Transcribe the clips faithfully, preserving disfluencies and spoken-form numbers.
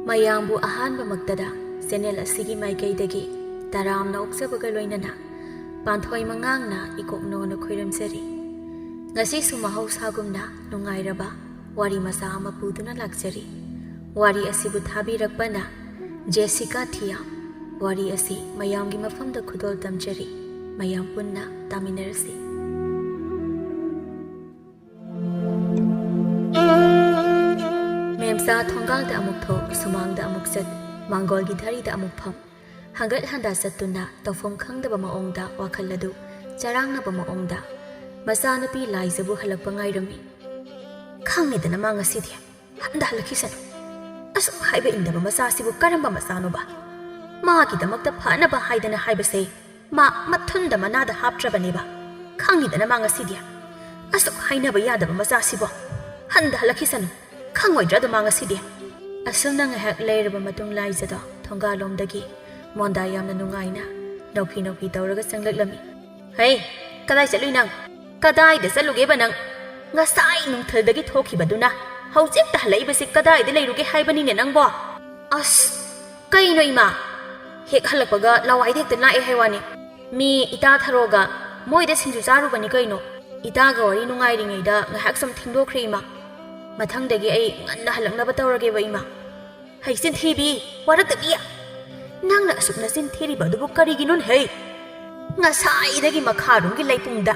ꯃꯌꯥꯝꯕꯨ ꯑꯍꯥꯟꯕꯃꯛꯇꯗ ꯆꯦꯅꯦꯜ ꯑꯁꯤꯒꯤ ꯃꯥꯏꯀꯩꯗꯒꯤ ꯇꯔꯥꯝꯅ ꯑꯣꯛꯆꯕꯒ ꯂꯣꯏꯅꯅ ꯄꯥꯟꯊꯣꯏ ꯃꯉꯥꯡꯅ ꯏꯀꯣꯛꯅꯣꯅ ꯈꯣꯏꯔꯝꯖꯔꯤ꯫ ꯉꯁꯤꯁꯨ ꯃꯍꯧꯁꯥꯒꯨꯝꯅ ꯅꯨꯡꯉꯥꯏꯔꯕ ꯋꯥꯔꯤ ꯃꯆꯥ ꯑꯃ ꯄꯨꯗꯨꯅ ꯂꯥꯛꯆꯔꯤ꯫ ꯋꯥꯔꯤ ꯑꯁꯤꯕꯨ ꯊꯥꯕꯤꯔꯛꯄꯅ ꯖꯦꯁꯤꯀꯥ ꯊꯤꯌꯥꯝ꯫ ꯋꯥꯔꯤ ꯑꯁꯤ ꯃꯌꯥꯝꯒꯤ ꯃꯐꯝꯗ ꯈꯨꯗꯣꯜ ꯇꯝꯖꯔꯤ꯫ ꯃꯌꯥꯝ ꯄꯨꯟꯅ ꯇꯥꯃꯤꯟꯅꯔꯁꯤ꯫ ꯃꯦꯝꯆꯥ ꯊꯣꯡꯒꯥꯜꯗ ꯑꯃꯨꯛ ꯊꯣꯛ, ꯁꯨꯃꯥꯡꯗ ꯑꯃꯨꯛ ꯆꯠ, ꯃꯥꯡꯒꯣꯜꯒꯤ ꯙꯔꯤꯗ ꯑꯃꯨꯛ ꯐꯝ꯫ ꯍꯪꯒꯠ ꯍꯟꯗ ꯆꯠꯇꯨꯅ ꯇꯧꯐꯝ ꯈꯪꯗꯕ ꯃꯑꯣꯡꯗ ꯋꯥꯈꯜ ꯑꯗꯨ ꯆꯔꯥꯡꯅꯕ ꯃꯑꯣꯡꯗ ꯃꯆꯥꯅꯨꯄꯤ ꯂꯥꯏꯖꯕꯨ ꯍꯜꯂꯛꯄ ꯉꯥꯏꯔꯝꯃꯤ꯫ ꯈꯪꯉꯦꯗꯅ ꯃꯥ ꯉꯁꯤꯗꯤ ꯍꯟꯗ ꯍꯜꯂꯛꯈꯤꯁꯅꯨ꯫ ꯑꯁꯨꯛ ꯍꯥꯏꯕ ꯏꯟꯗꯕ ꯃꯆꯥꯁꯤꯕꯨ ꯀꯔꯝꯕ ꯃꯆꯥꯅꯣꯕ? ꯃꯥꯒꯤꯗꯃꯛꯇ ꯐꯅꯕ ꯍꯥꯏꯗꯅ ꯍꯥꯏꯕꯁꯦ ꯃꯥ ꯃꯊꯨꯟꯗ ꯃꯅꯥꯗ ꯍꯥꯞꯇ꯭ꯔꯕꯅꯦꯕ꯫ ꯈꯪꯉꯤꯗꯅ ꯃꯥ ꯉꯁꯤꯗꯤ꯫ ꯑꯁꯨꯛ ꯍꯥꯏꯅꯕ ꯌꯥꯗꯕ ꯃꯆꯥꯁꯤꯕꯣ꯫ ꯍꯟꯗ ꯍꯜꯂꯛꯈꯤꯁꯅꯨ꯫ ꯈꯪꯉꯣꯏꯗ꯭ꯔꯥ ꯑꯗꯣ ꯃꯥ ꯉꯁꯤꯗꯤ? ꯑꯁꯨꯝꯅ ꯉꯥꯏꯍꯥꯛ ꯂꯩꯔꯕ ꯃꯇꯨꯡ ꯂꯥꯏꯖꯗꯣ ꯊꯣꯡꯒꯥꯜꯂꯣꯝꯗꯒꯤ ꯃꯣꯟꯗꯥ ꯌꯥꯝꯅ ꯅꯨꯡꯉꯥꯏꯅ ꯅꯣꯛꯐꯤ ꯅꯣꯛꯐꯤ ꯇꯧꯔꯒ ꯆꯪꯂꯛꯂꯝꯃꯤ꯫ "ꯍꯩ, ꯀꯗꯥꯏ ꯆꯠꯂꯨꯏ ꯅꯪ? ꯀꯗꯥꯏꯗ ꯆꯠꯂꯨꯒꯦꯕ ꯅꯪ? ꯉꯁꯥꯏ ꯅꯨꯡꯊꯤꯜꯗꯒꯤ ꯊꯣꯛꯈꯤꯕꯗꯨꯅ ꯍꯧꯖꯤꯛꯇ ꯍꯜꯂꯛꯏꯕꯁꯤ ꯀꯗꯥꯏꯗ ꯂꯩꯔꯨꯒꯦ ꯍꯥꯏꯕꯅꯤꯅꯦ ꯅꯪꯕꯣ?" "ꯑꯁ, ꯀꯩꯅꯣ ꯏꯃꯥ? ꯍꯦꯛ ꯍꯜꯂꯛꯄꯒ ꯂꯋꯥꯏꯗ ꯍꯦꯛꯇ ꯂꯥꯛꯑꯦ ꯍꯥꯏ ꯋꯥꯅꯤ꯫ ꯃꯤ ꯏꯇꯥ ꯊꯔꯣꯒ ꯃꯣꯏꯗ ꯁꯤꯡꯖꯨ ꯆꯥꯔꯨꯕꯅꯤ ꯀꯩꯅꯣ꯫ ꯏꯇꯥꯒ ꯋꯥꯔꯤ ꯅꯨꯡꯉꯥꯏꯔꯤꯉꯩꯗ ꯉꯥꯏꯍꯥꯛ ꯁꯨꯝ ꯊꯦꯡꯗꯣꯛꯈ꯭ꯔꯦ ꯏꯃꯥ꯫ ꯃꯊꯪꯗꯒꯤ ꯑꯩ ꯉꯟꯅ ꯍꯜꯂꯛꯅꯕ ꯇꯧꯔꯒꯦꯕ ꯏꯃꯥ꯫" "ꯍꯩ ꯆꯤꯟꯊꯤꯕꯤ, ꯋꯥꯔꯛꯇꯕꯤ! ꯅꯪꯅ ꯑꯁꯨꯛ ꯅꯆꯤꯟ ꯊꯤꯔꯤꯕ ꯑꯗꯨꯕꯨ ꯀꯔꯤꯒꯤꯅꯣꯅꯦ ꯍꯩ? ꯉꯁꯥꯏꯗꯒꯤ ꯃꯈꯥꯔꯣꯝꯒꯤ ꯂꯩꯄꯨꯡꯗ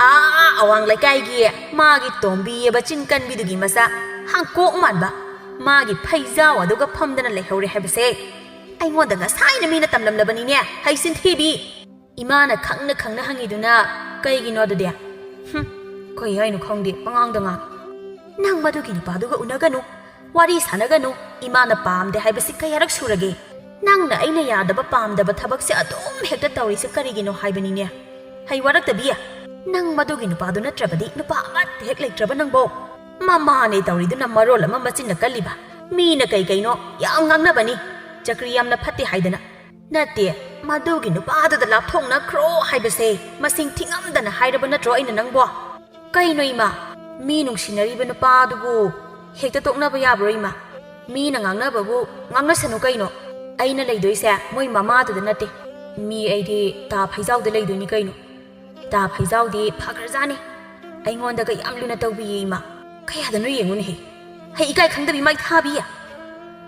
ꯑꯥ ꯑꯋꯥꯡ ꯂꯩꯀꯥꯏꯒꯤ ꯃꯥꯒꯤ ꯇꯣꯝꯕꯤ ꯑꯕ ꯆꯤꯟ ꯀꯟꯕꯤꯗꯨꯒꯤ ꯃꯆꯥ ꯍꯥꯡꯀꯣꯛ ꯃꯥꯟꯕ ꯃꯥꯒꯤ ꯐꯩꯖꯥꯎ ꯑꯗꯨꯒ ꯐꯝꯗꯅ ꯂꯩꯍꯧꯔꯦ ꯍꯥꯏꯕꯁꯦ ꯑꯩꯉꯣꯟꯗ ꯉꯁꯥꯏꯅ ꯃꯤꯅ ꯇꯝꯂꯝꯂꯕꯅꯤꯅꯦ, ꯍꯩ ꯆꯤꯟꯊꯤꯕꯤ!" "ꯏꯃꯥꯅ ꯈꯪꯅ ꯈꯪꯅ ꯍꯪꯉꯤꯗꯨꯅ ꯀꯩꯒꯤꯅꯣ ꯑꯗꯨꯗꯤ?" "ꯍꯨꯝ, ꯀꯩ ꯍꯥꯏꯅꯣ ꯈꯪꯗꯦ, ꯄꯉꯥꯡꯗ ꯉꯥꯡꯉꯤ꯫ ꯅꯪ ꯃꯗꯨꯒꯤ ꯅꯨꯄꯥꯗꯨꯒ ꯎꯅꯒꯅꯨ, ꯋꯥꯔꯤ ꯁꯥꯟꯅꯒꯅꯨ꯫ ꯏꯃꯥꯅ ꯄꯥꯝꯗꯦ ꯍꯥꯏꯕꯁꯤ ꯀꯌꯥꯔꯛ ꯁꯨꯔꯒꯦ? ꯅꯪꯅ ꯑꯩꯅ ꯌꯥꯗꯕ ꯄꯥꯝꯗꯕ ꯊꯕꯛꯁꯦ ꯑꯗꯨꯝ ꯍꯦꯛꯇ ꯇꯧꯔꯤꯁꯦ ꯀꯔꯤꯒꯤꯅꯣ ꯍꯥꯏꯕꯅꯤꯅꯦ? ꯍꯩ ꯋꯥꯔꯛꯇꯕꯤ, ꯅꯪ ꯃꯗꯨꯒꯤ ꯅꯨꯄꯥꯗꯨ ꯅꯠꯇ꯭ꯔꯕꯗꯤ ꯅꯨꯄꯥ ꯑꯃꯠꯇ ꯍꯦꯛ ꯂꯩꯇ꯭ꯔꯕ ꯅꯪꯕꯣ? ꯃꯃꯥꯅꯦ ꯇꯧꯔꯤꯗꯨꯅ ꯃꯔꯣꯜ ꯑꯃ ꯃꯆꯤꯟꯅ ꯀꯜꯂꯤꯕ꯫ ꯃꯤꯅ ꯀꯩ ꯀꯩꯅꯣ ꯌꯥꯝ ꯉꯥꯡꯅꯕꯅꯤ, ꯆꯀ꯭ꯔꯤ ꯌꯥꯝꯅ ꯐꯠꯇꯦ ꯍꯥꯏꯗꯅ꯫ ꯅꯠꯇꯦ, ꯃꯗꯨꯒꯤ ꯅꯨꯄꯥꯗꯨꯗ ꯂꯥꯞꯊꯣꯛꯅꯈ꯭ꯔꯣ ꯍꯥꯏꯕꯁꯦ ꯃꯁꯤꯡ ꯊꯤꯉꯝꯗꯅ ꯍꯥꯏꯔꯕ ꯅꯠꯇ꯭ꯔꯣ ꯑꯩꯅ ꯅꯪꯕꯣ?" "ꯀꯩꯅꯣ ꯏꯃꯥ? ꯃꯤ ꯅꯨꯡꯁꯤꯅꯔꯤꯕ ꯅꯨꯄꯥꯗꯨꯕꯨ ꯍꯦꯛꯇ ꯇꯣꯛꯅꯕ ꯌꯥꯕ꯭ꯔꯣ ꯏꯃꯥ?" ꯃꯤꯅ ꯉꯥꯡꯅꯕꯕꯨ ꯉꯥꯡꯅꯁꯅꯨ ꯀꯩꯅꯣ꯫ ꯑꯩꯅ ꯂꯩꯗꯣꯏꯁꯦ ꯃꯣꯏ ꯃꯃꯥꯗꯨꯗ ꯅꯠꯇꯦ꯫ ꯃꯤ ꯑꯩꯗꯤ ꯇꯥ ꯐꯩꯖꯥꯎꯗ ꯂꯩꯗꯣꯏꯅꯤ ꯀꯩꯅꯣ꯫ ꯇꯥ ꯐꯩꯖꯥꯎꯗꯤ ꯐꯈ꯭ꯔꯖꯥꯠꯅꯤ꯫ ꯑꯩꯉꯣꯟꯗꯒ ꯌꯥꯝ ꯂꯨꯅ ꯇꯧꯕꯤꯌꯦ ꯏꯃꯥ꯫ ꯀꯌꯥꯗꯅꯣ ꯌꯦꯡꯉꯨꯅꯦꯍꯦ꯫ ꯍꯩ ꯏꯀꯥꯏ ꯈꯪꯗꯕꯤ ꯃꯥꯏ ꯊꯥꯕꯤ꯫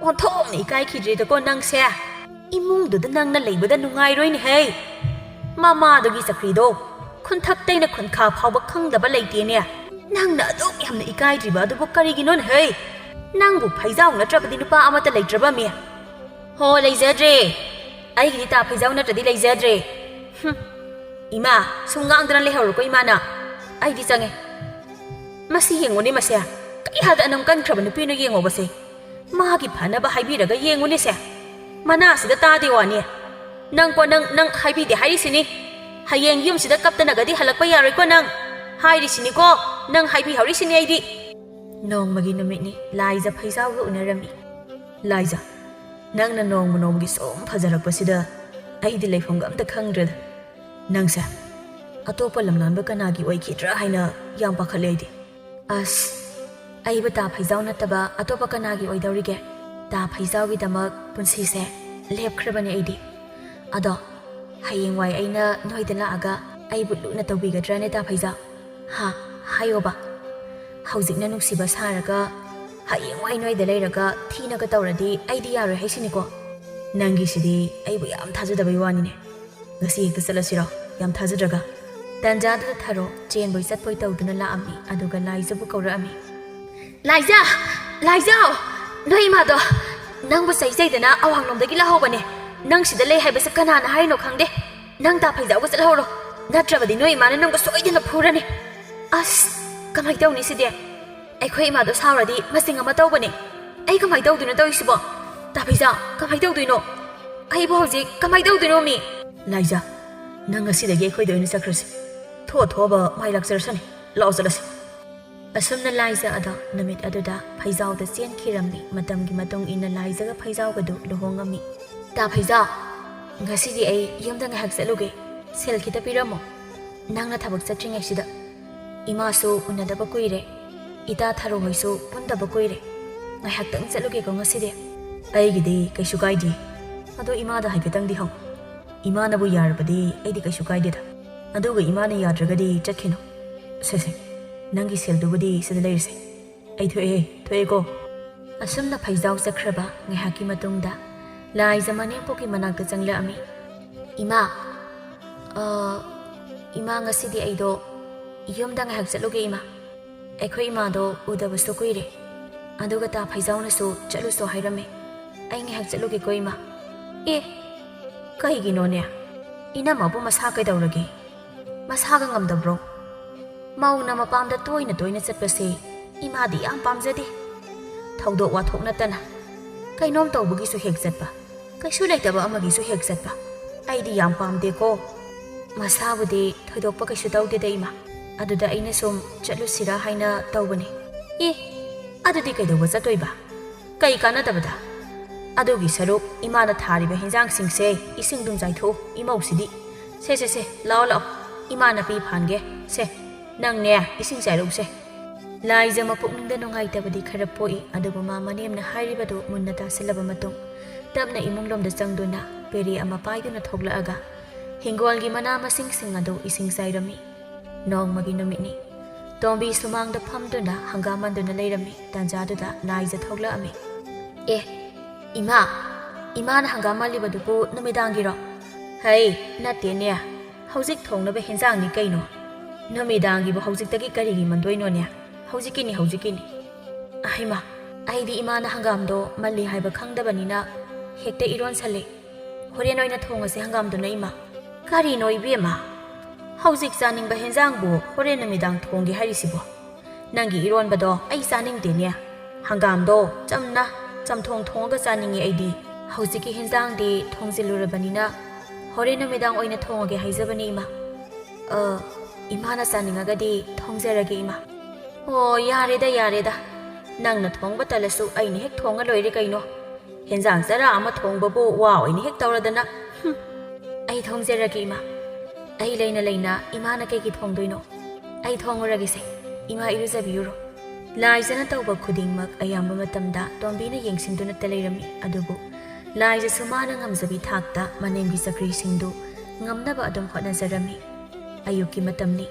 ꯑꯣꯟꯊꯣꯛꯅ ꯏꯀꯥꯏꯈꯤꯗ꯭ꯔꯦꯗꯀꯣ ꯅꯪꯁꯦ꯫ ꯏꯃꯨꯡꯗꯨꯗ ꯅꯪꯅ ꯂꯩꯕꯗ ꯅꯨꯡꯉꯥꯏꯔꯣꯏꯅꯦꯍꯦ꯫ ꯃꯃꯥꯗꯨꯒꯤ ꯆꯀ꯭ꯔꯤꯗꯣ ꯈꯨꯟꯊꯛꯇꯩꯅ ꯈꯨꯟꯈꯥ ꯐꯥꯎꯕ ꯈꯪꯗꯕ ꯂꯩꯇꯦꯅꯦ꯫ ꯅꯪꯅ ꯑꯗꯨꯛ ꯌꯥꯝꯅ ꯏꯀꯥꯏꯗ꯭ꯔꯤꯕ ꯑꯗꯨꯕꯨ ꯀꯔꯤꯒꯤꯅꯣꯅꯦꯍꯦ? ꯅꯪꯕꯨ ꯐꯩꯖꯥꯎ ꯅꯠꯇ꯭ꯔꯕꯗꯤ ꯅꯨꯄꯥ ꯑꯃꯠꯇ ꯂꯩꯇ꯭ꯔꯕ ꯃꯤ? ꯍꯣ, ꯂꯩꯖꯗ꯭ꯔꯦ꯫ ꯑꯩꯒꯤꯗꯤ ꯇꯥ ꯐꯩꯖꯥꯎ ꯅꯠꯇ꯭ꯔꯗꯤ ꯂꯩꯖꯗ꯭ꯔꯦ꯫ ꯍꯨꯝ꯫ ꯏꯃꯥ, ꯁꯨꯝ ꯉꯥꯡꯗꯅ ꯂꯩꯍꯧꯔꯣꯀꯣ ꯏꯃꯥꯅ꯫ ꯑꯩꯗꯤ ꯆꯪꯉꯦ꯫ ꯃꯁꯤ ꯌꯦꯡꯉꯨꯅꯦ ꯃꯁꯦ꯫ ꯀꯩ ꯍꯥꯏꯗ ꯑꯅꯝ ꯀꯟꯈ꯭ꯔꯕ ꯅꯨꯄꯤꯅꯣ ꯌꯦꯡꯉꯣꯕꯁꯦ꯫ ꯃꯥꯒꯤ ꯐꯅꯕ ꯍꯥꯏꯕꯤꯔꯒ ꯌꯦꯡꯉꯨꯅꯦꯁꯦ꯫ ꯃꯅꯥꯁꯤꯗ ꯇꯥꯗꯦ ꯋꯥꯅꯤ꯫ ꯅꯪꯀꯣ, ꯅꯪ, ꯅꯪ ꯍꯥꯏꯕꯤꯗꯦ ꯍꯥꯏꯔꯤꯁꯤꯅꯤ꯫ ꯍꯌꯦꯡ ꯌꯨꯝꯁꯤꯗ ꯀꯞꯇꯅꯒꯗꯤ ꯍꯜꯂꯛꯄ ꯌꯥꯔꯣꯏꯀꯣ ꯅꯪ꯫ ꯍꯥꯏꯔꯤꯁꯤꯅꯤꯀꯣ, ꯅꯪ ꯍꯥꯏꯕꯤꯍꯧꯔꯤꯁꯤꯅꯤ ꯑꯩꯗꯤ꯫ ꯅꯣꯡꯃꯒꯤ ꯅꯨꯃꯤꯠꯅꯤ, ꯂꯥꯏꯖ ꯐꯩꯖꯥꯎꯒ ꯎꯅꯔꯝꯃꯤ꯫ ꯂꯥꯏꯖ, ꯅꯪꯅ ꯅꯣꯡꯃ ꯅꯣꯡꯃꯒꯤ ꯁꯨꯝ ꯐꯖꯔꯛꯄꯁꯤꯗ ꯑꯩꯗꯤ ꯂꯩꯐꯝꯒ ꯑꯝꯇ ꯈꯪꯗ꯭ꯔꯦꯗ꯫ ꯅꯪꯁꯦ ꯑꯇꯣꯞꯄ ꯂꯝꯂꯥꯟꯕ ꯀꯅꯥꯒꯤ ꯑꯣꯏꯈꯤꯗ꯭ꯔꯥ ꯍꯥꯏꯅ ꯌꯥꯝ ꯄꯥꯈꯠꯂꯦ ꯑꯩꯗꯤ꯫ ꯑꯁ, ꯑꯩꯕꯨ ꯇꯥ ꯐꯩꯖꯥꯎ ꯅꯠꯇꯕ ꯑꯇꯣꯞꯄ ꯀꯅꯥꯒꯤ ꯑꯣꯏꯗꯧꯔꯤꯒꯦ? ꯇꯥ ꯐꯩꯖꯥꯎꯒꯤꯗꯃꯛ ꯄꯨꯟꯁꯤꯁꯦ ꯂꯦꯞꯈ꯭ꯔꯕꯅꯦ ꯑꯩꯗꯤ꯫ ꯑꯗꯣ ꯍꯌꯦꯡꯋꯥꯏ ꯑꯩꯅ ꯅꯣꯏꯗ ꯂꯥꯛꯑꯒ ꯑꯩꯕꯨ ꯂꯨꯅ ꯇꯧꯕꯤꯒꯗ꯭ꯔꯥꯅꯦ ꯇꯥ ꯐꯩꯖꯥꯎ? ꯍꯥ? ꯍꯥꯏꯌꯣꯕ꯫ ꯍꯧꯖꯤꯛꯅ ꯅꯨꯡꯁꯤꯕ ꯁꯥꯔꯒ ꯍꯌꯦꯡꯋꯥꯏ ꯅꯣꯏꯗ ꯂꯩꯔꯒ ꯊꯤꯅꯒ ꯇꯧꯔꯗꯤ ꯑꯩꯗꯤ ꯌꯥꯔꯣꯏ ꯍꯥꯏꯁꯤꯅꯤꯀꯣ꯫ ꯅꯪꯒꯤꯁꯤꯗꯤ ꯑꯩꯕꯨ ꯌꯥꯝ ꯊꯥꯖꯗꯕꯩ ꯋꯥꯅꯤꯅꯦ꯫ ꯉꯁꯤ ꯍꯦꯛꯇ ꯆꯠꯂꯁꯤꯔꯣ? ꯌꯥꯝ ꯊꯥꯖꯗ꯭ꯔꯒ꯫ ꯇꯟꯖꯥꯗꯨꯗ ꯊꯔꯣ ꯆꯦꯟꯕꯣꯏ ꯆꯠꯄꯣꯏ ꯇꯧꯗꯨꯅ ꯂꯥꯛꯑꯝꯃꯤ, ꯑꯗꯨꯒ ꯂꯥꯏꯖꯕꯨ ꯀꯧꯔꯛꯑꯝꯃꯤ꯫ ꯂꯥꯏꯖ! ꯂꯥꯏꯖ! ꯅꯣꯏ ꯏꯃꯥꯗꯣ ꯅꯪꯕꯨ ꯆꯩ ꯆꯩꯗꯅ ꯑꯋꯥꯡꯂꯣꯝꯗꯒꯤ ꯂꯥꯛꯍꯧꯕꯅꯦ꯫ ꯅꯪ ꯁꯤꯗ ꯂꯩ ꯍꯥꯏꯕꯁꯦ ꯀꯅꯥꯅ ꯍꯥꯏꯔꯤꯅꯣ ꯈꯪꯗꯦ꯫ ꯅꯪ ꯇꯥ ꯐꯩꯖꯥꯎꯒ ꯆꯠꯍꯧꯔꯣ, ꯅꯠꯇ꯭ꯔꯕꯗꯤ ꯅꯣꯏ ꯏꯃꯥꯅ ꯅꯪꯕꯨ ꯁꯣꯏꯗꯅ ꯐꯨꯔꯅꯤ꯫ ꯑꯁ, ꯀꯃꯥꯏ ꯇꯧꯅꯤ ꯁꯤꯗꯤ? ꯑꯩꯈꯣꯏ ꯏꯃꯥꯗꯣ ꯁꯥꯎꯔꯗꯤ ꯃꯆꯤꯡ ꯑꯃ ꯇꯧꯕꯅꯦ꯫ ꯑꯩ ꯀꯃꯥꯏ ꯇꯧꯗꯣꯏꯅꯣ ꯇꯧꯔꯤꯁꯤꯕꯣ? ꯇꯥ ꯐꯩꯖꯥꯎ, ꯀꯃꯥꯏ ꯇꯧꯗꯣꯏꯅꯣ? ꯑꯩꯕꯨ ꯍꯧꯖꯤꯛ ꯀꯃꯥꯏ ꯇꯧꯗꯣꯏꯅꯣ ꯃꯤ? ꯂꯥꯏꯖ, ꯅꯪ ꯉꯁꯤꯗꯒꯤ ꯑꯩꯈꯣꯏꯗ ꯑꯣꯏꯅ ꯆꯠꯈ꯭ꯔꯁꯤ꯫ ꯊꯣꯛꯑ ꯊꯣꯛꯑꯕ ꯃꯥꯏ ꯂꯥꯛꯆꯔꯁꯅꯤ꯫ ꯂꯥꯛꯑꯣ ꯆꯠꯂꯁꯤ꯫ ꯑꯁꯨꯝꯅ ꯂꯥꯏꯖ ꯑꯗꯣ ꯅꯨꯃꯤꯠ ꯑꯗꯨꯗ ꯐꯩꯖꯥꯎꯗ ꯆꯦꯟꯈꯤꯔꯝꯃꯤ꯫ ꯃꯇꯝꯒꯤ ꯃꯇꯨꯡ ꯏꯟꯅ ꯂꯥꯏꯖꯒ ꯐꯩꯖꯥꯎꯒꯗꯨ ꯂꯨꯍꯣꯡꯉꯝꯃꯤ꯫ ꯇꯥ ꯐꯩꯖꯥꯎ, ꯉꯁꯤꯗꯤ ꯑꯩ ꯌꯨꯝꯗ ꯉꯥꯏꯍꯥꯛ ꯆꯠꯂꯨꯒꯦ꯫ ꯁꯦꯜ ꯈꯤꯇ ꯄꯤꯔꯝꯃꯣ꯫ ꯅꯪꯅ ꯊꯕꯛ ꯆꯠꯇ꯭ꯔꯤꯉꯩꯁꯤꯗ꯫ ꯏꯃꯥꯁꯨ ꯎꯅꯗꯕ ꯀꯨꯏꯔꯦ꯫ ꯏꯇꯥ ꯊꯔꯣ ꯍꯣꯏꯁꯨ ꯄꯨꯟꯗꯕ ꯀꯨꯏꯔꯦ꯫ ꯉꯥꯏꯍꯥꯛꯇꯪ ꯆꯠꯂꯨꯒꯦꯀꯣ ꯉꯁꯤꯗꯤ꯫ ꯑꯩꯒꯤꯗꯤ ꯀꯩꯁꯨ ꯀꯥꯏꯗꯦ꯫ ꯑꯗꯣ ꯏꯃꯥꯗ ꯍꯥꯏꯐꯦꯠꯇꯪꯗꯤ ꯍꯪꯉꯨ꯫ ꯏꯃꯥꯅꯕꯨ ꯌꯥꯔꯕꯗꯤ ꯑꯩꯗꯤ ꯀꯩꯁꯨ ꯀꯥꯏꯗꯦꯗ꯫ ꯑꯗꯨꯒ ꯏꯃꯥꯅ ꯌꯥꯗ꯭ꯔꯒꯗꯤ ꯆꯠꯈꯤꯅꯨ꯫ ꯁꯦ ꯁꯦ, ꯅꯪꯒꯤ ꯁꯦꯜꯗꯨꯕꯨꯗꯤ ꯁꯤꯗ ꯂꯩꯔꯁꯦ꯫ ꯑꯩ ꯊꯣꯛꯑꯦ, ꯊꯣꯛꯑꯦꯀꯣ꯫ ꯑꯁꯨꯝꯅ ꯐꯩꯖꯥꯎ ꯆꯠꯈ꯭ꯔꯕ ꯉꯥꯏꯍꯥꯛꯀꯤ ꯃꯇꯨꯡꯗ ꯂꯥꯏꯖ ꯃꯅꯦꯝꯄꯣꯛꯀꯤ ꯃꯅꯥꯛꯇ ꯆꯪꯂꯛꯑꯝꯃꯤ꯫ "ꯏꯃꯥ, ꯑ, ꯏꯃꯥ, ꯉꯁꯤꯗꯤ ꯑꯩꯗꯣ ꯌꯨꯝꯗ ꯉꯥꯏꯍꯥꯛ ꯆꯠꯂꯨꯒꯦ ꯏꯃꯥ꯫ ꯑꯩꯈꯣꯏ ꯏꯃꯥꯗꯣ ꯎꯗꯕꯁꯨ ꯀꯨꯏꯔꯦ꯫ ꯑꯗꯨꯒ ꯇꯥ ꯐꯩꯖꯥꯎꯅꯁꯨ ꯆꯠꯂꯨꯁꯨ ꯍꯥꯏꯔꯝꯃꯦ꯫ ꯑꯩ ꯉꯥꯏꯍꯥꯛ ꯆꯠꯂꯨꯒꯦꯀꯣ ꯏꯃꯥ꯫" "ꯑꯦ, ꯀꯩꯒꯤꯅꯣꯅꯦ? ꯏꯅꯝꯃꯕꯨ ꯃꯁꯥ ꯀꯩꯗꯧꯔꯒꯦ? ꯃꯁꯥꯒ ꯉꯝꯗꯕ꯭ꯔꯣ? ꯃꯧꯅ ꯃꯄꯥꯝꯗ ꯇꯣꯏꯅ ꯇꯣꯏꯅ ꯆꯠꯄꯁꯦ ꯏꯃꯥꯗꯤ ꯌꯥꯝ ꯄꯥꯝꯖꯗꯦ꯫ ꯊꯧꯗꯣꯛ ꯋꯥꯊꯣꯛ ꯅꯠꯇꯅ ꯀꯩꯅꯣꯝ ꯇꯧꯕꯒꯤꯁꯨ ꯍꯦꯛ ꯆꯠꯄ, ꯀꯩꯁꯨ ꯂꯩꯇꯕ ꯑꯃꯒꯤꯁꯨ ꯍꯦꯛ ꯆꯠꯄ꯫ ꯑꯩꯗꯤ ꯌꯥꯝ ꯄꯥꯝꯗꯦꯀꯣ꯫ ꯃꯁꯥꯕꯨꯗꯤ ꯊꯣꯏꯗꯣꯛꯄ ꯀꯩꯁꯨ ꯇꯧꯗꯦꯗ ꯏꯃꯥ꯫ ꯑꯗꯨꯗ ꯑꯩꯅ ꯁꯨꯝ ꯆꯠꯂꯨꯁꯤꯔꯥ ꯍꯥꯏꯅ ꯇꯧꯕꯅꯦ꯫" "ꯑꯦ, ꯑꯗꯨꯗꯤ ꯀꯩꯗꯧꯕ ꯆꯠꯇꯣꯏꯕ? ꯀꯩ ꯀꯥꯟꯅꯗꯕꯗ? ꯑꯗꯨꯒꯤ ꯁꯔꯨꯛ ꯏꯃꯥꯅ ꯊꯥꯔꯤꯕ ꯍꯦꯟꯖꯥꯡꯁꯤꯡꯁꯦ ꯏꯁꯤꯡꯗꯨꯝ ꯆꯥꯏꯊꯣꯛꯎ, ꯏꯃꯧꯁꯤꯗꯤ꯫ ꯁꯦ, ꯁꯦ, ꯁꯦ, ꯂꯥꯛꯑꯣ, ꯂꯥꯛꯑꯣ, ꯏꯃꯥ ꯅꯥꯄꯤ ꯐꯥꯟꯒꯦ꯫ ꯁꯦ, ꯅꯪꯅꯦ, ꯏꯁꯤꯡ ꯆꯥꯏꯔꯛꯎꯁꯦ꯫" ꯂꯥꯏꯖ ꯃꯄꯨꯛꯅꯤꯡꯗ ꯅꯨꯡꯉꯥꯏꯇꯕꯗꯤ ꯈꯔ ꯄꯣꯛꯏ, ꯑꯗꯨꯕꯨ ꯃꯥ ꯃꯅꯦꯝꯅ ꯍꯥꯏꯔꯤꯕꯗꯨ ꯃꯨꯟꯅ ꯇꯥꯁꯤꯜꯂꯕ ꯃꯇꯨꯡ, ꯇꯞꯅ ꯏꯃꯨꯡꯂꯣꯝꯗ ꯆꯪꯗꯨꯅ ꯄꯦꯔꯦ ꯑꯃ ꯄꯥꯏꯗꯨꯅ ꯊꯣꯛꯂꯛꯑꯒ ꯍꯤꯡꯒꯣꯜꯒꯤ ꯃꯅꯥ ꯃꯁꯤꯡꯁꯤꯡ ꯑꯗꯨ ꯏꯁꯤꯡ ꯆꯥꯏꯔꯝꯃꯤ꯫ ꯅꯣꯡꯃꯒꯤ ꯅꯨꯃꯤꯠꯅꯤ꯫ ꯇꯣꯝꯕꯤ ꯁꯨꯃꯥꯡꯗ ꯐꯝꯗꯨꯅ ꯍꯪꯒꯥꯝ ꯃꯟꯗꯨꯅ ꯂꯩꯔꯝꯃꯤ꯫ ꯇꯥꯟꯖꯥꯗꯨꯗ ꯂꯥꯏꯖ ꯊꯣꯛꯂꯛꯑꯝꯃꯤ꯫ "ꯑꯦ, ꯏꯃꯥ, ꯏꯃꯥꯅ ꯍꯪꯒꯥꯝ ꯃꯜꯂꯤꯕꯗꯨꯕꯨ ꯅꯨꯃꯤꯗꯥꯡꯒꯤꯔꯣ?" "ꯍꯩ, ꯅꯠꯇꯦꯅꯦ, ꯍꯧꯖꯤꯛ ꯊꯣꯡꯅꯕ ꯍꯦꯟꯖꯥꯡꯅꯤ ꯀꯩꯅꯣ꯫ ꯅꯨꯃꯤꯗꯥꯡꯒꯤꯕꯨ ꯍꯧꯖꯤꯛꯇꯒꯤ ꯀꯔꯤꯒꯤ ꯃꯟꯗꯣꯏꯅꯣꯅꯦ? ꯍꯧꯖꯤꯛꯀꯤꯅꯤ, ꯍꯧꯖꯤꯛꯀꯤꯅꯤ꯫" "ꯑꯍꯩꯃꯥ, ꯑꯩꯗꯤ ꯏꯃꯥꯅ ꯍꯪꯒꯥꯝꯗꯣ ꯃꯜꯂꯤ ꯍꯥꯏꯕ ꯈꯪꯗꯕꯅꯤꯅ ꯍꯦꯛꯇ ꯏꯔꯣꯟꯁꯜꯂꯦ꯫ ꯍꯣꯔꯦꯟ ꯑꯣꯏꯅ ꯊꯣꯡꯉꯁꯦ ꯍꯪꯒꯥꯝꯗꯨꯅ ꯏꯃꯥ꯫" "ꯀꯔꯤꯅꯣ ꯏꯕꯦꯝꯃ? ꯍꯧꯖꯤꯛ ꯆꯥꯅꯤꯡꯕ ꯍꯦꯟꯖꯥꯡꯕꯨ ꯍꯣꯔꯦꯟ ꯅꯨꯃꯤꯗꯥꯡ ꯊꯣꯡꯒꯦ ꯍꯥꯏꯔꯤꯁꯤꯕꯣ? ꯅꯪꯒꯤ ꯏꯔꯣꯟꯕꯗꯣ ꯑꯩ ꯆꯥꯅꯤꯡꯗꯦꯅꯦ꯫ ꯍꯪꯒꯥꯝꯗꯣ ꯆꯝꯅ ꯆꯝꯊꯣꯡ ꯊꯣꯡꯉꯒ ꯆꯥꯅꯤꯡꯉꯦ ꯑꯩꯗꯤ꯫ ꯍꯧꯖꯤꯛꯀꯤ ꯍꯦꯟꯖꯥꯡꯗꯤ ꯊꯣꯡꯖꯤꯜꯂꯨꯔꯕꯅꯤꯅ ꯍꯣꯔꯦꯟ ꯅꯨꯃꯤꯗꯥꯡ ꯑꯣꯏꯅ ꯊꯣꯡꯉꯒꯦ ꯍꯥꯏꯖꯕꯅꯦ ꯏꯃꯥ꯫" "ꯑ, ꯏꯃꯥꯅ ꯆꯥꯅꯤꯡꯉꯒꯗꯤ ꯊꯣꯡꯖꯔꯒꯦ ꯏꯃꯥ꯫" "ꯑꯣ, ꯌꯥꯔꯦꯗ, ꯌꯥꯔꯦꯗ꯫ ꯅꯪꯅ ꯊꯣꯡꯕ ꯇꯜꯂꯁꯨ ꯑꯩꯅ ꯍꯦꯛ ꯊꯣꯡꯉ ꯂꯣꯏꯔꯦ ꯀꯩꯅꯣ꯫ ꯍꯦꯟꯖꯥꯡ ꯆꯔꯥ ꯑꯃ ꯊꯣꯡꯕꯕꯨ ꯋꯥ ꯑꯣꯏꯅ ꯍꯦꯛ ꯇꯧꯔꯗꯅ꯫ ꯍꯨꯝ꯫ ꯑꯩ ꯊꯣꯡꯖꯔꯒꯦ ꯏꯃꯥ꯫ ꯑꯩ ꯂꯩꯅ ꯂꯩꯅ ꯏꯃꯥꯅ ꯀꯩꯒꯤ ꯊꯣꯡꯗꯣꯏꯅꯣ? ꯑꯩ ꯊꯣꯡꯉꯨꯔꯒꯦꯁꯦ꯫ ꯏꯃꯥ ꯏꯔꯨꯖꯕꯤꯔꯨꯔꯣ꯫" ꯂꯥꯏꯖꯅ ꯇꯧꯕ ꯈꯨꯗꯤꯡꯃꯛ ꯑꯌꯥꯝꯕ ꯃꯇꯝꯗ ꯇꯣꯝꯕꯤꯅ ꯌꯦꯡꯁꯤꯟꯗꯨꯅꯇ ꯂꯩꯔꯝꯃꯤ꯫ ꯑꯗꯨꯕꯨ ꯂꯥꯏꯖꯁꯨ ꯃꯥꯅ ꯉꯝꯖꯕꯤ ꯊꯥꯛꯇ ꯃꯅꯦꯝꯒꯤ ꯆꯀ꯭ꯔꯤꯁꯤꯡꯗꯨ ꯉꯝꯅꯕ ꯑꯗꯨꯝ ꯍꯣꯠꯅꯖꯔꯝꯃꯤ꯫ ꯑꯌꯨꯛꯀꯤ ꯃꯇꯝꯅꯤ꯫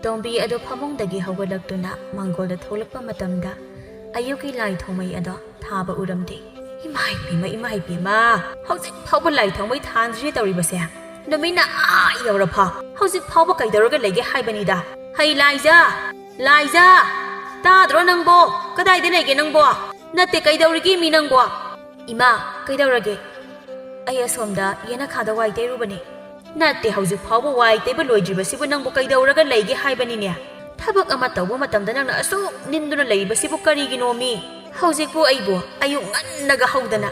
ꯇꯣꯝꯕꯤ ꯑꯗꯨ ꯐꯃꯨꯡꯗꯒꯤ ꯍꯧꯒꯠꯂꯛꯇꯨꯅ ꯃꯥꯡꯒꯣꯜꯗ ꯊꯣꯛꯂꯛꯄ ꯃꯇꯝꯗ ꯑꯌꯨꯛꯀꯤ ꯂꯥꯏ ꯊꯣꯡꯃꯩ ꯑꯗꯣ ꯊꯥꯕ ꯎꯔꯝꯗꯦ꯫ "ꯏꯃꯥ ꯏꯄꯦꯝꯃ, ꯏꯃꯥ ꯏꯄꯦꯝꯃ, ꯍꯧꯖꯤꯛ ꯐꯥꯎꯕ ꯂꯥꯏ ꯊꯣꯡꯃꯩ ꯊꯥꯟꯗ꯭ꯔꯤꯅꯦ ꯇꯧꯔꯤꯕꯁꯦ꯫ ꯅꯨꯃꯤꯠꯅ ꯑꯥ ꯌꯧꯔꯐꯥꯎ ꯍꯧꯖꯤꯛ ꯐꯥꯎꯕ ꯀꯩꯗꯧꯔꯒ ꯂꯩꯒꯦ ꯍꯥꯏꯕꯅꯤꯗ? ꯍꯩ ꯂꯥꯏꯖ, ꯂꯥꯏꯖ, ꯇꯥꯗ꯭ꯔꯣ ꯅꯪꯕꯣ? ꯀꯗꯥꯏꯗ ꯂꯩꯒꯦ ꯅꯪꯕꯣ? ꯅꯠꯇꯦ, ꯀꯩꯗꯧꯔꯤꯒꯦ ꯃꯤ ꯅꯪꯕꯣ?" "ꯏꯃꯥ, ꯀꯩꯗꯧꯔꯒꯦ?" "ꯑꯩ ꯑꯁꯣꯝꯗ ꯌꯦꯅꯈꯥꯗ ꯋꯥꯏ ꯇꯩꯔꯨꯕꯅꯦ꯫" "ꯅꯠꯇꯦ, ꯍꯧꯖꯤꯛ ꯐꯥꯎꯕ ꯋꯥꯏ ꯇꯩꯕ ꯂꯣꯏꯗ꯭ꯔꯤꯕꯁꯤꯕꯨ ꯅꯪꯕꯨ ꯀꯩꯗꯧꯔꯒ ꯂꯩꯒꯦ ꯍꯥꯏꯕꯅꯤꯅꯦ? ꯊꯕꯛ ꯑꯃ ꯇꯧꯕ ꯃꯇꯝꯗ ꯅꯪꯅ ꯑꯁꯨꯛ ꯅꯤꯟꯗꯨꯅ ꯂꯩꯔꯤꯕꯁꯤꯕꯨ ꯀꯔꯤꯒꯤꯅꯣꯃꯤ? ꯍꯧꯖꯤꯛꯄꯨ ꯑꯩꯕꯨ ꯑꯌꯨꯛ ꯉꯟꯅꯒ ꯍꯧꯗꯅ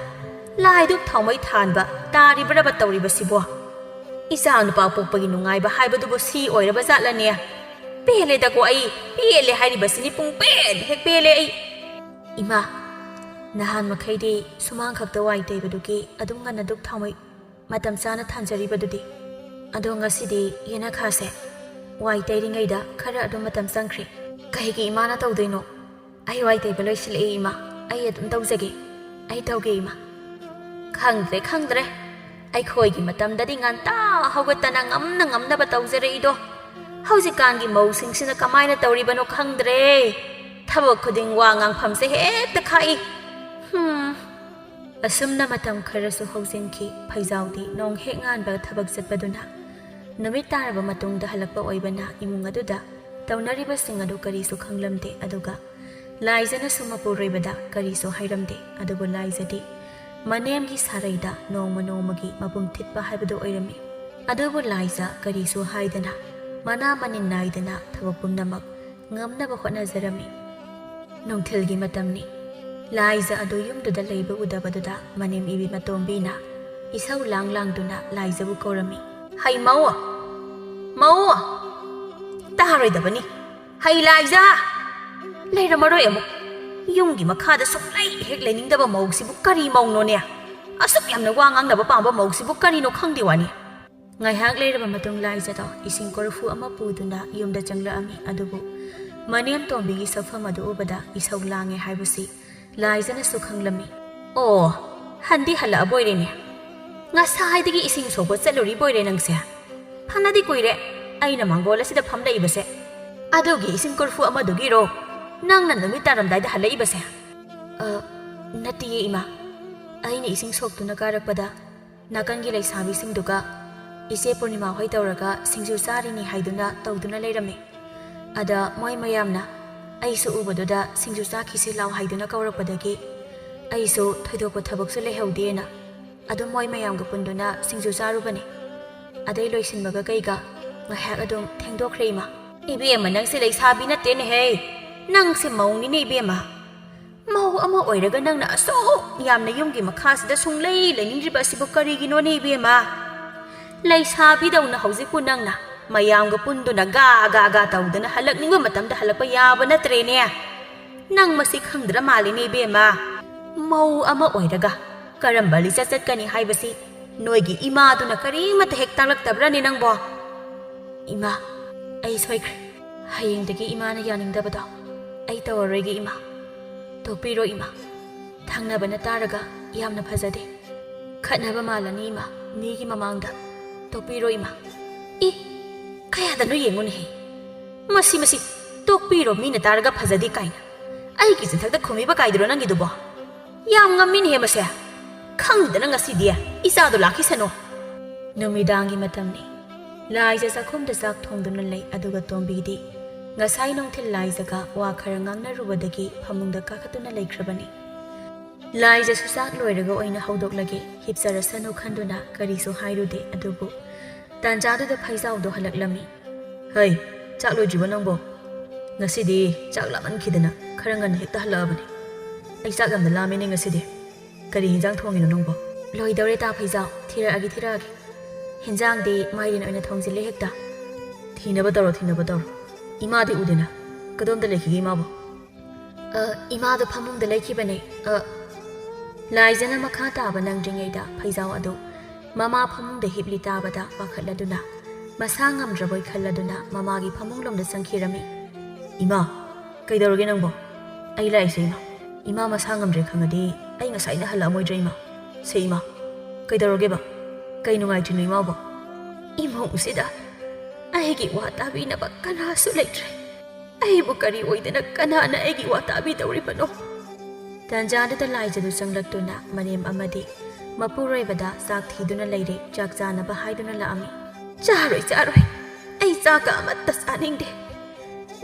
ꯂꯥꯏꯗꯨꯛ ꯊꯥꯎꯃꯩ ꯊꯥꯟꯕ ꯇꯥꯔꯤꯕ꯭ꯔꯕ ꯇꯧꯔꯤꯕꯁꯤꯕꯣ? ꯏꯆꯥ ꯅꯨꯄꯥ ꯄꯣꯛꯄꯒꯤ ꯅꯨꯡꯉꯥꯏꯕ ꯍꯥꯏꯕꯗꯨꯕꯨ ꯁꯤ ꯑꯣꯏꯔꯕ ꯖꯥꯠꯂꯅꯦ? ꯄꯦꯜꯂꯦꯗꯀꯣ ꯑꯩ, ꯄꯦꯜꯂꯦ ꯍꯥꯏꯔꯤꯕꯁꯤꯅꯤ, ꯄꯨꯡ ꯄꯦꯜ ꯍꯦꯛ ꯄꯦꯜꯂꯦ ꯑꯩ꯫" "ꯏꯃꯥ, ꯅꯍꯥꯟ ꯃꯈꯩꯗꯤ ꯁꯨꯃꯥꯡ ꯈꯛꯇ ꯋꯥꯏ ꯇꯩꯕꯗꯨꯒꯤ ꯑꯗꯨꯝ ꯉꯟꯅ ꯗꯨꯛ ꯊꯥꯎꯃꯩ ꯃꯇꯝ ꯆꯥꯅ ꯊꯥꯟꯖꯔꯤꯕꯗꯨꯗꯤ? ꯑꯗꯣ ꯉꯁꯤꯗꯤ ꯌꯦꯅꯈꯥꯁꯦ ꯋꯥꯏ ꯇꯩꯔꯤꯉꯩꯗ ꯈꯔ ꯑꯗꯨꯝ ꯃꯇꯝ ꯆꯪꯈ꯭ꯔꯦ꯫ ꯀꯩꯒꯤ ꯏꯃꯥꯅ ꯇꯧꯗꯣꯏꯅꯣ? ꯑꯩ ꯋꯥꯏ ꯇꯩꯕ ꯂꯣꯏꯁꯤꯜꯂꯛꯑꯦ ꯏꯃꯥ, ꯑꯩ ꯑꯗꯨꯝ ꯇꯧꯖꯒꯦ, ꯑꯩ ꯇꯧꯒꯦ ꯏꯃꯥ꯫" "ꯈꯪꯗ꯭ꯔꯦ, ꯈꯪꯗ꯭ꯔꯦ, ꯑꯩꯈꯣꯏꯒꯤ ꯃꯇꯝꯗꯗꯤ ꯉꯟꯇꯥ ꯍꯧꯒꯠꯇꯅ ꯉꯝꯅ ꯉꯝꯅꯕ ꯇꯧꯖꯔꯛꯏꯗꯣ꯫ ꯍꯧꯖꯤꯛꯀꯥꯟꯒꯤ ꯃꯧꯁꯤꯡꯁꯤꯅ ꯀꯃꯥꯏꯅ ꯇꯧꯔꯤꯕꯅꯣ ꯈꯪꯗ꯭ꯔꯦ꯫ ꯊꯕꯛ ꯈꯨꯗꯤꯡ ꯋꯥ ꯉꯥꯡꯐꯝꯁꯦ ꯍꯦꯛꯇ ꯈꯥꯛꯏ꯫ ꯍꯨꯝ꯫" ꯑꯁꯨꯝꯅ ꯃꯇꯝ ꯈꯔꯁꯨ ꯍꯧꯖꯤꯟꯈꯤ꯫ ꯐꯩꯖꯥꯎꯗꯤ ꯅꯣꯡ ꯍꯦꯛ ꯉꯥꯟꯕ ꯊꯕꯛ ꯆꯠꯄꯗꯨꯅ ꯅꯨꯃꯤꯠ ꯇꯥꯔꯕ ꯃꯇꯨꯡꯗ ꯍꯜꯂꯛꯄ ꯑꯣꯏꯕꯅ ꯏꯃꯨꯡ ꯑꯗꯨꯗ ꯇꯧꯅꯔꯤꯕꯁꯤꯡ ꯑꯗꯨ ꯀꯔꯤꯁꯨ ꯈꯪꯂꯝꯗꯦ꯫ ꯑꯗꯨꯒ ꯂꯥꯏꯖꯅꯁꯨ ꯃꯄꯨꯔꯣꯏꯕꯗ ꯀꯔꯤꯁꯨ ꯍꯥꯏꯔꯝꯗꯦ꯫ ꯑꯗꯨꯕꯨ ꯂꯥꯏꯖꯗꯤ ꯃꯅꯦꯝꯒꯤ ꯁꯥꯔꯩꯗ ꯅꯣꯡꯃ ꯅꯣꯡꯃꯒꯤ ꯃꯄꯨꯝ ꯊꯤꯠꯄ ꯍꯥꯏꯕꯗꯨ ꯑꯣꯏꯔꯝꯃꯤ꯫ ꯑꯗꯨꯕꯨ ꯂꯥꯏꯖ ꯀꯔꯤꯁꯨ ꯍꯥꯏꯗꯅ ꯃꯅꯥ ꯃꯅꯤꯟ ꯅꯥꯏꯗꯅ ꯊꯕꯛ ꯄꯨꯝꯅꯃꯛ ꯉꯝꯅꯕ ꯍꯣꯠꯅꯖꯔꯝꯃꯤ꯫ ꯅꯨꯡꯊꯤꯜꯒꯤ ꯃꯇꯝꯅꯤ꯫ ꯂꯥꯏꯖ ꯑꯗꯨ ꯌꯨꯝꯗꯨꯗ ꯂꯩꯕ ꯎꯗꯕꯗꯨꯗ ꯃꯅꯦꯝ ꯏꯕꯤ ꯃꯇꯣꯝꯕꯤꯅ ꯏꯁꯧ ꯂꯥꯡ ꯂꯥꯡꯗꯨꯅ ꯂꯥꯏꯖꯕꯨ ꯀꯧꯔꯝꯃꯤ꯫ "ꯍꯩ ꯃꯧ! ꯃꯧ! ꯇꯥꯔꯣꯏꯗꯕꯅꯤ! ꯍꯩ ꯂꯥꯏꯖ! ꯂꯩꯔꯝꯃꯔꯣꯏ ꯑꯃꯨꯛ! ꯌꯨꯝꯒꯤ ꯃꯈꯥꯗ ꯁꯨꯡꯂꯩ ꯍꯦꯛ ꯂꯩꯅꯤꯡꯗꯕ ꯃꯧꯁꯤꯕꯨ ꯀꯔꯤ ꯃꯧꯅꯣꯅꯦ? ꯑꯁꯨꯛ ꯌꯥꯝꯅ ꯋꯥ ꯉꯥꯡꯅꯕ ꯄꯥꯝꯕ ꯃꯧꯁꯤꯕꯨ ꯀꯔꯤꯅꯣ ꯈꯪꯗꯦ ꯋꯥꯅꯤ!" ꯉꯥꯏꯍꯥꯛ ꯂꯩꯔꯕ ꯃꯇꯨꯡ ꯂꯥꯏꯖꯗꯣ ꯏꯁꯤꯡ ꯀꯣꯔꯐꯨ ꯑꯃ ꯄꯨꯗꯨꯅ ꯌꯨꯝꯗ ꯆꯪꯂꯛꯑꯝꯃꯤ꯫ ꯑꯗꯨꯕꯨ ꯃꯅꯦꯝ ꯇꯣꯝꯕꯤꯒꯤ ꯁꯛꯐꯝ ꯑꯗꯨ ꯎꯕꯗ ꯏꯁꯧ ꯂꯥꯡꯉꯦ ꯍꯥꯏꯕꯁꯤ ꯂꯥꯏꯖꯅꯁꯨ ꯈꯪꯂꯝꯃꯤ꯫ "ꯑꯣ, ꯍꯟꯗꯤ ꯍꯜꯂꯛꯑꯕꯣꯏꯔꯦꯅꯦ꯫ ꯉꯁꯥꯏꯗꯒꯤ ꯏꯁꯤꯡ ꯁꯣꯛꯄ ꯆꯠꯂꯨꯔꯤꯕꯣꯏꯔꯦ ꯅꯪꯁꯦ꯫ ꯐꯅꯗꯤ ꯀꯨꯏꯔꯦ ꯑꯩꯅ ꯃꯥꯡꯒꯣꯜ ꯑꯁꯤꯗ ꯐꯝꯂꯛꯏꯕꯁꯦ꯫ ꯑꯗꯨꯒꯤ ꯏꯁꯤꯡ ꯀꯣꯔꯐꯨ ꯑꯃꯗꯨꯒꯤꯔꯣ ꯅꯪꯅ ꯅꯨꯃꯤꯠ ꯇꯥꯔꯝꯗꯥꯏꯗ ꯍꯜꯂꯛꯏꯕꯁꯦ?" "ꯑ, ꯅꯠꯇꯤꯌꯦ ꯏꯃꯥ꯫ ꯑꯩꯅ ꯏꯁꯤꯡ ꯁꯣꯛꯇꯨꯅ ꯀꯥꯔꯛꯄꯗ ꯅꯥꯀꯟꯒꯤ ꯂꯩꯁꯥꯕꯤꯁꯤꯡꯗꯨꯒ ꯏꯆꯦ ꯄꯨꯔꯅꯤꯃꯥ ꯍꯣꯏ ꯇꯧꯔꯒ ꯁꯤꯡꯖꯨ ꯆꯥꯔꯤꯅꯤ ꯍꯥꯏꯗꯨꯅ ꯇꯧꯗꯨꯅ ꯂꯩꯔꯝꯃꯤ꯫ ꯑꯗ ꯃꯣꯏ ꯃꯌꯥꯝꯅ ꯑꯩꯁꯨ ꯎꯕꯗꯨꯗ ꯁꯤꯡꯖꯨ ꯆꯥꯈꯤꯁꯤ ꯂꯥꯎ ꯍꯥꯏꯗꯨꯅ ꯀꯧꯔꯛꯄꯗꯒꯤ ꯑꯩꯁꯨ ꯊꯣꯏꯗꯣꯛꯄ ꯊꯕꯛꯁꯨ ꯂꯩꯍꯧꯗꯦꯅ ꯑꯗꯨꯝ ꯃꯣꯏ ꯃꯌꯥꯝꯒ ꯄꯨꯟꯗꯨꯅ ꯁꯤꯡꯖꯨ ꯆꯥꯔꯨꯕꯅꯤ꯫ ꯑꯗꯩ ꯂꯣꯏꯁꯤꯟꯕꯒ ꯀꯩꯒ ꯉꯥꯏꯍꯥꯛ ꯑꯗꯨꯝ ꯊꯦꯡꯗꯣꯛꯈ꯭ꯔꯦ ꯏꯃꯥ꯫" "ꯏꯕꯦꯝꯃ, ꯅꯪꯁꯦ ꯂꯩꯁꯥꯕꯤ ꯅꯠꯇꯦꯅꯦꯍꯦ, ꯅꯪꯁꯦ ꯃꯧꯅꯤꯅꯦ ꯏꯕꯦꯝꯃ꯫ ꯃꯧ ꯑꯃ ꯑꯣꯏꯔꯒ ꯅꯪꯅ ꯑꯁꯨꯛ ꯌꯥꯝꯅ ꯌꯨꯝꯒꯤ ꯃꯈꯥꯁꯤꯗ ꯁꯨꯡꯂꯩ ꯂꯩꯅꯤꯡꯗ꯭ꯔꯤꯕ ꯑꯁꯤꯕꯨ ꯀꯔꯤꯒꯤꯅꯣꯅꯦ ꯏꯕꯦꯝꯃ? ꯂꯩꯁꯥꯕꯤꯗꯧꯅ ꯍꯧꯖꯤꯛꯄꯨ ꯅꯪꯅ ꯃꯌꯥꯝꯒ ꯄꯨꯟꯗꯨꯅ ꯒꯥ ꯒꯥ ꯒꯥ ꯇꯧꯗꯅ ꯍꯜꯂꯛꯅꯤꯡꯕ ꯃꯇꯝꯗ ꯍꯜꯂꯛꯄ ꯌꯥꯕ ꯅꯠꯇ꯭ꯔꯦꯅꯦ꯫ ꯅꯪ ꯃꯁꯤ ꯈꯪꯗ꯭ꯔ ꯃꯥꯜꯂꯤꯅꯦ ꯏꯕꯦꯝꯃ꯫ ꯃꯧ ꯑꯃ ꯑꯣꯏꯔꯒ ꯀꯔꯝꯕ ꯂꯤꯆꯠ ꯆꯠꯀꯅꯤ ꯍꯥꯏꯕꯁꯤ ꯅꯣꯏꯒꯤ ꯏꯃꯥꯗꯨꯅ ꯀꯔꯤꯃꯠꯇ ꯍꯦꯛ ꯇꯥꯛꯂꯛꯇꯕ꯭ꯔꯅꯦ ꯅꯪꯕꯣ?" "ꯏꯃꯥ, ꯑꯩ ꯁꯣꯏꯈ꯭ꯔꯦ꯫ ꯍꯌꯦꯡꯗꯒꯤ ꯏꯃꯥꯅ ꯌꯥꯅꯤꯡꯗꯕꯗꯣ ꯑꯩ ꯇꯧꯔꯔꯣꯏꯒꯦ ꯏꯃꯥ꯫ ꯇꯣꯛꯄꯤꯔꯣ ꯏꯃꯥ꯫ ꯊꯪꯅꯕꯅ ꯇꯥꯔꯒ ꯌꯥꯝꯅ ꯐꯖꯗꯦ꯫ ꯈꯠꯅꯕ ꯃꯥꯜꯂꯅꯤ ꯏꯃꯥ, ꯃꯤꯒꯤ ꯃꯃꯥꯡꯗ꯫ ꯇꯣꯛꯄꯤꯔꯣ ꯏꯃꯥ꯫" "ꯏ, ꯀꯌꯥꯗꯅꯣ ꯌꯦꯡꯉꯨꯅꯦꯍꯦ꯫ ꯃꯁꯤ, ꯃꯁꯤ, ꯇꯣꯛꯄꯤꯔꯣ, ꯃꯤꯅ ꯇꯥꯔꯒ ꯐꯖꯗꯦ ꯀꯥꯏꯅ꯫ ꯑꯩꯒꯤ ꯆꯤꯟꯊꯛꯇ ꯈꯨꯝꯃꯤꯕ ꯀꯥꯏꯗꯨꯔꯣ ꯅꯪꯒꯤꯗꯨꯕꯣ? ꯌꯥꯝ ꯉꯝꯃꯤꯅꯦꯍꯦ ꯃꯁꯦ꯫ ꯈꯪꯗꯅ ꯉꯁꯤꯗꯤ ꯏꯆꯥꯗꯣ ꯂꯥꯛꯈꯤꯁꯅꯨ꯫" ꯅꯨꯃꯤꯗꯥꯡꯒꯤ ꯃꯇꯝꯅꯤ꯫ ꯂꯥꯏꯖ ꯆꯥꯛꯈꯨꯝꯗ ꯆꯥꯛ ꯊꯣꯡꯗꯨꯅ ꯂꯩ, ꯑꯗꯨꯒ ꯇꯣꯝꯕꯤꯗꯤ ꯉꯁꯥꯏ ꯅꯨꯡꯊꯤꯜ ꯂꯥꯏꯖꯒ ꯋꯥ ꯈꯔ ꯉꯥꯡꯅꯔꯨꯕꯗꯒꯤ ꯐꯃꯨꯡꯗ ꯀꯥꯈꯠꯇꯨꯅ ꯂꯩꯈ꯭ꯔꯕꯅꯤ꯫ ꯂꯥꯏꯖꯁꯨ ꯆꯥꯛ ꯂꯣꯏꯔꯒ ꯑꯣꯏꯅ ꯍꯧꯗꯣꯛꯂꯒꯦ, ꯍꯤꯞꯆꯔꯁꯅꯨ ꯈꯟꯗꯨꯅ ꯀꯔꯤꯁꯨ ꯍꯥꯏꯔꯨꯗꯦ꯫ ꯑꯗꯨꯕꯨ ꯇꯥꯟꯖꯥꯗꯨꯗ ꯐꯩꯖꯥꯎꯗꯣ ꯍꯜꯂꯛꯂꯝꯃꯤ꯫ "ꯍꯩ, ꯆꯥꯛ ꯂꯣꯏꯗ꯭ꯔꯤꯕꯣ ꯅꯪꯕꯣ? ꯉꯁꯤꯗꯤ ꯆꯥꯛ ꯂꯥꯝꯃꯟꯈꯤꯗꯅ ꯈꯔ ꯉꯟꯅ ꯍꯦꯛꯇ ꯍꯜꯂꯛꯑꯕꯅꯤ꯫ ꯑꯩ ꯆꯥꯛ ꯌꯥꯝꯅ ꯂꯥꯝꯃꯦꯅꯦ ꯉꯁꯤꯗꯤ꯫ ꯀꯔꯤ ꯍꯤꯟꯖꯥꯡ ꯊꯣꯡꯉꯤꯅꯣ ꯅꯪꯕꯣ?" "ꯂꯣꯏꯗꯧꯔꯦ ꯇꯥ ꯐꯩꯖꯥꯎ, ꯊꯤꯔꯛꯑꯒꯦ, ꯊꯤꯔꯛꯑꯒꯦ꯫ ꯍꯤꯟꯖꯥꯡꯗꯤ ꯃꯥꯏꯔꯦꯟ ꯑꯣꯏꯅ ꯊꯣꯡꯖꯤꯜꯂꯦ ꯍꯦꯛꯇ꯫" "ꯊꯤꯅꯕ ꯇꯧꯔꯣ, ꯊꯤꯅꯕ ꯇꯧꯔꯣ꯫ ꯏꯃꯥꯗꯤ ꯎꯗꯦꯅ꯫ ꯀꯗꯣꯝꯗ ꯂꯩꯈꯤꯒꯦ ꯏꯃꯥꯕꯣ?" "ꯑ, ꯏꯃꯥꯗꯣ ꯐꯃꯨꯡꯗ ꯂꯩꯈꯤꯕꯅꯦ꯫" ꯑ, ꯂꯥꯏꯖꯅ ꯃꯈꯥ ꯇꯥꯕ ꯅꯪꯗ꯭ꯔꯤꯉꯩꯗ ꯐꯩꯖꯥꯎ ꯑꯗꯨ ꯃꯃꯥ ꯐꯃꯨꯡꯗ ꯍꯤꯞꯂꯤ ꯇꯥꯕꯗ ꯄꯥꯈꯠꯂꯗꯨꯅ ꯃꯁꯥ ꯉꯝꯗ꯭ꯔꯕꯣꯏ ꯈꯜꯂꯗꯨꯅ ꯃꯃꯥꯒꯤ ꯐꯃꯨꯡꯂꯣꯝꯗ ꯆꯪꯈꯤꯔꯝꯃꯤ꯫ ꯏꯃꯥ, ꯀꯩꯗꯧꯔꯒꯦ ꯅꯪꯕꯣ? ꯑꯩ ꯂꯥꯛꯏꯁꯦ ꯏꯃꯥ꯫ ꯏꯃꯥ ꯃꯁꯥ ꯉꯝꯗ꯭ꯔꯦ ꯈꯪꯉꯗꯤ ꯑꯩ ꯉꯁꯥꯏꯅ ꯍꯜꯂꯛꯑꯝꯃꯣꯏꯗ꯭ꯔꯦ ꯏꯃꯥ꯫ ꯁꯦ ꯏꯃꯥ, ꯀꯩꯗꯧꯔꯒꯦꯕ? ꯀꯩ ꯅꯨꯡꯉꯥꯏꯇ꯭ꯔꯤꯅꯣ ꯏꯃꯥꯕꯣ? ꯏꯃꯨꯡꯁꯤꯗ ꯑꯩꯒꯤ ꯋꯥ ꯇꯥꯕꯤꯅꯕ ꯀꯅꯥꯁꯨ ꯂꯩꯇ꯭ꯔꯦ꯫ ꯑꯩꯕꯨ ꯀꯔꯤ ꯑꯣꯏꯗꯅ ꯀꯅꯥꯅ ꯑꯩꯒꯤ ꯋꯥ ꯇꯥꯕꯤꯗꯧꯔꯤꯕꯅꯣ? ꯇꯥꯟꯖꯥꯗꯨꯗ ꯂꯥꯏꯖꯗꯨ ꯆꯪꯂꯛꯇꯨꯅ ꯃꯅꯦꯝ ꯑꯃꯗꯤ ꯃꯄꯨꯔꯣꯏꯕꯗ ꯆꯥꯛ ꯊꯤꯗꯨꯅ ꯂꯩꯔꯦ, ꯆꯥꯛ ꯆꯥꯅꯕ ꯍꯥꯏꯗꯨꯅ ꯂꯥꯛꯑꯝꯃꯤ꯫ "ꯆꯥꯔꯣꯏ, ꯆꯥꯔꯣꯏ, ꯑꯩ ꯆꯥꯛꯀ ꯑꯃꯠꯇ ꯆꯥꯅꯤꯡꯗꯦ꯫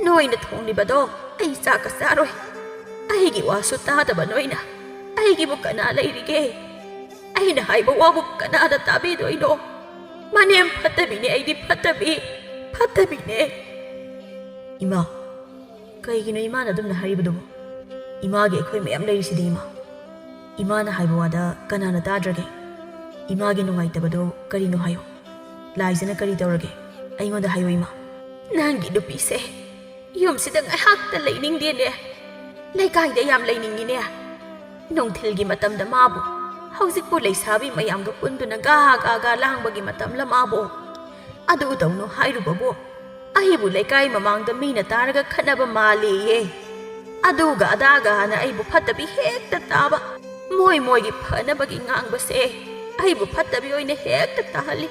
ꯅꯣꯏꯅ ꯊꯣꯡꯂꯤꯕꯗꯣ ꯑꯩ ꯆꯥꯛꯀ ꯆꯥꯔꯣꯏ꯫ ꯑꯩꯒꯤ ꯋꯥꯁꯨ ꯇꯥꯗꯕ ꯅꯣꯏꯅ ꯑꯩꯒꯤꯕꯨ ꯀꯅꯥ ꯂꯩꯔꯤꯒꯦ? ꯑꯩꯅ ꯍꯥꯏꯕ ꯋꯥꯕꯨ ꯀꯅꯥꯅ ꯇꯥꯕꯤꯗꯣꯏꯅꯣ? ꯃꯅꯦꯝ ꯐꯠꯇꯕꯤꯅꯦ, ꯑꯩꯗꯤ ꯐꯠꯇꯕꯤ, ꯐꯠꯇꯕꯤꯅꯦ꯫" ꯏꯃꯥ, ꯀꯩꯒꯤꯅꯣ ꯏꯃꯥꯅ ꯑꯗꯨꯝꯅ ꯍꯥꯏꯔꯤꯕꯗꯨꯕꯨ? ꯏꯃꯥꯒꯤ ꯑꯩꯈꯣꯏ ꯃꯌꯥꯝ ꯂꯩꯔꯤꯁꯤꯗꯤ ꯏꯃꯥ꯫ ꯏꯃꯥꯅ ꯍꯥꯏꯕ ꯋꯥꯗ ꯀꯅꯥꯅ ꯇꯥꯗ꯭ꯔꯒꯦ? ꯏꯃꯥꯒꯤ ꯅꯨꯡꯉꯥꯏꯇꯕꯗꯣ ꯀꯔꯤꯅꯣ ꯍꯥꯏꯌꯨ꯫ ꯂꯥꯏꯖꯅ ꯀꯔꯤ ꯇꯧꯔꯒꯦ? ꯑꯩꯉꯣꯟꯗ ꯍꯥꯏꯌꯨ ꯏꯃꯥ꯫ ꯅꯪꯒꯤ ꯅꯨꯄꯤꯁꯦ ꯌꯨꯝꯁꯤꯗ ꯉꯥꯏꯍꯥꯛꯇ ꯂꯩꯅꯤꯡꯗꯦꯅꯦ꯫ ꯂꯩꯀꯥꯏꯗ ꯌꯥꯝ ꯂꯩꯅꯤꯡꯉꯤꯅꯦ꯫ ꯅꯨꯡꯊꯤꯜꯒꯤ ꯃꯇꯝꯗ ꯃꯥꯕꯨ, ꯍꯧꯖꯤꯛꯄꯨ ꯂꯩꯁꯥꯕꯤ ꯃꯌꯥꯝꯒ ꯄꯨꯟꯗꯨꯅ ꯒꯥ ꯒꯥ ꯒꯥ ꯂꯥꯡꯕꯒꯤ ꯃꯇꯝꯂ ꯃꯥꯕꯨ? ꯑꯗꯨ ꯇꯧꯅꯨ ꯍꯥꯏꯔꯨꯕꯕꯨ ꯑꯩꯕꯨ ꯂꯩꯀꯥꯏ ꯃꯃꯥꯡꯗ ꯃꯤꯅ ꯇꯥꯔꯒ ꯈꯠꯅꯕ ꯃꯥꯜꯂꯦꯌꯦ꯫ ꯑꯗꯨꯒ ꯑꯗꯥꯒ ꯍꯥꯏꯅ ꯑꯩꯕꯨ ꯐꯠꯇꯕꯤ ꯍꯦꯛꯇ ꯇꯥꯕ꯫ ꯃꯣꯏ ꯃꯣꯏꯒꯤ ꯐꯅꯕꯒꯤ ꯉꯥꯡꯕꯁꯦ ꯑꯩꯕꯨ ꯐꯠꯇꯕꯤ ꯑꯣꯏꯅ ꯍꯦꯛꯇ ꯇꯥꯍꯜꯂꯤ꯫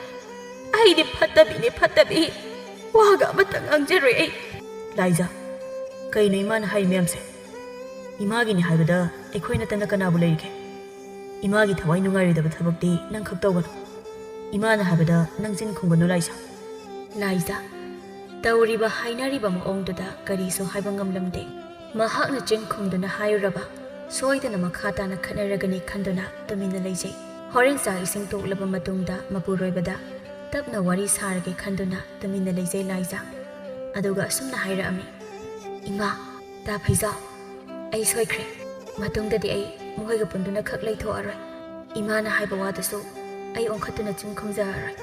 ꯑꯩꯗꯤ ꯐꯠꯇꯕꯤꯅꯦ, ꯐꯠꯇꯕꯤ꯫ ꯋꯥꯒ ꯑꯃꯠꯇ ꯉꯥꯡꯖꯔꯣꯏ ꯑꯩ꯫ ꯂꯥꯏꯖ, ꯀꯩꯅꯣ ꯏꯃꯥꯅ ꯍꯥꯏ ꯃꯌꯥꯝꯁꯦ? ꯏꯃꯥꯒꯤꯅꯤ ꯍꯥꯏꯕꯗ ꯑꯩꯈꯣꯏ ꯅꯠꯇꯅ ꯀꯅꯥꯕꯨ ꯂꯩꯔꯤꯒꯦ? ꯏꯃꯥꯒꯤ ꯊꯋꯥꯏ ꯅꯨꯡꯉꯥꯏꯔꯣꯏꯗꯕ ꯊꯕꯛꯇꯤ ꯅꯪ ꯈꯛ ꯇꯧꯒꯅꯨ꯫ ꯏꯃꯥꯅ ꯍꯥꯏꯕꯗ ꯅꯪ ꯆꯤꯟ ꯈꯨꯝꯒꯅꯨ, ꯂꯥꯏꯖ꯫ ꯂꯥꯏꯖ, ꯇꯧꯔꯤꯕ ꯍꯥꯏꯅꯔꯤꯕ ꯃꯑꯣꯡꯗꯨꯗ ꯀꯔꯤꯁꯨ ꯍꯥꯏꯕ ꯉꯝꯂꯝꯗꯦ꯫ ꯃꯍꯥꯛꯅ ꯆꯤꯟ ꯈꯨꯝꯗꯨꯅ ꯍꯥꯏꯔꯨꯔꯕ, ꯁꯣꯏꯗꯅ ꯃꯈꯥ ꯇꯥꯅ ꯈꯠꯅꯔꯒꯅꯤ ꯈꯟꯗꯨꯅ ꯇꯨꯃꯤꯟꯅ ꯂꯩꯖꯩ꯫ ꯍꯣꯔꯦꯟ ꯆꯥꯛ ꯏꯁꯤꯡ ꯇꯣꯛꯂꯕ ꯃꯇꯨꯡꯗ ꯃꯄꯨꯔꯣꯏꯕꯗ ꯇꯞꯅ ꯋꯥꯔꯤ ꯁꯥꯔꯒꯦ ꯈꯟꯗꯨꯅ ꯇꯨꯃꯤꯟꯅ ꯂꯩꯖꯩ ꯂꯥꯏꯖ꯫ ꯑꯗꯨꯒ ꯑꯁꯨꯝꯅ ꯍꯥꯏꯔꯛꯑꯝꯃꯤ, "ꯏꯃꯥ, ꯇꯥ ꯐꯩꯖꯥꯎ, ꯑꯩ ꯁꯣꯏꯈ꯭ꯔꯦ꯫ ꯃꯇꯨꯡꯗꯗꯤ ꯑꯩ ꯃꯈꯣꯏꯒ ꯄꯨꯟꯗꯨꯅ ꯈꯛ ꯂꯩꯊꯣꯛꯑꯔꯣꯏ꯫ ꯏꯃꯥꯅ ꯍꯥꯏꯕ ꯋꯥꯗꯨꯁꯨ ꯑꯩ ꯑꯣꯟꯈꯠꯇꯨꯅ ꯆꯤꯟ ꯈꯨꯝꯖꯔꯔꯣꯏ꯫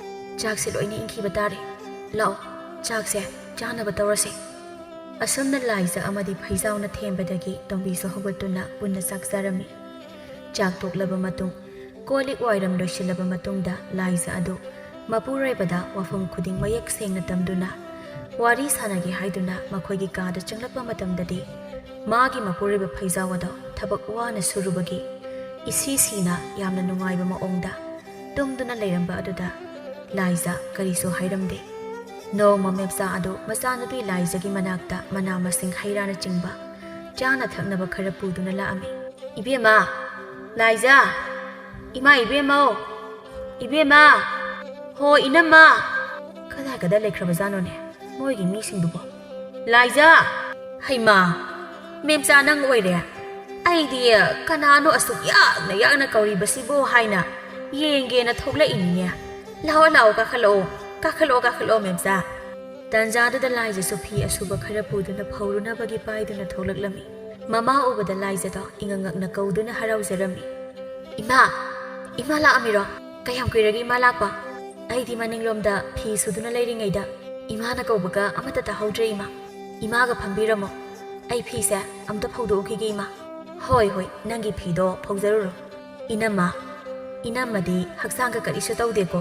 ꯆꯥꯛꯁꯦ ꯂꯣꯏꯅ ꯏꯪꯈꯤꯕ ꯇꯥꯔꯦ꯫ ꯂꯥꯛꯑꯣ, ꯆꯥꯛꯁꯦ ꯆꯥꯅꯕ ꯇꯧꯔꯁꯦ꯫" ꯑꯁꯨꯝꯅ ꯂꯥꯏꯖ ꯑꯃꯗꯤ ꯐꯩꯖꯥꯎꯅ ꯊꯦꯝꯕꯗꯒꯤ ꯇꯣꯝꯕꯤꯁꯨ ꯍꯧꯒꯠꯇꯨꯅ ꯄꯨꯟꯅ ꯆꯥꯛ ꯆꯥꯔꯝꯃꯤ꯫ ꯆꯥꯛ ꯇꯣꯛꯂꯕ ꯃꯇꯨꯡ, ꯀꯣꯜ ꯂꯤꯛ ꯋꯥꯏꯔꯝ ꯂꯣꯏꯁꯤꯜꯂꯕ ꯃꯇꯨꯡꯗ ꯂꯥꯏꯖ ꯑꯗꯨ ꯃꯄꯨꯔꯣꯏꯕꯗ ꯋꯥꯐꯝ ꯈꯨꯗꯤꯡ ꯃꯌꯦꯛ ꯁꯦꯡꯅ ꯇꯝꯗꯨꯅ ꯋꯥꯔꯤ ꯁꯥꯟꯅꯒꯦ ꯍꯥꯏꯗꯨꯅ ꯃꯈꯣꯏꯒꯤ ꯀꯥꯗ ꯆꯪꯂꯛꯄ ꯃꯇꯝꯗꯗꯤ, ꯃꯥꯒꯤ ꯃꯄꯨꯔꯣꯏꯕ ꯐꯩꯖꯥꯎ ꯑꯗꯣ ꯊꯕꯛ ꯋꯥꯅ ꯁꯨꯔꯨꯕꯒꯤ ꯏꯁꯤ ꯁꯤꯅ ꯌꯥꯝꯅ ꯅꯨꯡꯉꯥꯏꯕ ꯃꯑꯣꯡꯗ ꯇꯨꯝꯗꯨꯅ ꯂꯩꯔꯝꯕ ꯑꯗꯨꯗ ꯂꯥꯏꯖ ꯀꯔꯤꯁꯨ ꯍꯥꯏꯔꯝꯗꯦ꯫ ꯅꯣꯡꯃ ꯃꯦꯝꯆꯥ ꯑꯗꯨ ꯃꯆꯥꯅꯨꯄꯤ ꯂꯥꯏꯖꯒꯤ ꯃꯅꯥꯛꯇ ꯃꯅꯥ ꯃꯁꯤꯡ ꯍꯩ ꯔꯥꯅꯆꯤꯡꯕ ꯆꯥꯅ ꯊꯛꯅꯕ ꯈꯔ ꯄꯨꯗꯨꯅ ꯂꯥꯛꯑꯝꯃꯤ꯫ "ꯏꯕꯦꯝꯃ, ꯂꯥꯏꯖ! ꯏꯃꯥ ꯏꯕꯦꯝꯃꯧ! ꯏꯕꯦꯝꯃ! ꯍꯣ ꯏꯅꯝꯃ!" ꯀꯗꯥꯏ ꯀꯗꯥꯏ ꯂꯩꯈ꯭ꯔꯕꯖꯥꯠꯅꯣꯅꯦ ꯃꯣꯏꯒꯤ ꯃꯤꯁꯤꯡꯗꯨꯕꯣ? "ꯂꯥꯏꯖ!" "ꯍꯩꯃꯥ! ꯃꯦꯝꯆꯥ ꯅꯪ ꯑꯣꯏꯔꯦ? ꯑꯩꯗꯤ ꯀꯅꯥꯅꯣ ꯑꯁꯨꯛ ꯌꯥꯛꯅ ꯌꯥꯛꯅ ꯀꯧꯔꯤꯕꯁꯤꯕꯣ ꯍꯥꯏꯅ ꯌꯦꯡꯒꯦꯅ ꯊꯣꯛꯂꯛꯏꯅꯤꯅꯦ꯫ ꯂꯥꯛꯑꯣ, ꯂꯥꯛꯑꯣ, ꯀꯥꯈꯠꯂꯛꯑꯣ, ꯀꯥꯈꯠꯂꯛꯑꯣ, ꯀꯥꯈꯠꯂꯛꯑꯣ ꯃꯦꯝꯆꯥ!" ꯇꯟꯖꯥꯗꯨꯗ ꯂꯥꯏꯖꯁꯨ ꯐꯤ ꯑꯁꯨꯕ ꯈꯔ ꯄꯨꯗꯨꯅ ꯐꯧꯔꯨꯅꯕꯒꯤ ꯄꯥꯏꯗꯨꯅ ꯊꯣꯛꯂꯛꯂꯝꯃꯤ꯫ ꯃꯃꯥ ꯎꯕꯗ ꯂꯥꯏꯖꯗꯣ ꯏꯉꯛꯉꯛꯅ ꯀꯧꯗꯨꯅ ꯍꯔꯥꯎꯖꯔꯝꯃꯤ꯫ "ꯏꯃꯥ! ꯏꯃꯥ ꯂꯥꯛꯑꯝꯃꯤꯔꯣ? ꯀꯌꯥꯝ ꯀꯨꯏꯔꯒꯦ ꯏꯃꯥ ꯂꯥꯛꯄ? ꯑꯩꯗꯤ ꯃꯅꯤꯡꯂꯣꯝꯗ ꯐꯤ ꯁꯨꯗꯨꯅ ꯂꯩꯔꯤꯉꯩꯗ ꯏꯃꯥꯅ ꯀꯧꯕꯒ ꯑꯃꯠꯇ ꯇꯥꯍꯧꯗ꯭ꯔꯦ ꯏꯃꯥ꯫ ꯏꯃꯥꯒ ꯐꯝꯕꯤꯔꯝꯃꯣ꯫ ꯑꯩ ꯐꯤꯁꯦ ꯑꯝꯇ ꯐꯧꯗꯣꯛꯎꯈꯤꯒꯦ ꯏꯃꯥ꯫" "ꯍꯣꯏ, ꯍꯣꯏ, ꯅꯪꯒꯤ ꯐꯤꯗꯣ ꯐꯧꯖꯔꯨꯔꯣ꯫ ꯏꯅꯝꯃ, ꯏꯅꯝꯃꯗꯤ ꯍꯛꯆꯥꯡꯒ ꯀꯔꯤꯁꯨ ꯇꯧꯗꯦꯀꯣ?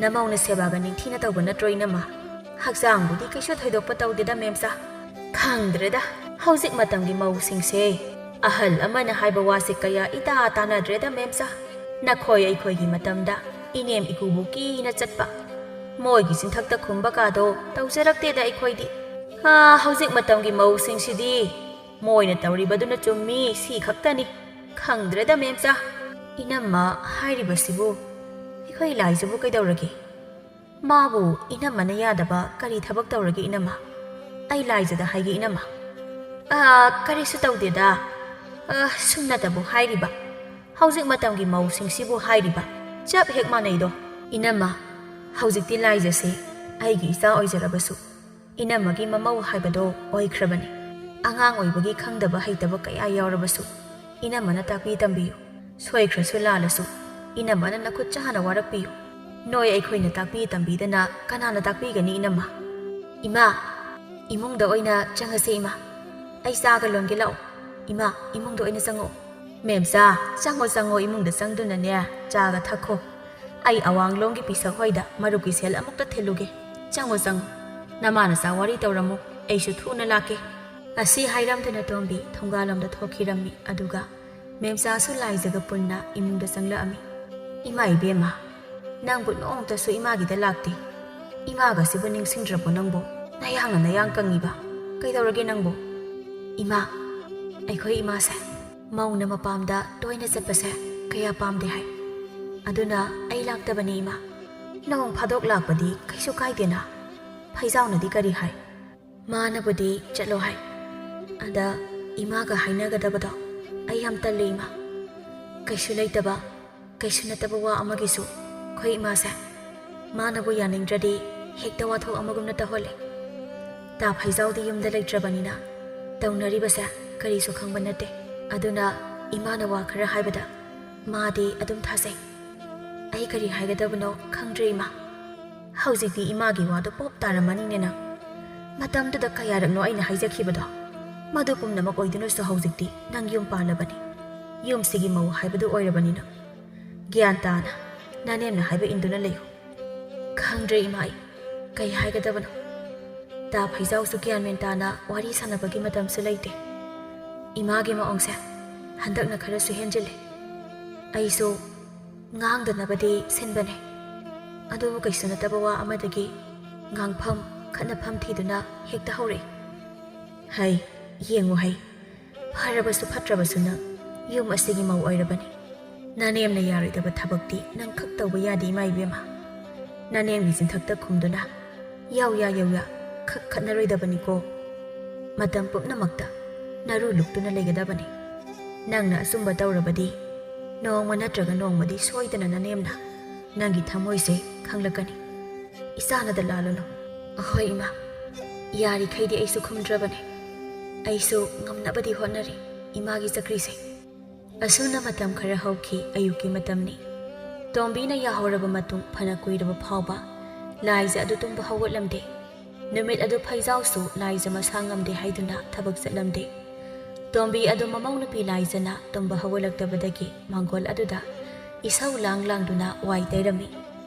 ꯅꯃꯧꯅ ꯁꯦꯕꯥꯒ ꯅꯤꯡꯊꯤꯅ ꯇꯧꯕ ꯅꯠꯇ꯭ꯔꯣ ꯏꯅꯝꯃ?" "ꯍꯛꯆꯥꯡꯕꯨꯗꯤ ꯀꯩꯁꯨ ꯊꯣꯏꯗꯣꯛꯄ ꯇꯧꯗꯦꯗ ꯃꯦꯝꯆꯥ꯫ ꯈꯪꯗ꯭ꯔꯦꯗ, ꯍꯧꯖꯤꯛ ꯃꯇꯝꯒꯤ ꯃꯧꯁꯤꯡꯁꯦ ꯑꯍꯜ ꯑꯃꯅ ꯍꯥꯏꯕ ꯋꯥꯁꯦ ꯀꯌꯥ ꯏꯇꯥ ꯇꯥꯅꯗ꯭ꯔꯦꯗ ꯃꯦꯝꯆꯥ꯫ ꯅꯈꯣꯏ ꯑꯩꯈꯣꯏꯒꯤ ꯃꯇꯝꯗ ꯏꯅꯦꯝ ꯏꯀꯨꯕꯨ ꯀꯤꯅ ꯆꯠꯄ, ꯃꯣꯏꯒꯤ ꯆꯤꯟꯊꯛꯇ ꯈꯨꯝꯕ ꯀꯥꯗꯣ ꯇꯧꯖꯔꯛꯇꯦꯗ ꯑꯩꯈꯣꯏꯗꯤ꯫ ꯑꯥ, ꯍꯧꯖꯤꯛ ꯃꯇꯝꯒꯤ ꯃꯧꯁꯤꯡꯁꯤꯗꯤ ꯃꯣꯏꯅ ꯇꯧꯔꯤꯕꯗꯨꯅ ꯆꯨꯝꯃꯤ, ꯁꯤ ꯈꯛꯇꯅꯤ꯫ ꯈꯪꯗ꯭ꯔꯦꯗ ꯃꯦꯝꯆꯥ, ꯏꯅꯝꯃ ꯍꯥꯏꯔꯤꯕꯁꯤꯕꯨ ꯑꯩꯈꯣꯏ ꯂꯥꯏꯖꯕꯨ ꯀꯩꯗꯧꯔꯒꯦ? ꯃꯥꯕꯨ ꯏꯅꯝꯃꯅ ꯌꯥꯗꯕ ꯀꯔꯤ ꯊꯕꯛ ꯇꯧꯔꯒꯦ ꯏꯅꯝꯃ? ꯑꯩ ꯂꯥꯏꯖꯗ ꯍꯥꯏꯒꯦ ꯏꯅꯝꯃ꯫" "ꯑꯥ, ꯀꯔꯤꯁꯨ ꯇꯧꯗꯦꯗ꯫ ꯑꯥ, ꯁꯨꯝꯅꯇꯕꯨ ꯍꯥꯏꯔꯤꯕ꯫ ꯍꯧꯖꯤꯛ ꯃꯇꯝꯒꯤ ꯃꯧꯁꯤꯡꯁꯤꯕꯨ ꯍꯥꯏꯔꯤꯕ ꯆꯞ ꯍꯦꯛ ꯃꯥꯟꯅꯩꯗꯣ꯫" "ꯏꯅꯝꯃ, ꯍꯧꯖꯤꯛꯇꯤ ꯂꯥꯏꯖꯁꯦ ꯑꯩꯒꯤ ꯏꯆꯥ ꯑꯣꯏꯖꯔꯕꯁꯨ, ꯏꯅꯝꯃꯒꯤ ꯃꯃꯧ ꯍꯥꯏꯕꯗꯣ ꯑꯣꯏꯈ꯭ꯔꯕꯅꯤ꯫ ꯑꯉꯥꯡ ꯑꯣꯏꯕꯒꯤ ꯈꯪꯗꯕ ꯍꯩꯇꯕ ꯀꯌꯥ ꯌꯥꯎꯔꯕꯁꯨ ꯏꯅꯝꯃꯅ ꯇꯥꯛꯄꯤ ꯇꯝꯕꯤꯌꯨ꯫ ꯁꯣꯏꯈ꯭ꯔꯁꯨ ꯂꯥꯜꯂꯁꯨ ꯏꯅꯝꯃꯅ ꯅꯈꯨꯠ ꯆꯥꯅ ꯋꯥꯔꯛꯄꯤꯌꯨ꯫ ꯅꯣꯏ ꯑꯩꯈꯣꯏꯅ ꯇꯥꯛꯄꯤ ꯇꯝꯕꯤꯗꯅ ꯀꯅꯥꯅ ꯇꯥꯛꯄꯤꯒꯅꯤ ꯏꯅꯝꯃ?" "ꯏꯃꯥ, ꯏꯃꯨꯡꯗ ꯑꯣꯏꯅ ꯆꯪꯉꯁꯦ ꯏꯃꯥ꯫ ꯑꯩ ꯆꯥꯒ ꯂꯣꯟꯒꯦ ꯂꯥꯛꯑꯣ꯫ ꯏꯃꯥ, ꯏꯃꯨꯡꯗ ꯑꯣꯏꯅ ꯆꯪꯉꯛꯑꯣ꯫" "ꯃꯦꯝꯆꯥ, ꯆꯪꯉꯣ ꯆꯪꯉꯣ, ꯏꯃꯨꯡꯗ ꯆꯪꯗꯨꯅꯅꯦ ꯆꯥꯒ ꯊꯛꯈꯣ꯫ ꯑꯩ ꯑꯋꯥꯡꯂꯣꯝꯒꯤ ꯄꯤꯁꯛ ꯍꯣꯏꯗ ꯃꯔꯨꯞꯀꯤ ꯁꯦꯜ ꯑꯃꯨꯛꯇ ꯊꯤꯜꯂꯨꯒꯦ꯫ ꯆꯪꯉꯣ ꯆꯪꯉꯣ꯫" ꯅꯃꯥ ꯅꯆꯥ ꯋꯥꯔꯤ ꯇꯧꯔꯝꯃꯨ, ꯑꯩꯁꯨ ꯊꯨꯅ ꯂꯥꯛꯀꯦ꯫ ꯑꯁꯤ ꯍꯥꯏꯔꯝꯗꯨꯅ ꯇꯣꯝꯕꯤ ꯊꯣꯡꯒꯥꯜꯂꯣꯝꯗ ꯊꯣꯛꯈꯤꯔꯝꯃꯤ꯫ ꯑꯗꯨꯒ ꯃꯦꯝꯆꯥꯁꯨ ꯂꯥꯏꯖꯒ ꯄꯨꯟꯅ ꯏꯃꯨꯡꯗ ꯆꯪꯂꯛꯑꯝꯃꯤ꯫ "ꯏꯃꯥ ꯏꯕꯦꯝꯃ, ꯅꯪꯕꯨ ꯅꯣꯡꯇꯁꯨ ꯏꯃꯥꯒꯤꯗ ꯂꯥꯛꯇꯦ꯫ ꯏꯃꯥꯒꯁꯤꯕꯨ ꯅꯤꯡꯁꯤꯡꯗ꯭ꯔꯕꯣ ꯅꯪꯕꯨ? ꯅꯌꯥꯡꯅ ꯅꯌꯥꯡ ꯀꯪꯉꯤꯕ꯫ ꯀꯩꯗꯧꯔꯒꯦ ꯅꯪꯕꯨ?" "ꯏꯃꯥ, ꯑꯩꯈꯣꯏ ꯏꯃꯥꯁꯦ ꯃꯧꯅ ꯃꯄꯥꯝꯗ ꯇꯣꯏꯅ ꯆꯠꯄꯁꯦ ꯀꯌꯥ ꯄꯥꯝꯗꯦ ꯍꯥꯏ꯫ ꯑꯗꯨꯅ ꯑꯩ ꯂꯥꯛꯇꯕꯅꯤ ꯏꯃꯥ꯫ ꯅꯣꯡ ꯐꯥꯗꯣꯛ ꯂꯥꯛꯄꯗꯤ ꯀꯩꯁꯨ ꯀꯥꯏꯗꯦꯅ꯫ ꯐꯩꯖꯥꯎꯅꯗꯤ ꯀꯔꯤ ꯍꯥꯏ?" "ꯃꯥꯅꯕꯨꯗꯤ ꯆꯠꯂꯣ ꯍꯥꯏ꯫ ꯑꯗ ꯏꯃꯥꯒ ꯍꯥꯏꯅꯒꯗꯕꯗꯣ ꯑꯩ ꯌꯥꯝ ꯇꯜꯂꯤ ꯏꯃꯥ꯫ ꯀꯩꯁꯨ ꯂꯩꯇꯕ, ꯀꯩꯁꯨ ꯅꯠꯇꯕ ꯋꯥ ꯑꯃꯒꯤꯁꯨ ꯑꯩꯈꯣꯏ ꯏꯃꯥꯁꯦ ꯃꯥꯅꯕꯨ ꯌꯥꯅꯤꯡꯗ꯭ꯔꯗꯤ ꯍꯦꯛꯇ ꯋꯥꯊꯣꯛ ꯑꯃꯒꯨꯝꯅ ꯇꯧꯍꯜꯂꯦ꯫ ꯇꯥ ꯐꯩꯖꯥꯎꯗꯤ ꯌꯨꯝꯗ ꯂꯩꯇ꯭ꯔꯕꯅꯤꯅ ꯇꯧꯅꯔꯤꯕꯁꯦ ꯀꯔꯤꯁꯨ ꯈꯪꯕ ꯅꯠꯇꯦ꯫ ꯑꯗꯨꯅ ꯏꯃꯥꯅ ꯋꯥ ꯈꯔ ꯍꯥꯏꯕꯗ ꯃꯥꯗꯤ ꯑꯗꯨꯝ ꯊꯥꯖꯩ꯫ ꯑꯩ ꯀꯔꯤ ꯍꯥꯏꯒꯗꯕꯅꯣ ꯈꯪꯗ꯭ꯔꯦ ꯏꯃꯥ꯫ ꯍꯧꯖꯤꯛꯇꯤ ꯏꯃꯥꯒꯤ ꯋꯥꯗꯣ ꯄꯣꯞ ꯇꯥꯔꯝꯃꯅꯤꯅꯦ ꯅꯪ꯫ ꯃꯇꯝꯗꯨꯗ ꯀꯌꯥꯔꯛꯅꯣ ꯑꯩꯅ ꯍꯥꯏꯖꯈꯤꯕꯗꯣ? ꯃꯗꯨ ꯄꯨꯝꯅꯃꯛ ꯑꯣꯏꯗꯨꯅꯁꯨ ꯍꯧꯖꯤꯛꯇꯤ ꯅꯪ ꯌꯨꯝ ꯄꯥꯜꯂꯕꯅꯤ꯫ ꯌꯨꯝꯁꯤꯒꯤ ꯃꯧ ꯍꯥꯏꯕꯗꯨ ꯑꯣꯏꯔꯕꯅꯤꯅ ꯒ꯭ꯌꯥꯟ ꯇꯥꯅ ꯅꯅꯦꯝꯅ ꯍꯥꯏꯕ ꯏꯟꯗꯨꯅ ꯂꯩꯌꯨ꯫ ꯈꯪꯗ꯭ꯔꯦ ꯏꯃꯥ, ꯑꯩ ꯀꯩ ꯍꯥꯏꯒꯗꯕꯅꯣ? ꯇꯥ ꯐꯩꯖꯥꯎꯁꯨ ꯒ꯭ꯌꯥꯟ ꯃꯦꯟ ꯇꯥꯅ ꯋꯥꯔꯤ ꯁꯥꯟꯅꯕꯒꯤ ꯃꯇꯝꯁꯨ ꯂꯩꯇꯦ꯫ ꯏꯃꯥꯒꯤ ꯃꯑꯣꯡꯁꯦ ꯍꯟꯗꯛꯅ ꯈꯔꯁꯨ ꯍꯦꯟꯖꯤꯜꯂꯦ꯫ ꯑꯩꯁꯨ ꯉꯥꯡꯗꯅꯕꯗꯤ ꯁꯤꯟꯕꯅꯦ, ꯑꯗꯨꯕꯨ ꯀꯩꯁꯨ ꯅꯠꯇꯕ ꯋꯥ ꯑꯃꯗꯒꯤ ꯉꯥꯡꯐꯝ, ꯈꯠꯅꯐꯝ ꯊꯤꯗꯨꯅ ꯍꯦꯛꯇ ꯍꯧꯔꯛꯏ꯫ ꯍꯩ, ꯌꯦꯡꯉꯨ ꯍꯩ, ꯐꯔꯕꯁꯨ ꯐꯠꯇ꯭ꯔꯕꯁꯨ ꯅꯪ ꯌꯨꯝ ꯑꯁꯤꯒꯤ ꯃꯧ ꯑꯣꯏꯔꯕꯅꯤ꯫ ꯅꯅꯦꯝꯅ ꯌꯥꯔꯣꯏꯗꯕ ꯊꯕꯛꯇꯤ ꯅꯪ ꯈꯛ ꯇꯧꯕ ꯌꯥꯗꯦ ꯏꯃꯥ ꯏꯕꯦꯝꯃ꯫ ꯅꯅꯦꯝꯒꯤ ꯆꯤꯟꯊꯛꯇ ꯈꯨꯝꯗꯨꯅ ꯌꯥꯎꯌꯥ ꯌꯧꯌꯥ ꯈꯛ ꯈꯠꯅꯔꯣꯏꯗꯕꯅꯤꯀꯣ꯫ ꯃꯇꯝ ꯄꯨꯝꯅꯃꯛꯇ ꯅꯔꯨ ꯂꯨꯛꯇꯨꯅ ꯂꯩꯒꯗꯕꯅꯤ꯫ ꯅꯪꯅ ꯑꯆꯨꯝꯕ ꯇꯧꯔꯕꯗꯤ ꯅꯣꯡꯃ ꯅꯠꯇ꯭ꯔꯒ ꯅꯣꯡꯃꯗꯤ ꯁꯣꯏꯗꯅ ꯅꯅꯦꯝꯅ ꯅꯪꯒꯤ ꯊꯃꯣꯏꯁꯦ ꯈꯪꯂꯛꯀꯅꯤ꯫ ꯏꯆꯥꯅꯗ ꯂꯥꯜꯂꯨꯅꯨ꯫ ꯑꯍꯣꯏ ꯏꯃꯥ, ꯌꯥꯔꯤꯈꯩꯗꯤ ꯑꯩꯁꯨ ꯈꯨꯝꯗ꯭ꯔꯕꯅꯦ꯫ ꯑꯩꯁꯨ ꯉꯝꯅꯕꯗꯤ ꯍꯣꯠꯅꯔꯤ ꯏꯃꯥꯒꯤ ꯆꯀ꯭ꯔꯤꯁꯦ꯫ ꯑꯁꯨꯝꯅ ꯃꯇꯝ ꯈꯔ ꯍꯧꯈꯤ꯫ ꯑꯌꯨꯛꯀꯤ ꯃꯇꯝꯅꯤ꯫ ꯇꯣꯝꯕꯤꯅ ꯌꯥꯍꯧꯔꯕ ꯃꯇꯨꯡ ꯐꯅ ꯀꯨꯏꯔꯕ ꯐꯥꯎꯕ ꯂꯥꯏꯖ ꯑꯗꯨ ꯇꯨꯝꯕ ꯍꯧꯒꯠꯂꯝꯗꯦ꯫ ꯅꯨꯃꯤꯠ ꯑꯗꯨ ꯐꯩꯖꯥꯎꯁꯨ ꯂꯥꯏꯖ ꯃꯁꯥ ꯉꯝꯗꯦ ꯍꯥꯏꯗꯨꯅ ꯊꯕꯛ ꯆꯠꯂꯝꯗꯦ꯫ ꯇꯣꯝꯕꯤ ꯑꯗꯨ ꯃꯃꯧ ꯅꯨꯄꯤ ꯂꯥꯏꯖꯅ ꯇꯨꯝꯕ ꯍꯧꯒꯠꯂꯛꯇꯕꯗꯒꯤ ꯃꯥꯡꯒꯣꯜ ꯑꯗꯨꯗ ꯏꯁꯧ ꯂꯥꯡ ꯂꯥꯡꯗꯨꯅ ꯋꯥꯏ ꯇꯩꯔꯝꯃꯤ꯫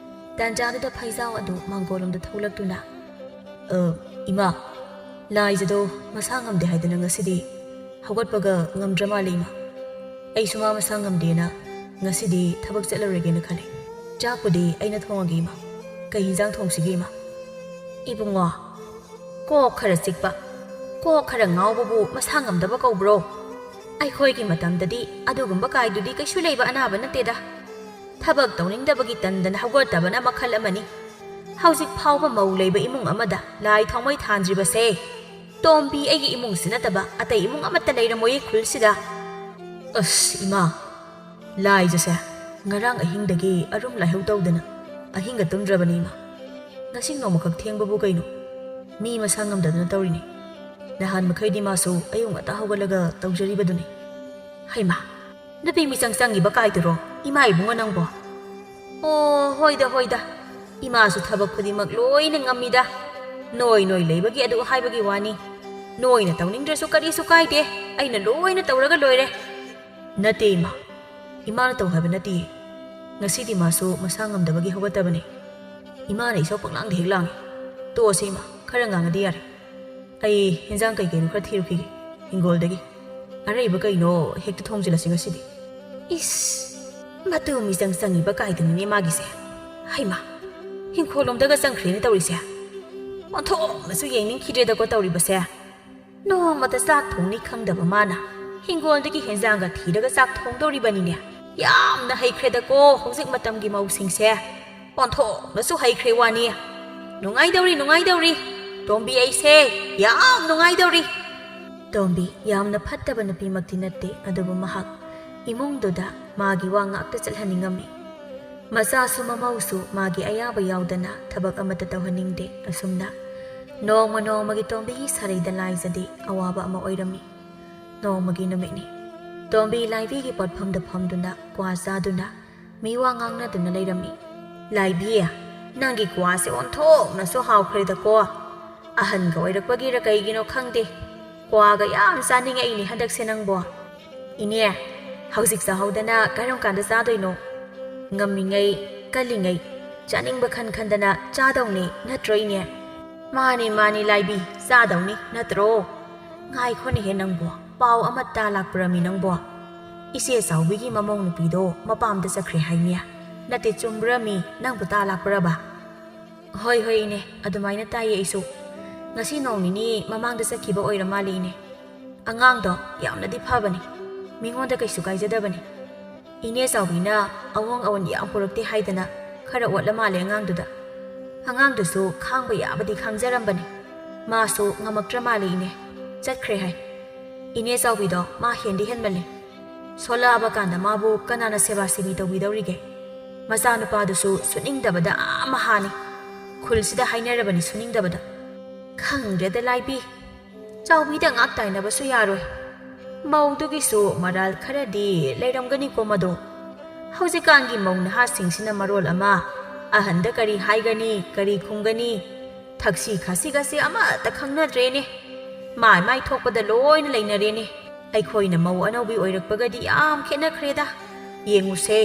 ꯇꯥꯟꯖꯥꯗꯨꯗ ꯐꯩꯖꯥꯎ ꯑꯗꯨ ꯃꯥꯡꯒꯣꯜꯂꯣꯝꯗ ꯊꯣꯛꯂꯛꯇꯨꯅ, "ꯑ, ꯏꯃꯥ, ꯂꯥꯏꯖꯗꯣ ꯃꯁꯥ ꯉꯝꯗꯦ ꯍꯥꯏꯗꯅ ꯉꯁꯤꯗꯤ ꯍꯧꯒꯠꯄꯒ ꯉꯝꯗ꯭ꯔ ꯃꯥꯜꯂꯦ, ꯏꯃꯥ꯫ ꯑꯩꯁꯨ ꯃꯥ ꯃꯁꯥ ꯉꯝꯗꯦꯅ ꯉꯁꯤꯗꯤ ꯊꯕꯛ ꯆꯠꯂꯔꯣꯏꯒꯦꯅ ꯈꯜꯂꯦ꯫ ꯆꯥꯛꯄꯨꯗꯤ ꯑꯩꯅ ꯊꯣꯡꯉꯒꯦ, ꯏꯃꯥ꯫ ꯀꯩ ꯍꯤꯟꯖꯥꯡ ꯊꯣꯡꯁꯤꯒꯦ, ꯏꯃꯥ?" "ꯏꯕꯨꯡꯉꯣ, ꯀꯣꯛ ꯈꯔ ꯆꯤꯛꯄ, ꯀꯣꯛ ꯈꯔ ꯉꯥꯎꯕꯕꯨ ꯃꯁꯥ ꯉꯝꯗꯕ ꯀꯧꯕ꯭ꯔꯣ? ꯑꯩꯈꯣꯏꯒꯤ ꯃꯇꯝꯗꯗꯤ ꯑꯗꯨꯒꯨꯝꯕ ꯀꯥꯏꯗꯨꯗꯤ ꯀꯩꯁꯨ ꯂꯩꯕ ꯑꯅꯥꯕ ꯅꯠꯇꯦꯗ꯫ ꯊꯕꯛ ꯇꯧꯅꯤꯡꯗꯕꯒꯤ ꯇꯟꯗꯅ ꯍꯧꯒꯠꯇꯕꯅ ꯃꯈꯜ ꯑꯃꯅꯤ꯫ ꯍꯧꯖꯤꯛ ꯐꯥꯎꯕ ꯃꯧ ꯂꯩꯕ ꯏꯃꯨꯡ ꯑꯃꯗ ꯂꯥꯏ ꯊꯥꯎꯃꯩ ꯊꯥꯟꯗ꯭ꯔꯤꯕꯁꯦ ꯇꯣꯝꯕꯤ ꯑꯩꯒꯤ ꯏꯃꯨꯡꯁꯤ ꯅꯠꯇꯕ ꯑꯇꯩ ꯏꯃꯨꯡ ꯑꯃꯠꯇ ꯂꯩꯔꯝꯃꯣꯏꯌꯦ ꯈꯨꯜꯁꯤꯗ꯫ ꯑꯁ, ꯏꯃꯥ, ꯂꯥꯏꯖꯁꯦ ꯉꯔꯥꯡ ꯑꯍꯤꯡꯗꯒꯤ ꯑꯔꯨꯝ ꯂꯥꯏꯍꯧ ꯇꯧꯗꯅ ꯑꯍꯤꯡꯒ ꯇꯨꯝꯗ꯭ꯔꯕꯅꯤ, ꯏꯃꯥ꯫ ꯉꯁꯤ ꯅꯣꯡꯃꯈꯛ ꯊꯦꯡꯕꯕꯨ ꯀꯩꯅꯣ? ꯃꯤ ꯃꯁꯥ ꯉꯝꯗꯗꯅ ꯇꯧꯔꯤꯅꯤ꯫ ꯅꯍꯥꯟ ꯃꯈꯩꯗꯤ ꯃꯥꯁꯨ ꯑꯌꯨꯛ ꯉꯟꯇꯥ ꯍꯧꯒꯠꯂꯒ ꯇꯧꯖꯔꯤꯕꯗꯨꯅꯤ꯫" "ꯍꯩꯃꯥ, ꯅꯨꯄꯤ ꯃꯤꯆꯪ ꯆꯪꯉꯤꯕ ꯀꯥꯏꯗꯨꯔꯣ, ꯏꯃꯥ ꯏꯕꯨꯡꯉꯣ ꯅꯪꯕꯣ?" "ꯑꯣ, ꯍꯣꯏꯗ, ꯍꯣꯏꯗ, ꯏꯃꯥꯁꯨ ꯊꯕꯛ ꯈꯨꯗꯤꯡꯃꯛ ꯂꯣꯏꯅ ꯉꯝꯃꯤꯗ꯫ ꯅꯣꯏ ꯅꯣꯏ ꯂꯩꯕꯒꯤ ꯑꯗꯨ ꯍꯥꯏꯕꯒꯤ ꯋꯥꯅꯤ꯫ ꯅꯣꯏꯅ ꯇꯧꯅꯤꯡꯗ꯭ꯔꯁꯨ ꯀꯔꯤꯁꯨ ꯀꯥꯏꯗꯦ, ꯑꯩꯅ ꯂꯣꯏꯅ ꯇꯧꯔꯒ ꯂꯣꯏꯔꯦ꯫" "ꯅꯠꯇꯦ, ꯏꯃꯥ, ꯏꯃꯥꯅ ꯇꯧ ꯍꯥꯏꯕ ꯅꯠꯇꯦ꯫ ꯉꯁꯤꯗꯤ ꯃꯥꯁꯨ ꯃꯁꯥ ꯉꯝꯗꯕꯒꯤ ꯍꯧꯒꯠꯇꯕꯅꯤ꯫ ꯏꯃꯥꯅ ꯏꯁꯧ ꯄꯪꯂꯥꯡꯗ ꯍꯦꯛ ꯂꯥꯡꯉꯤ꯫ ꯇꯣꯛꯑꯁꯦ, ꯏꯃꯥ, ꯈꯔ ꯉꯥꯡꯉꯗꯤ ꯌꯥꯔꯦ꯫ ꯑꯩ ꯍꯦꯟꯖꯥꯡ ꯀꯩ ꯀꯩꯅꯣ ꯈꯔ ꯊꯤꯔꯨꯈꯤꯒꯦ ꯍꯤꯡꯒꯣꯜꯗꯒꯤ꯫ ꯑꯔꯩꯕ ꯀꯩꯅꯣ ꯍꯦꯛꯇ ꯊꯣꯡꯖꯤꯜꯂꯁꯤ ꯉꯁꯤꯗꯤ꯫" ꯏꯁ, ꯃꯇꯨ ꯃꯤꯆꯪ ꯆꯪꯉꯤꯕ ꯀꯥꯏꯗꯨꯅꯤꯅꯦ ꯃꯥꯒꯤꯁꯦ꯫ ꯍꯩꯃꯥ, ꯍꯤꯡꯈꯣꯜꯂꯣꯝꯗꯒ ꯆꯪꯈ꯭ꯔꯦꯅꯦ ꯇꯧꯔꯤꯁꯦ꯫ ꯑꯣꯟꯊꯣꯛꯅꯁꯨ ꯌꯦꯡꯅꯤꯡꯈꯤꯗ꯭ꯔꯦꯗꯀꯣ ꯇꯧꯔꯤꯕꯁꯦ꯫ ꯅꯣꯡꯃꯇ ꯆꯥꯛ ꯊꯣꯡꯅꯤ ꯈꯪꯗꯕ ꯃꯥꯅ ꯍꯤꯡꯒꯣꯜꯗꯒꯤ ꯍꯦꯟꯖꯥꯡꯒ ꯊꯤꯔꯒ ꯆꯥꯛ ꯊꯣꯡꯗꯧꯔꯤꯕꯅꯤꯅꯦ꯫ ꯌꯥꯝꯅ ꯍꯩꯈ꯭ꯔꯦꯗꯀꯣ ꯍꯧꯖꯤꯛ ꯃꯇꯝꯒꯤ ꯃꯧꯁꯤꯡꯁꯦ꯫ ꯑꯣꯟꯊꯣꯛꯅꯁꯨ ꯍꯩꯈ꯭ꯔꯦ ꯋꯥꯅꯤ꯫ ꯅꯨꯡꯉꯥꯏꯗꯧꯔꯤ, ꯅꯨꯡꯉꯥꯏꯗꯧꯔꯤ꯫ ꯇꯣꯝꯕꯤ ꯑꯩꯁꯦ ꯌꯥꯝ ꯅꯨꯡꯉꯥꯏꯗꯧꯔꯤ꯫ ꯇꯣꯝꯕꯤ ꯌꯥꯝꯅ ꯐꯠꯇꯕ ꯅꯨꯄꯤꯃꯛꯇꯤ ꯅꯠꯇꯦ, ꯑꯗꯨꯕꯨ ꯃꯍꯥꯛ ꯏꯃꯨꯡꯗꯨꯗ ꯃꯥꯒꯤ ꯋꯥ ꯉꯥꯛꯇ ꯆꯠꯍꯟꯅꯤꯡꯉꯝꯃꯤ꯫ ꯃꯆꯥꯁꯨ ꯃꯃꯧꯁꯨ ꯃꯥꯒꯤ ꯑꯌꯥꯕ ꯌꯥꯎꯗꯅ ꯊꯕꯛ ꯑꯃꯠꯇ ꯇꯧꯍꯟꯅꯤꯡꯗꯦ꯫ ꯑꯁꯨꯝꯅ ꯅꯣꯡꯃ ꯅꯣꯡꯃꯒꯤ ꯇꯣꯝꯕꯤꯒꯤ ꯁꯥꯔꯩꯗ ꯂꯥꯏꯖꯗꯤ ꯑꯋꯥꯕ ꯑꯃ ꯑꯣꯏꯔꯝꯃꯤ꯫ ꯅꯣꯡꯃꯒꯤ ꯅꯨꯃꯤꯠꯅꯤ꯫ ꯇꯣꯝꯕꯤ ꯂꯥꯏꯕꯤꯒꯤ ꯄꯣꯠꯐꯝꯗ ꯐꯝꯗꯨꯅ ꯀ꯭ꯋꯥ ꯆꯥꯗꯨꯅ ꯃꯤꯋꯥ ꯉꯥꯡꯅꯗꯨꯅ ꯂꯩꯔꯝꯃꯤ꯫ "ꯂꯥꯏꯕꯤ, ꯅꯪꯒꯤ ꯀ꯭ꯋꯥꯁꯦ ꯑꯣꯟꯊꯣꯛꯅꯁꯨ ꯍꯥꯎꯈ꯭ꯔꯦꯗꯀꯣ꯫ ꯑꯍꯟꯒ ꯑꯣꯏꯔꯛꯄꯒꯤꯔ ꯀꯩꯒꯤꯅꯣ ꯈꯪꯗꯦ, ꯀ꯭ꯋꯥꯒ ꯌꯥꯝ ꯆꯥꯅꯤꯡꯉꯛꯏꯅꯦ ꯍꯟꯗꯛꯁꯦ ꯅꯪꯕꯣ꯫" "ꯏꯅꯦ, ꯍꯧꯖꯤꯛ ꯆꯥꯍꯧꯗꯅ ꯀꯔꯝ ꯀꯥꯟꯗ ꯆꯥꯗꯣꯏꯅꯣ? ꯉꯝꯃꯤꯉꯩ, ꯀꯜꯂꯤꯉꯩ ꯆꯥꯅꯤꯡꯕ ꯈꯟ ꯈꯟꯗꯅ ꯆꯥꯗꯧꯅꯦ, ꯅꯠꯇ꯭ꯔꯣ ꯏꯅꯦ?" ꯃꯥꯅꯤ, ꯃꯥꯅꯤ, ꯂꯥꯏꯕꯤ, ꯆꯥꯗꯧꯅꯤ, ꯅꯠꯇ꯭ꯔꯣ? ꯉꯥꯏꯈꯣꯅꯦꯍꯦ ꯅꯪꯕꯣ, ꯄꯥꯎ ꯑꯃ ꯇꯥ ꯂꯥꯛꯄ꯭ꯔꯃꯤ ꯅꯪꯕꯣ? ꯏꯆꯦ ꯆꯥꯎꯕꯤꯒꯤ ꯃꯃꯧ ꯅꯨꯄꯤꯗꯣ ꯃꯄꯥꯝꯗ ꯆꯠꯈ꯭ꯔꯦ ꯍꯥꯏꯅꯦ꯫ ꯅꯠꯇꯦ, ꯆꯨꯝꯕ꯭ꯔꯃꯤ, ꯅꯪꯕꯨ ꯇꯥ ꯂꯥꯛꯄ꯭ꯔꯕ? ꯍꯣꯏ, ꯍꯣꯏ, ꯏꯅꯦ, ꯑꯗꯨꯃꯥꯏꯅ ꯇꯥꯏꯌꯦ ꯑꯩꯁꯨ꯫ ꯉꯁꯤ ꯅꯣꯡ ꯅꯤꯅꯤ ꯃꯃꯥꯡꯗ ꯆꯠꯈꯤꯕ ꯑꯣꯏꯔ ꯃꯥꯜꯂꯦ, ꯏꯅꯦ꯫ ꯑꯉꯥꯡꯗꯣ ꯌꯥꯝꯅꯗꯤ ꯐꯕꯅꯤ, ꯃꯤꯉꯣꯟꯗ ꯀꯩꯁꯨ ꯀꯥꯏꯖꯗꯕꯅꯤ꯫ ꯏꯅꯦ ꯆꯥꯎꯕꯤꯅ ꯑꯋꯣꯡ ꯑꯋꯣꯟ ꯌꯥꯝ ꯄꯨꯔꯛꯇꯦ ꯍꯥꯏꯗꯅ ꯈꯔ ꯑꯣꯠꯂ ꯃꯥꯜꯂꯦ ꯑꯉꯥꯡꯗꯨꯗ꯫ ꯑꯉꯥꯡꯗꯨꯁꯨ ꯈꯥꯡꯕ ꯌꯥꯕꯗꯤ ꯈꯥꯡꯖꯔꯝꯕꯅꯤ꯫ ꯃꯥꯁꯨ ꯉꯝꯃꯛꯇ꯭ꯔ ꯃꯥꯜꯂꯦ, ꯏꯅꯦ꯫ ꯆꯠꯈ꯭ꯔꯦ ꯍꯥꯏ꯫ ꯏꯅꯦ ꯆꯥꯎꯕꯤꯗꯣ ꯃꯥ ꯍꯦꯟꯗꯤ ꯍꯦꯟꯃꯜꯂꯦ꯫ ꯁꯣꯜꯂꯛꯑꯕ ꯀꯥꯟꯗ ꯃꯥꯕꯨ ꯀꯅꯥꯅ ꯁꯦꯕꯥ ꯁꯦꯕꯤ ꯇꯧꯕꯤꯗꯧꯔꯤꯒꯦ? ꯃꯆꯥꯅꯨꯄꯥꯗꯨꯁꯨ ꯁꯨꯅꯤꯡꯗꯕꯗ ꯑꯥ ꯃꯍꯥꯅꯤ꯫ ꯈꯨꯜꯁꯤꯗ ꯍꯥꯏꯅꯔꯕꯅꯤ ꯁꯨꯅꯤꯡꯗꯕꯗ꯫ ꯈꯪꯗ꯭ꯔꯦꯗ ꯂꯥꯏꯕꯤ꯫ ꯆꯥꯎꯕꯤꯗ ꯉꯥꯛ ꯇꯥꯏꯅꯕꯁꯨ ꯌꯥꯔꯣꯏ꯫ ꯃꯧꯗꯨꯒꯤꯁꯨ ꯃꯔꯥꯜ ꯈꯔꯗꯤ ꯂꯩꯔꯝꯒꯅꯤꯀꯣ ꯃꯗꯣ꯫ ꯍꯧꯖꯤꯛꯀꯥꯟꯒꯤ ꯃꯧ ꯅꯍꯥꯁꯤꯡꯁꯤꯅ ꯃꯔꯣꯜ ꯑꯃ, ꯑꯍꯟꯗ ꯀꯔꯤ ꯍꯥꯏꯒꯅꯤ, ꯀꯔꯤ ꯈꯨꯝꯒꯅꯤ, ꯊꯛꯁꯤ ꯈꯥꯁꯤꯒꯁꯦ ꯑꯃꯠꯇ ꯈꯪꯅꯗ꯭ꯔꯦꯅꯦ꯫ ꯃꯥꯏ ꯃꯥꯏ ꯊꯣꯛꯄꯗ ꯂꯣꯏꯅ ꯂꯩꯅꯔꯦꯅꯦ꯫ ꯑꯩꯈꯣꯏꯅ ꯃꯧ ꯑꯅꯧꯕꯤ ꯑꯣꯏꯔꯛꯄꯒꯗꯤ ꯌꯥꯝ ꯈꯦꯠꯅꯈ꯭ꯔꯦꯗ꯫ ꯌꯦꯡꯉꯨꯁꯦ꯫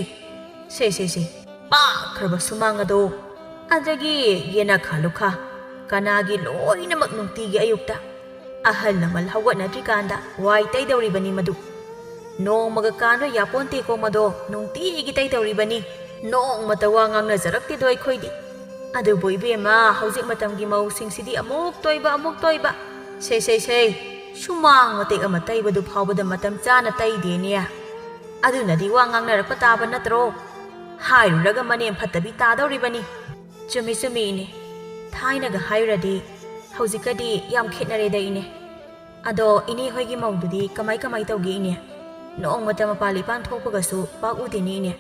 ꯁꯦ, ꯁꯦ, ꯁꯦ꯫ ꯄꯥꯛꯈ꯭ꯔꯕ ꯁꯨꯃꯥꯡ ꯑꯗꯣ꯫ ꯑꯗꯒꯤ ꯌꯦꯅꯈꯥ ꯂꯨꯈꯥ꯫ ꯀꯅꯥꯒꯤ ꯂꯣꯏꯅꯃꯛ ꯅꯨꯡꯇꯤꯒꯤ ꯑꯌꯨꯛꯇ꯫ ꯑꯍꯜ ꯂꯃꯟ ꯍꯧꯒꯠꯅꯗ꯭ꯔꯤꯀꯥꯟꯗ ꯋꯥꯏ ꯇꯩꯗꯧꯔꯤꯕꯅꯤ ꯃꯗꯨ꯫ ꯅꯣꯡꯃꯒ ꯀꯥꯟꯕ ꯌꯥꯄꯣꯟꯇꯦꯀꯣ ꯃꯗꯣ, ꯅꯨꯡꯇꯤꯒꯤ ꯇꯩꯗꯧꯔꯤꯕꯅꯤ꯫ ꯅꯣꯡꯃꯇ ꯋꯥ ꯉꯥꯡꯅꯖꯔꯛꯇꯦꯗꯣ ꯑꯩꯈꯣꯏꯗꯤ꯫ ꯑꯗꯨꯕꯨ ꯏꯕꯦꯝꯃ, ꯍꯧꯖꯤꯛ ꯃꯇꯝꯒꯤ ꯃꯧꯁꯤꯡꯁꯤꯗꯤ ꯑꯃꯨꯛ ꯇꯣꯏꯕ, ꯑꯃꯨꯛ ꯇꯣꯏꯕ꯫ ꯁꯦ, ꯁꯦ, ꯁꯦ, ꯁꯨꯃꯥꯡ ꯃꯇꯦꯛ ꯑꯃ ꯇꯩꯕꯗꯨ ꯐꯥꯎꯕꯗ ꯃꯇꯝ ꯆꯥꯅ ꯇꯩꯗꯦꯅꯦ꯫ ꯑꯗꯨꯅꯗꯤ ꯋꯥ ꯉꯥꯡꯅꯔꯛꯄ ꯇꯥꯕ ꯅꯠꯇ꯭ꯔꯣ? ꯍꯥꯏꯔꯨꯔꯒ ꯃꯅꯦꯝ ꯐꯠꯇꯕꯤ ꯇꯥꯗꯧꯔꯤꯕꯅꯤ꯫ ꯆꯨꯝꯃꯤ, ꯆꯨꯝꯃꯤ, ꯏꯅꯦ꯫ ꯊꯥꯏꯅꯒ ꯍꯥꯏꯔꯨꯔꯗꯤ ꯍꯧꯖꯤꯛꯀꯗꯤ ꯌꯥꯝ ꯈꯦꯠꯅꯔꯦꯗ, ꯏꯅꯦ꯫ ꯑꯗꯣ ꯏꯅꯦ ꯍꯣꯏꯒꯤ ꯃꯧꯗꯨꯗꯤ ꯀꯃꯥꯏ ꯀꯃꯥꯏ ꯇꯧꯒꯦ, ꯏꯅꯦ? ꯅꯣꯡꯃꯇ ꯃꯄꯥꯟ ꯏꯄꯥꯟ ꯊꯣꯛꯄꯒꯁꯨ ꯄꯥꯛ ꯎꯗꯦꯅꯦ, ꯏꯅꯦ꯫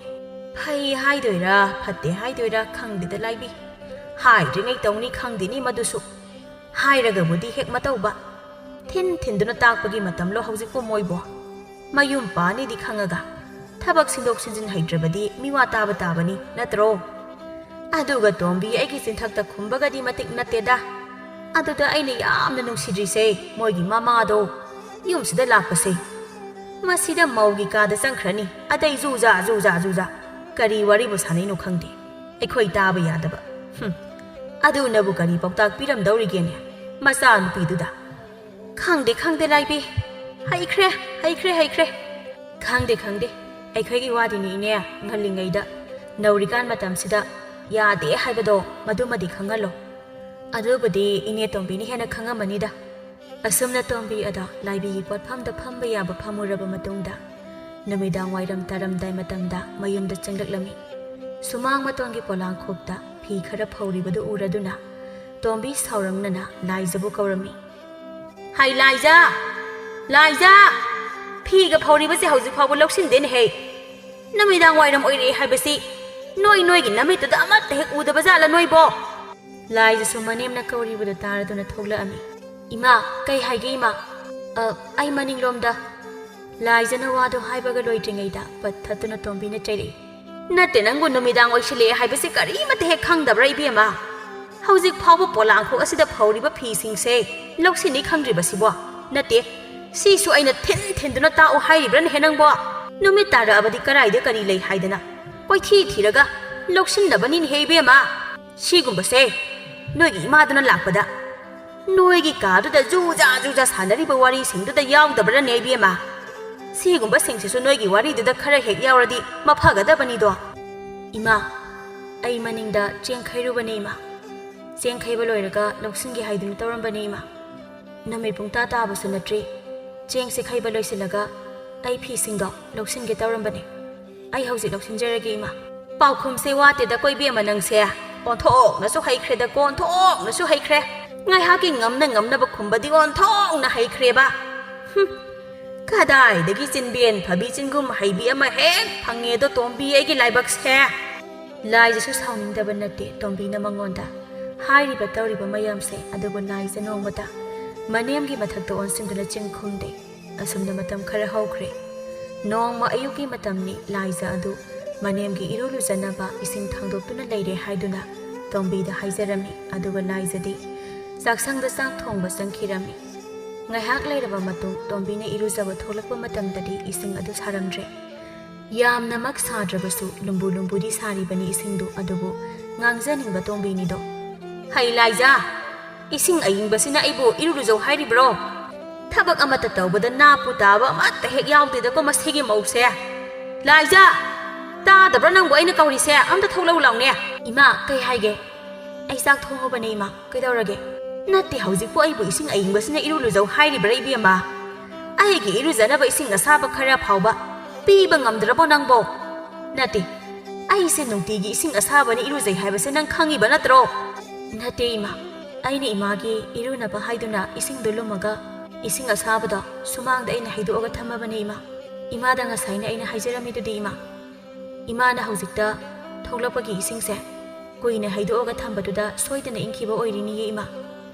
ꯐꯩ ꯍꯥꯏꯗꯣꯏꯔꯥ, ꯐꯠꯇꯦ ꯍꯥꯏꯗꯣꯏꯔꯥ ꯈꯪꯗꯦꯗ, ꯂꯥꯏꯕꯤ꯫ ꯍꯥꯏꯗ꯭ꯔꯤꯉꯩ ꯇꯧꯅꯤ ꯈꯪꯗꯦꯅꯦ ꯃꯗꯨꯁꯨ꯫ ꯍꯥꯏꯔꯒꯕꯨꯗꯤ ꯍꯦꯛ ꯃꯇꯧꯕ꯫ ꯊꯤꯟ ꯊꯤꯟꯗꯨꯅ ꯇꯥꯛꯄꯒꯤ ꯃꯇꯝꯂꯣ ꯍꯧꯖꯤꯛꯄꯨ ꯃꯣꯏꯕꯣ? ꯃꯌꯨꯝ ꯄꯥꯅꯤꯗꯤ ꯈꯪꯉꯒ ꯊꯕꯛ ꯁꯤꯟꯗꯣꯛ ꯁꯤꯟꯖꯤꯟ ꯍꯩꯇ꯭ꯔꯕꯗꯤ ꯃꯤꯋꯥ ꯇꯥꯕ ꯇꯥꯕꯅꯤ, ꯅꯠꯇ꯭ꯔꯣ? ꯑꯗꯨꯒ ꯇꯣꯝꯕꯤ ꯑꯩꯒꯤ ꯆꯤꯟꯊꯛꯇ ꯈꯨꯝꯕꯒꯗꯤ ꯃꯇꯤꯛ ꯅꯠꯇꯦꯗ꯫ ꯑꯗꯨꯗ ꯑꯩꯅ ꯌꯥꯝꯅ ꯅꯨꯡꯁꯤꯗ꯭ꯔꯤꯁꯦ ꯃꯣꯏꯒꯤ ꯃꯃꯥꯗꯣ ꯌꯨꯝꯁꯤꯗ ꯂꯥꯛꯄꯁꯦ꯫ ꯃꯁꯤꯗ ꯃꯧꯒꯤ ꯀꯥꯗ ꯆꯪꯈ꯭ꯔꯅꯤ, ꯑꯗꯩ ꯖꯨꯖꯥ, ꯖꯨꯖꯥ, ꯖꯨꯖꯥ꯫ ꯀꯔꯤ ꯋꯥꯔꯤꯕꯨ ꯁꯥꯟꯅꯩꯅꯣ ꯈꯪꯗꯦ꯫ ꯑꯩꯈꯣꯏ ꯇꯥꯕ ꯌꯥꯗꯕ꯫ ꯍꯨꯝ꯫ ꯑꯗꯨꯅꯕꯨ ꯀꯔꯤ ꯄꯥꯎꯇꯥꯛ ꯄꯤꯔꯝꯗꯧꯔꯤꯒꯦꯅꯦ ꯃꯆꯥꯅꯨꯄꯤꯗꯨꯗ? "ꯈꯪꯗꯦ, ꯈꯪꯗꯦ, ꯂꯥꯏꯕꯤ꯫ ꯍꯩꯈ꯭ꯔꯦ, ꯍꯩꯈ꯭ꯔꯦ, ꯍꯩꯈ꯭ꯔꯦ꯫ ꯈꯪꯗꯦ, ꯈꯪꯗꯦ꯫ ꯑꯩꯈꯣꯏꯒꯤ ꯋꯥꯗꯤꯅꯦ ꯏꯅꯦ, ꯉꯜꯂꯤꯉꯩꯗ, ꯅꯧꯔꯤꯀꯥꯟ ꯃꯇꯝꯁꯤꯗ ꯌꯥꯗꯦ ꯍꯥꯏꯕꯗꯣ ꯃꯗꯨꯃꯗꯤ ꯈꯪꯍꯜꯂꯣ꯫ ꯑꯗꯨꯕꯨꯗꯤ ꯏꯅꯦ ꯇꯣꯝꯕꯤꯅ ꯍꯦꯟꯅ ꯈꯪꯉꯝꯃꯅꯤꯗ"꯫ ꯑꯁꯨꯝꯅ ꯇꯣꯝꯕꯤ ꯑꯗꯣ ꯂꯥꯏꯕꯤꯒꯤ ꯄꯣꯠꯐꯝꯗ ꯐꯝꯕ ꯌꯥꯕ ꯐꯝꯃꯨꯔꯕ ꯃꯇꯨꯡꯗ, ꯅꯨꯃꯤꯗꯥꯡ ꯋꯥꯏꯔꯝ ꯇꯥꯔꯝꯗꯥꯏ ꯃꯇꯝꯗ ꯃꯌꯨꯝꯗ ꯆꯪꯂꯛꯂꯝꯃꯤ꯫ ꯁꯨꯃꯥꯡ ꯃꯇꯣꯟꯒꯤ ꯄꯣꯂꯥꯡꯈꯣꯛꯇ ꯐꯤ ꯈꯔ ꯐꯧꯔꯤꯕꯗꯨ ꯎꯔꯗꯨꯅ ꯇꯣꯝꯕꯤ ꯁꯥꯎꯔꯪꯅꯅ ꯂꯥꯏꯖꯕꯨ ꯀꯧꯔꯝꯃꯤ꯫ "ꯍꯩ ꯂꯥꯏꯖ! ꯂꯥꯏꯖ! ꯐꯤꯒ ꯐꯧꯔꯤꯕꯁꯦ ꯍꯧꯖꯤꯛ ꯐꯥꯎꯕ ꯂꯧꯁꯤꯟꯗꯦꯅꯦꯍꯦ꯫ ꯅꯨꯃꯤꯗꯥꯡ ꯋꯥꯏꯔꯝ ꯑꯣꯏꯔꯛꯑꯦ ꯍꯥꯏꯕꯁꯤ ꯅꯣꯏ ꯅꯣꯏꯒꯤ ꯅꯃꯤꯠꯇꯨꯗ ꯑꯃꯠꯇ ꯍꯦꯛ ꯎꯗꯕ ꯖꯥꯠꯂ ꯅꯣꯏꯕꯣ?" ꯂꯥꯏꯖꯁꯨ ꯃꯅꯦꯝꯅ ꯀꯧꯔꯤꯕꯗꯨ ꯇꯥꯔꯗꯨꯅ ꯊꯣꯛꯂꯛꯑꯝꯃꯤ꯫ "ꯏꯃꯥ, ꯀꯩ ꯍꯥꯏꯒꯦ ꯏꯃꯥ?" "ꯑ, ꯑꯩ ꯃꯅꯤꯡꯂꯣꯝꯗ"꯫ ꯂꯥꯏꯖꯅ ꯋꯥꯗꯨ ꯍꯥꯏꯕꯒ ꯂꯣꯏꯗ꯭ꯔꯤꯉꯩꯗ ꯄꯠ ꯊꯠꯇꯨꯅ ꯇꯣꯝꯕꯤꯅ ꯆꯩꯔꯛꯏ꯫ "ꯅꯠꯇꯦ, ꯅꯪꯕꯨ ꯅꯨꯃꯤꯗꯥꯡ ꯑꯣꯏꯁꯤꯜꯂꯛꯑꯦ ꯍꯥꯏꯕꯁꯤ ꯀꯔꯤꯃꯠꯇ ꯍꯦꯛ ꯈꯪꯗꯕ꯭ꯔꯥ ꯏꯕꯦꯝꯃ? ꯍꯧꯖꯤꯛ ꯐꯥꯎꯕ ꯄꯣꯂꯥꯡꯈꯣꯛ ꯑꯁꯤꯗ ꯐꯧꯔꯤꯕ ꯐꯤꯁꯤꯡꯁꯦ ꯂꯧꯁꯤꯟꯅꯤ ꯈꯪꯗ꯭ꯔꯤꯕꯁꯤꯕꯣ? ꯅꯠꯇꯦ, ꯁꯤꯁꯨ ꯑꯩꯅ ꯊꯤꯟ ꯊꯤꯟꯗꯨꯅ ꯇꯥꯛꯎ ꯍꯥꯏꯔꯤꯕ꯭ꯔꯥꯅꯦꯍꯦ ꯅꯪꯕꯣ? ꯅꯨꯃꯤꯠ ꯇꯥꯔꯛꯑꯕꯗꯤ ꯀꯔꯥꯏꯗ ꯀꯔꯤ ꯂꯩ ꯍꯥꯏꯗꯅ ꯀꯣꯏꯊꯤ ꯊꯤꯔꯒ ꯂꯧꯁꯤꯟꯅꯕꯅꯤꯅꯦꯍꯦ ꯏꯕꯦꯝꯃ꯫ ꯁꯤꯒꯨꯝꯕꯁꯦ ꯅꯣꯏꯒꯤ ꯏꯃꯥꯗꯨꯅ ꯂꯥꯛꯄꯗ ꯅꯣꯏꯒꯤ ꯀꯥꯗꯨꯗ ꯖꯨꯖꯥ ꯖꯨꯖꯥ ꯁꯥꯟꯅꯔꯤꯕ ꯋꯥꯔꯤꯁꯤꯡꯗꯨꯗ ꯌꯥꯎꯗꯕ꯭ꯔꯥꯅꯦ ꯏꯕꯦꯝꯃ? ꯁꯤꯒꯨꯝꯕꯁꯤꯡꯁꯤꯁꯨ ꯅꯣꯏꯒꯤ ꯋꯥꯔꯤꯗꯨꯗ ꯈꯔ ꯍꯦꯛ ꯌꯥꯎꯔꯗꯤ ꯃꯐꯒꯗꯕꯅꯤꯗꯣ"꯫ "ꯏꯃꯥ, ꯑꯩ ꯃꯅꯤꯡꯗ ꯆꯦꯡ ꯈꯩꯔꯨꯕꯅꯦ ꯏꯃꯥ꯫ ꯆꯦꯡ ꯈꯩꯕ ꯂꯣꯏꯔꯒ ꯂꯧꯁꯤꯟꯒꯦ ꯍꯥꯏꯗꯨꯅ ꯇꯧꯔꯝꯕꯅꯦ ꯏꯃꯥ꯫ ꯅꯨꯃꯤꯠ ꯄꯨꯡꯇꯥ ꯇꯥꯕꯁꯨ ꯅꯠꯇ꯭ꯔꯤ꯫ ꯆꯦꯡꯁꯦ ꯈꯩꯕ ꯂꯣꯏꯁꯤꯜꯂꯒ ꯑꯩ ꯐꯤꯁꯤꯡꯗꯣ ꯂꯧꯁꯤꯟꯒꯦ ꯇꯧꯔꯝꯕꯅꯦ꯫ ꯑꯩ ꯍꯧꯖꯤꯛ ꯂꯧꯁꯤꯟꯖꯔꯒꯦ ꯏꯃꯥ"꯫ "ꯄꯥꯎꯈꯨꯝꯁꯦ ꯋꯥꯠꯇꯦꯗꯀꯣ ꯏꯕꯦꯝꯃ ꯅꯪꯁꯦ꯫ ꯑꯣꯟꯊꯣꯛꯅꯁꯨ ꯍꯩꯈ꯭ꯔꯦꯗꯀꯣ, ꯑꯣꯟꯊꯣꯛꯅꯁꯨ ꯍꯩꯈ꯭ꯔꯦ꯫ ꯉꯥꯏꯍꯥꯛꯀꯤ ꯉꯝꯅ ꯉꯝꯅꯕ ꯈꯨꯝꯕꯗꯤ ꯑꯣꯟꯊꯣꯛꯅ ꯍꯩꯈ꯭ꯔꯦꯕ꯫ ꯍꯨꯝ, ꯀꯗꯥꯏꯗꯒꯤ ꯆꯤꯟꯕꯦꯟ ꯐꯕꯤ ꯆꯤꯡꯒꯨꯝ ꯍꯩꯕꯤ ꯑꯃ ꯍꯦꯛ ꯐꯪꯉꯦꯗꯣ ꯇꯣꯝꯕꯤ ꯑꯩꯒꯤ ꯂꯥꯏꯕꯛꯁꯦ"꯫ ꯂꯥꯏꯖꯁꯨ ꯁꯥꯎꯅꯤꯡꯗꯕ ꯅꯠꯇꯦ ꯇꯣꯝꯕꯤꯅ ꯃꯉꯣꯟꯗ ꯍꯥꯏꯔꯤꯕ ꯇꯧꯔꯤꯕ ꯃꯌꯥꯝꯁꯦ꯫ ꯑꯗꯨꯕꯨ ꯂꯥꯏꯖ ꯅꯣꯡꯃꯇ ꯃꯅꯦꯝꯒꯤ ꯃꯊꯛꯇ ꯑꯣꯟꯁꯤꯟꯗꯨꯅ ꯆꯤꯟ ꯈꯨꯝꯗꯦ꯫ ꯑꯁꯨꯝꯅ ꯃꯇꯝ ꯈꯔ ꯍꯧꯈ꯭ꯔꯦ꯫ ꯅꯣꯡꯃ ꯑꯌꯨꯛꯀꯤ ꯃꯇꯝꯅꯤ꯫ ꯂꯥꯏꯖ ꯑꯗꯨ ꯃꯅꯦꯝꯒꯤ ꯏꯔꯨ ꯂꯨꯖꯅꯕ ꯏꯁꯤꯡ ꯊꯥꯡꯗꯣꯛꯇꯨꯅ ꯂꯩꯔꯦ ꯍꯥꯏꯗꯨꯅ ꯇꯣꯝꯕꯤꯗ ꯍꯥꯏꯖꯔꯝꯃꯤ꯫ ꯑꯗꯨꯒ ꯂꯥꯏꯖꯗꯤ ꯆꯥꯛꯁꯪꯗ ꯆꯥꯛ ꯊꯣꯡꯕ ꯆꯪꯈꯤꯔꯝꯃꯤ꯫ ꯉꯥꯏꯍꯥꯛ ꯂꯩꯔꯕ ꯃꯇꯨꯡ ꯇꯣꯝꯕꯤꯅ ꯏꯔꯨꯖꯕ ꯊꯣꯛꯂꯛꯄ ꯃꯇꯝꯗꯗꯤ ꯏꯁꯤꯡ ꯑꯗꯨ ꯁꯥꯔꯝꯗ꯭ꯔꯦ꯫ ꯌꯥꯝꯅꯃꯛ ꯁꯥꯗ꯭ꯔꯕꯁꯨ ꯂꯨꯝꯕꯨ ꯂꯨꯝꯕꯨꯗꯤ ꯁꯥꯔꯤꯕꯅꯤ ꯏꯁꯤꯡꯗꯨ, ꯑꯗꯨꯕꯨ ꯉꯥꯡꯖꯅꯤꯡꯕ ꯇꯣꯝꯕꯤꯅꯤꯗꯣ꯫ "ꯍꯩ ꯂꯥꯏꯖꯥ, ꯏꯁꯤꯡ ꯑꯏꯪꯕꯁꯤꯅ ꯑꯩꯕꯨ ꯏꯔꯨ ꯂꯨꯖꯧ ꯍꯥꯏꯔꯤꯕ꯭ꯔꯣ? ꯊꯕꯛ ꯑꯃꯠꯇ ꯇꯧꯕꯗ ꯅꯥꯄꯨ ꯇꯥꯕ ꯑꯃꯠꯇ ꯍꯦꯛ ꯌꯥꯎꯗꯦꯗꯀꯣ ꯃꯁꯤꯒꯤ ꯃꯧꯁꯦ꯫ ꯂꯥꯏꯖꯥ, ꯇꯥꯗꯕ꯭ꯔꯣ ꯅꯪꯕꯨ ꯑꯩꯅ ꯀꯧꯔꯤꯁꯦ? ꯑꯝꯇ ꯊꯣꯛꯂꯛꯎ ꯂꯥꯎꯅꯦ꯫" "ꯏꯃꯥ, ꯀꯩ ꯍꯥꯏꯒꯦ?" "ꯑꯩ ꯆꯥꯛ ꯊꯣꯡꯉꯕꯅꯦ ꯏꯃꯥ, ꯀꯩꯗꯧꯔꯒꯦ?" "ꯅꯠꯇꯦ, ꯍꯧꯖꯤꯛꯄꯨ ꯑꯩꯕꯨ ꯏꯁꯤꯡ ꯑꯏꯪꯕꯁꯤꯅ ꯏꯔꯨ ꯂꯨꯖꯧ ꯍꯥꯏꯔꯤꯕ꯭ꯔꯥ ꯏꯕꯦꯝꯃ? ꯑꯩꯒꯤ ꯏꯔꯨꯖꯅꯕ ꯏꯁꯤꯡ ꯑꯁꯥꯕ ꯈꯔ ꯐꯥꯎꯕ ꯄꯤꯕ ꯉꯝꯗ꯭ꯔꯕꯣ ꯅꯪꯕꯣ?" "ꯅꯠꯇꯦ, ꯑꯩꯁꯦ ꯅꯨꯡꯇꯤꯒꯤ ꯏꯁꯤꯡ ꯑꯁꯥꯕꯅ ꯏꯔꯨꯖꯩ ꯍꯥꯏꯕꯁꯦ ꯅꯪ ꯈꯪꯉꯤꯕ ꯅꯠꯇ꯭ꯔꯣ?" "ꯅꯠꯇꯦ ꯏꯃꯥ, ꯑꯩꯅ ꯏꯃꯥꯒꯤ ꯏꯔꯨꯅꯕ ꯍꯥꯏꯗꯨꯅ ꯏꯁꯤꯡꯗꯣ ꯂꯨꯝꯃꯒ ꯏꯁꯤꯡ ꯑꯁꯥꯕꯗꯣ ꯁꯨꯃꯥꯡꯗ ꯑꯩꯅ ꯍꯩꯗꯣꯛꯑꯒ ꯊꯝꯃꯕꯅꯦ ꯏꯃꯥ꯫ ꯏꯃꯥꯗ ꯉꯁꯥꯏꯅ ꯑꯩꯅ ꯍꯥꯏꯖꯔꯝꯃꯤꯗꯨꯗꯤ ꯏꯃꯥ꯫ ꯏꯃꯥꯅ ꯍꯧꯖꯤꯛꯇ ꯊꯣꯛꯂꯛꯄꯒꯤ ꯏꯁꯤꯡꯁꯦ ꯀꯨꯏꯅ ꯍꯩꯗꯣꯛꯑꯒ ꯊꯝꯕꯗꯨꯗ ꯁꯣꯏꯗꯅ ꯏꯪꯈꯤꯕ ꯑꯣꯏꯔꯤꯅꯤꯌꯦ ꯏꯃꯥ꯫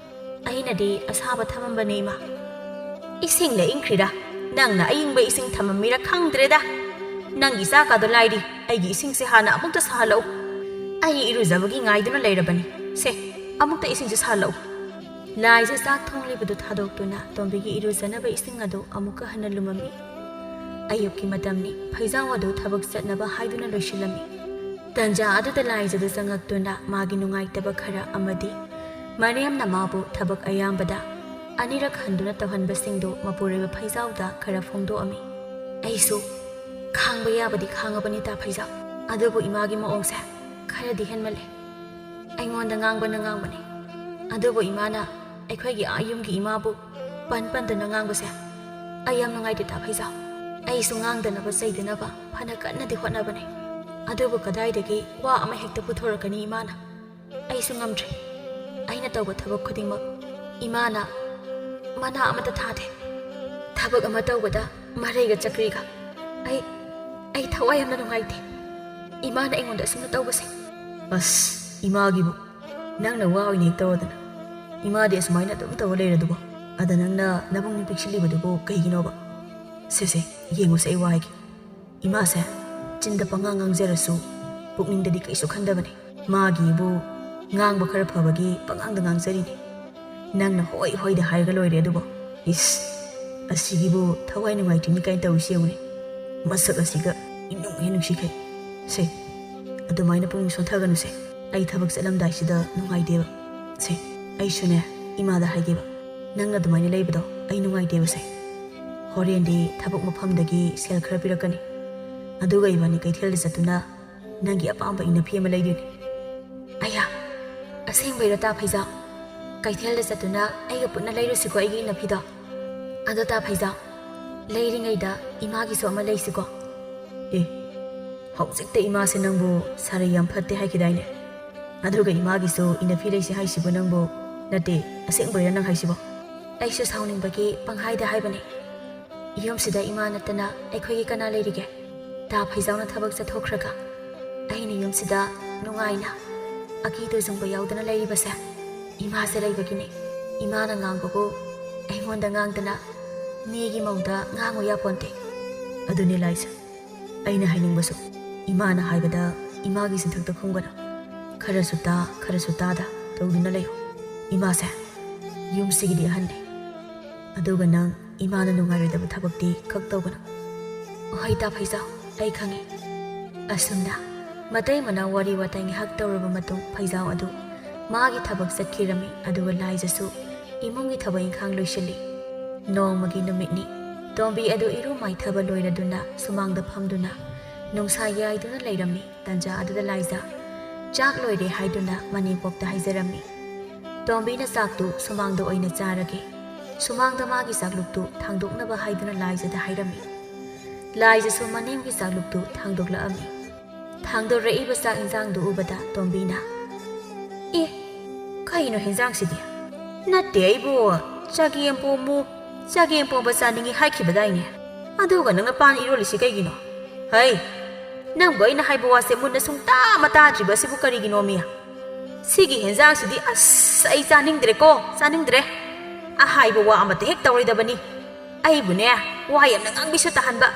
ꯑꯩꯅꯗꯤ ꯑꯁꯥꯕ ꯊꯝꯃꯝꯕꯅꯦ ꯏꯃꯥ꯫" "ꯏꯁꯤꯡꯅ ꯏꯪꯈ꯭ꯔꯤꯔꯥ? ꯅꯪꯅ ꯑꯏꯪꯕ ꯏꯁꯤꯡ ꯊꯝꯃꯝꯃꯤꯔꯥ ꯈꯪꯗ꯭ꯔꯦꯗ꯫ ꯅꯪꯒꯤ ꯆꯥꯛꯀꯥꯗꯣ ꯂꯥꯏꯔꯤ, ꯑꯩꯒꯤ ꯏꯁꯤꯡꯁꯦ ꯍꯥꯟꯅ ꯑꯃꯨꯛꯇ ꯁꯥꯍꯜꯂꯛꯎ꯫ ꯑꯩ ꯏꯔꯨꯖꯕꯒꯤ ꯉꯥꯏꯗꯨꯅ ꯂꯩꯔꯕꯅꯤ꯫ ꯁꯦ, ꯑꯃꯨꯛꯇ ꯏꯁꯤꯡꯁꯦ ꯁꯥꯍꯜꯂꯛꯎ꯫" ꯂꯥꯏꯖꯥ ꯆꯥꯛ ꯊꯣꯡꯂꯤꯕꯗꯨ ꯊꯥꯗꯣꯛꯇꯨꯅ ꯇꯣꯝꯕꯤꯒꯤ ꯏꯔꯨꯖꯅꯕ ꯏꯁꯤꯡ ꯑꯗꯨ ꯑꯃꯨꯛꯀ ꯍꯟꯅ ꯂꯨꯝꯃꯝꯃꯤ꯫ ꯑꯌꯨꯛꯀꯤ ꯃꯇꯝꯅꯤ, ꯐꯩꯖꯥꯎ ꯑꯗꯨ ꯊꯕꯛ ꯆꯠꯅꯕ ꯍꯥꯏꯗꯨꯅ ꯂꯣꯏꯁꯤꯜꯂꯝꯃꯤ꯫ ꯇꯟꯖꯥ ꯑꯗꯨꯗ ꯂꯥꯏꯖꯥꯗꯨ ꯆꯪꯉꯛꯇꯨꯅ ꯃꯥꯒꯤ ꯅꯨꯡꯉꯥꯏꯇꯕ ꯈꯔ ꯑꯃꯗꯤ ꯃꯅꯦꯝꯅ ꯃꯥꯕꯨ ꯊꯕꯛ ꯑꯌꯥꯝꯕꯗ ꯑꯅꯤꯔꯛ ꯍꯟꯗꯨꯅ ꯇꯧꯍꯟꯕꯁꯤꯡꯗꯨ ꯃꯄꯨꯔꯣꯏꯕ ꯐꯩꯖꯥꯎꯗ ꯈꯔ ꯐꯣꯡꯗꯣꯛꯑꯝꯃꯤ꯫ "ꯑꯩꯁꯨ ꯈꯥꯡꯕ ꯌꯥꯕꯗꯤ ꯈꯥꯡꯉꯕꯅꯤ ꯇꯥ ꯐꯩꯖꯥꯎ, ꯑꯗꯨꯕꯨ ꯏꯃꯥꯒꯤ ꯃꯑꯣꯡꯁꯦ ꯈꯔꯗꯤ ꯍꯦꯟꯃꯜꯂꯦ꯫ ꯑꯩꯉꯣꯟꯗ ꯉꯥꯡꯕꯅ ꯉꯥꯡꯕꯅꯦ, ꯑꯗꯨꯕꯨ ꯏꯃꯥꯅ ꯑꯩꯈꯣꯏꯒꯤ ꯑꯥ ꯌꯨꯝꯒꯤ ꯏꯃꯥꯕꯨ ꯄꯟ ꯄꯟꯗꯅ ꯉꯥꯡꯕꯁꯦ ꯑꯩ ꯌꯥꯝ ꯅꯨꯡꯉꯥꯏꯇꯦ ꯇꯥ ꯐꯩꯖꯥꯎ꯫ ꯑꯩꯁꯨ ꯉꯥꯡꯗꯅꯕ ꯆꯩꯗꯅꯕ ꯐꯅ ꯀꯟꯅꯗꯤ ꯍꯣꯠꯅꯕꯅꯦ, ꯑꯗꯨꯕꯨ ꯀꯗꯥꯏꯗꯒꯤ ꯋꯥ ꯑꯃ ꯍꯦꯛꯇ ꯄꯨꯊꯣꯔꯛꯀꯅꯤ ꯏꯃꯥꯅ? ꯑꯩꯁꯨ ꯉꯝꯗ꯭ꯔꯦ꯫ ꯑꯩꯅ ꯇꯧꯕ ꯊꯕꯛ ꯈꯨꯗꯤꯡꯃꯛ ꯏꯃꯥꯅ ꯃꯅꯥ ꯑꯃꯠꯇ ꯊꯥꯗꯦ꯫ ꯊꯕꯛ ꯑꯃ ꯇꯧꯕꯗ ꯃꯔꯩꯒ ꯆꯀ꯭ꯔꯤꯒ꯫ ꯑꯩ, ꯑꯩ ꯊꯋꯥꯏ ꯌꯥꯝꯅ ꯅꯨꯡꯉꯥꯏꯇꯦ ꯏꯃꯥꯅ ꯑꯩꯉꯣꯟꯗ ꯑꯁꯨꯝꯅ ꯇꯧꯕꯁꯦ꯫" "ꯑꯁ, ꯏꯃꯥꯒꯤꯕꯨ ꯅꯪꯅ ꯋꯥ ꯑꯣꯏꯅ ꯍꯦꯛ ꯇꯧꯔꯗꯅ꯫ ꯏꯃꯥꯗꯤ ꯑꯁꯨꯃꯥꯏꯅ ꯑꯗꯨꯝ ꯇꯧꯔ ꯂꯩꯔꯗꯨꯕꯣ? ꯑꯗ ꯅꯪꯅ ꯅꯕꯨꯡꯅ ꯄꯤꯛꯁꯤꯜꯂꯤꯕꯗꯨꯕꯨ ꯀꯩꯒꯤꯅꯣꯕ? ꯁꯦ, ꯁꯦ, ꯌꯦꯡꯉꯨꯁꯦ, ꯑꯩ ꯋꯥ ꯍꯥꯏꯒꯦ꯫ ꯏꯃꯥꯁꯦ ꯆꯤꯟꯗ ꯄꯉꯥꯡ ꯉꯥꯡꯖꯔꯁꯨ ꯄꯨꯛꯅꯤꯡꯗꯗꯤ ꯀꯩꯁꯨ ꯈꯟꯗꯕꯅꯦ꯫ ꯃꯥꯒꯤꯕꯨ ꯉꯥꯡꯕ ꯈꯔ ꯐꯕꯒꯤ ꯄꯉꯥꯡꯗ ꯉꯥꯡꯖꯔꯤꯅꯦ꯫ ꯅꯪꯅ ꯍꯣꯏ ꯍꯣꯏꯗ ꯍꯥꯏꯔꯒ ꯂꯣꯏꯔꯦ ꯑꯗꯨꯕꯨ꯫ ꯏꯁ, ꯑꯁꯤꯒꯤꯕꯨ ꯊꯋꯥꯏ ꯅꯨꯡꯉꯥꯏꯇ꯭ꯔꯤꯅꯤ ꯀꯥꯏꯅ ꯇꯧꯔꯤꯁꯤ ꯌꯦꯡꯉꯨꯅꯦ꯫ ꯃꯁꯛ ꯑꯁꯤꯒ ꯏꯅꯨꯡ ꯍꯦꯛ ꯅꯨꯡꯁꯤꯈꯩ꯫ ꯁꯦ, ꯑꯗꯨꯃꯥꯏꯅ ꯄꯨꯛꯅꯤꯡ ꯁꯣꯟꯊꯒꯅꯨꯁꯦ꯫ ꯑꯩ ꯊꯕꯛ ꯆꯠꯂꯝꯗꯥꯏꯁꯤꯗ ꯅꯨꯡꯉꯥꯏꯇꯦꯕ꯫ ꯁꯦ, ꯑꯩꯁꯨꯅꯦ, ꯏꯃꯥꯗ ꯍꯥꯏꯒꯦꯕ, ꯅꯪꯅ ꯑꯗꯨꯃꯥꯏꯅ ꯂꯩꯕꯗꯣ ꯑꯩ ꯅꯨꯡꯉꯥꯏꯇꯦꯕꯁꯦ꯫ ꯍꯣꯔꯦꯟꯗꯤ ꯊꯕꯛ ꯃꯐꯝꯗꯒꯤ ꯁꯦꯜ ꯈꯔ ꯄꯤꯔꯛꯀꯅꯤ, ꯑꯗꯨꯒ ꯏꯕꯥꯅꯤ ꯀꯩꯊꯦꯜꯗ ꯆꯠꯇꯨꯅ ꯅꯪꯒꯤ ꯑꯄꯥꯝꯕ ꯏꯅꯐꯤ ꯑꯃ ꯂꯩꯗꯣꯏꯅꯤ꯫ ꯑꯌꯥ, ꯑꯁꯦꯡꯕꯩꯔꯣ ꯇꯥ ꯐꯩꯖꯥꯎ? ꯀꯩꯊꯦꯜꯗ ꯆꯠꯇꯨꯅ ꯑꯩꯒ ꯄꯨꯟꯅ ꯂꯩꯔꯨꯁꯤꯀꯣ ꯑꯩꯒꯤ ꯏꯅꯐꯤꯗꯣ꯫ ꯑꯗꯣ ꯇꯥ ꯐꯩꯖꯥꯎ, ꯂꯩꯔꯤꯉꯩꯗ ꯏꯃꯥꯒꯤꯁꯨ ꯑꯃ ꯂꯩꯁꯤꯀꯣ꯫ ꯑꯦ, ꯍꯧꯖꯤꯛꯇ ꯏꯃꯥꯁꯦ ꯅꯪꯕꯨ ꯁꯥꯔꯩ ꯌꯥꯝ ꯐꯠꯇꯦ ꯍꯥꯏꯈꯤꯗꯥꯏꯅꯦ? ꯑꯗꯨꯒ ꯏꯃꯥꯒꯤꯁꯨ ꯏꯅꯐꯤ ꯂꯩꯁꯤ ꯍꯥꯏꯁꯤꯕꯨ ꯅꯪꯕꯨ? ꯅꯠꯇꯦ, ꯑꯁꯦꯡꯕꯩꯔꯥ ꯅꯪ ꯍꯥꯏꯁꯤꯕꯣ? ꯑꯩꯁꯨ ꯁꯥꯎꯅꯤꯡꯕꯒꯤ ꯄꯪꯍꯥꯏꯗ ꯍꯥꯏꯕꯅꯦ꯫ ꯌꯨꯝꯁꯤꯗ ꯏꯃꯥ ꯅꯠꯇꯅ ꯑꯩꯈꯣꯏꯒꯤ ꯀꯅꯥ ꯂꯩꯔꯤꯒꯦ? ꯇꯥ ꯐꯩꯖꯥꯎꯅ ꯊꯕꯛ ꯆꯠꯊꯣꯛꯈ꯭ꯔꯒ ꯑꯩꯅ ꯌꯨꯝꯁꯤꯗ ꯅꯨꯡꯉꯥꯏꯅ ꯑꯀꯤ ꯇꯨꯖꯨꯡꯕ ꯌꯥꯎꯗꯅ ꯂꯩꯔꯤꯕꯁꯦ ꯏꯃꯥꯁꯦ ꯂꯩꯕꯒꯤꯅꯦ꯫ ꯏꯃꯥꯅ ꯉꯥꯡꯕꯕꯨ ꯑꯩꯉꯣꯟꯗ ꯉꯥꯡꯗꯅ ꯃꯤꯒꯤ ꯃꯧꯗ ꯉꯥꯡꯉꯨ ꯌꯥꯄꯣꯟꯇꯦ꯫ ꯑꯗꯨꯅꯦ ꯂꯥꯏꯁꯦ, ꯑꯩꯅ ꯍꯥꯏꯅꯤꯡꯕꯁꯨ, ꯏꯃꯥꯅ ꯍꯥꯏꯕꯗ ꯏꯃꯥꯒꯤ ꯆꯤꯟꯊꯛꯇ ꯈꯨꯝꯒꯅꯨ꯫ ꯈꯔꯁꯨ ꯇꯥ, ꯈꯔꯁꯨ ꯇꯥꯗ ꯇꯧꯗꯨꯅ ꯂꯩꯌꯨ꯫ ꯏꯃꯥꯁꯦ ꯌꯨꯝꯁꯤꯒꯤꯗꯤ ꯑꯍꯟꯅꯤ꯫ ꯑꯗꯨꯒ ꯅꯪ ꯏꯃꯥꯅ ꯅꯨꯡꯉꯥꯏꯔꯣꯏꯗꯕ ꯊꯕꯛꯇꯤ ꯈꯛ ꯇꯧꯒꯅꯨ꯫ ꯍꯣꯏ ꯇꯥ ꯐꯩꯖꯥꯎ, ꯑꯩ ꯈꯪꯉꯤ꯫ ꯑꯁꯨꯝꯅ ꯃꯇꯩ ꯃꯅꯥꯎ ꯋꯥꯔꯤ ꯋꯥꯇꯥꯏ ꯉꯥꯏꯍꯥꯛ ꯇꯧꯔꯕ ꯃꯇꯨꯡ ꯐꯩꯖꯥꯎ ꯑꯗꯨ ꯃꯥꯒꯤ ꯊꯕꯛ ꯆꯠꯈꯤꯔꯝꯃꯤ꯫ ꯑꯗꯨꯒ ꯂꯥꯏꯖꯁꯨ ꯏꯃꯨꯡꯒꯤ ꯊꯕꯛ ꯏꯪꯈꯥꯡ ꯂꯣꯏꯁꯤꯜꯂꯤ꯫ ꯅꯣꯡꯃꯒꯤ ꯅꯨꯃꯤꯠꯅꯤ꯫ ꯇꯣꯝꯕꯤ ꯑꯗꯨ ꯏꯔꯨ ꯃꯥꯏꯊꯕ ꯂꯣꯏꯔꯗꯨꯅ ꯁꯨꯃꯥꯡꯗ ꯐꯝꯗꯨꯅ ꯅꯨꯡꯁꯥ ꯌꯥꯏꯗꯨꯅ ꯂꯩꯔꯝꯃꯤ꯫ ꯇꯟꯖꯥ ꯑꯗꯨꯗ ꯂꯥꯏꯖ ꯆꯥꯛ ꯂꯣꯏꯔꯦ ꯍꯥꯏꯗꯨꯅ ꯃꯅꯦꯝꯄꯣꯛꯇ ꯍꯥꯏꯖꯔꯝꯃꯤ꯫ ꯇꯣꯝꯕꯤꯅ ꯆꯥꯛꯇꯨ ꯁꯨꯃꯥꯡꯗ ꯑꯣꯏꯅ ꯆꯥꯔꯒꯦ꯫ ꯁꯨꯃꯥꯡꯗ ꯃꯥꯒꯤ ꯆꯥꯛꯂꯨꯛꯇꯨ ꯊꯥꯡꯗꯣꯛꯅꯕ ꯍꯥꯏꯗꯨꯅ ꯂꯥꯏꯖꯗ ꯍꯥꯏꯔꯝꯃꯤ꯫ ꯂꯥꯏꯖꯁꯨ ꯃꯅꯦꯝꯒꯤ ꯆꯥꯛꯂꯨꯛꯇꯨ ꯊꯥꯡꯗꯣꯛꯂꯛꯑꯝꯃꯤ꯫ ꯊꯥꯡꯗꯣꯔꯛꯏꯕ ꯆꯥꯛ ꯏꯟꯖꯥꯡꯗꯨ ꯎꯕꯗ ꯇꯣꯝꯕꯤꯅ, "ꯑꯦ, ꯀꯩꯅꯣ ꯍꯦꯟꯖꯥꯡꯁꯤꯗꯤ? ꯅꯠꯇꯦ, ꯑꯩꯕꯨ ꯆꯒꯦꯝ ꯄꯣꯝꯃꯨ, ꯆꯒꯦꯝ ꯄꯣꯝꯕ ꯆꯥꯅꯤꯡꯉꯤ ꯍꯥꯏꯈꯤꯕꯗꯥꯏꯅꯦ? ꯑꯗꯨꯒ ꯅꯪꯅ ꯄꯥꯟ ꯏꯔꯣꯜꯂꯤꯁꯤ ꯀꯩꯒꯤꯅꯣ? ꯍꯩ, ꯅꯪꯕꯨ ꯑꯩꯅ ꯍꯥꯏꯕ ꯋꯥꯁꯦ ꯃꯨꯟꯅ ꯁꯨꯡꯇꯥ ꯑꯃ ꯇꯥꯗ꯭ꯔꯤꯕ ꯑꯁꯤꯕꯨ ꯀꯔꯤꯒꯤꯅꯣꯃꯤ? ꯁꯤꯒꯤ ꯍꯦꯟꯖꯥꯡꯁꯤꯗꯤ ꯑꯁ ꯑꯩ ꯆꯥꯅꯤꯡꯗ꯭ꯔꯦꯀꯣ, ꯆꯥꯅꯤꯡꯗ꯭ꯔꯦ꯫ ꯑꯍꯥꯏꯕ ꯋꯥ ꯑꯃꯠꯇ ꯍꯦꯛ ꯇꯧꯔꯣꯏꯗꯕꯅꯤ꯫ ꯑꯩꯕꯨꯅꯦ, ꯋꯥ ꯌꯥꯝꯅ ꯉꯥꯡꯕꯤꯁꯨ ꯇꯥꯍꯟꯕ꯫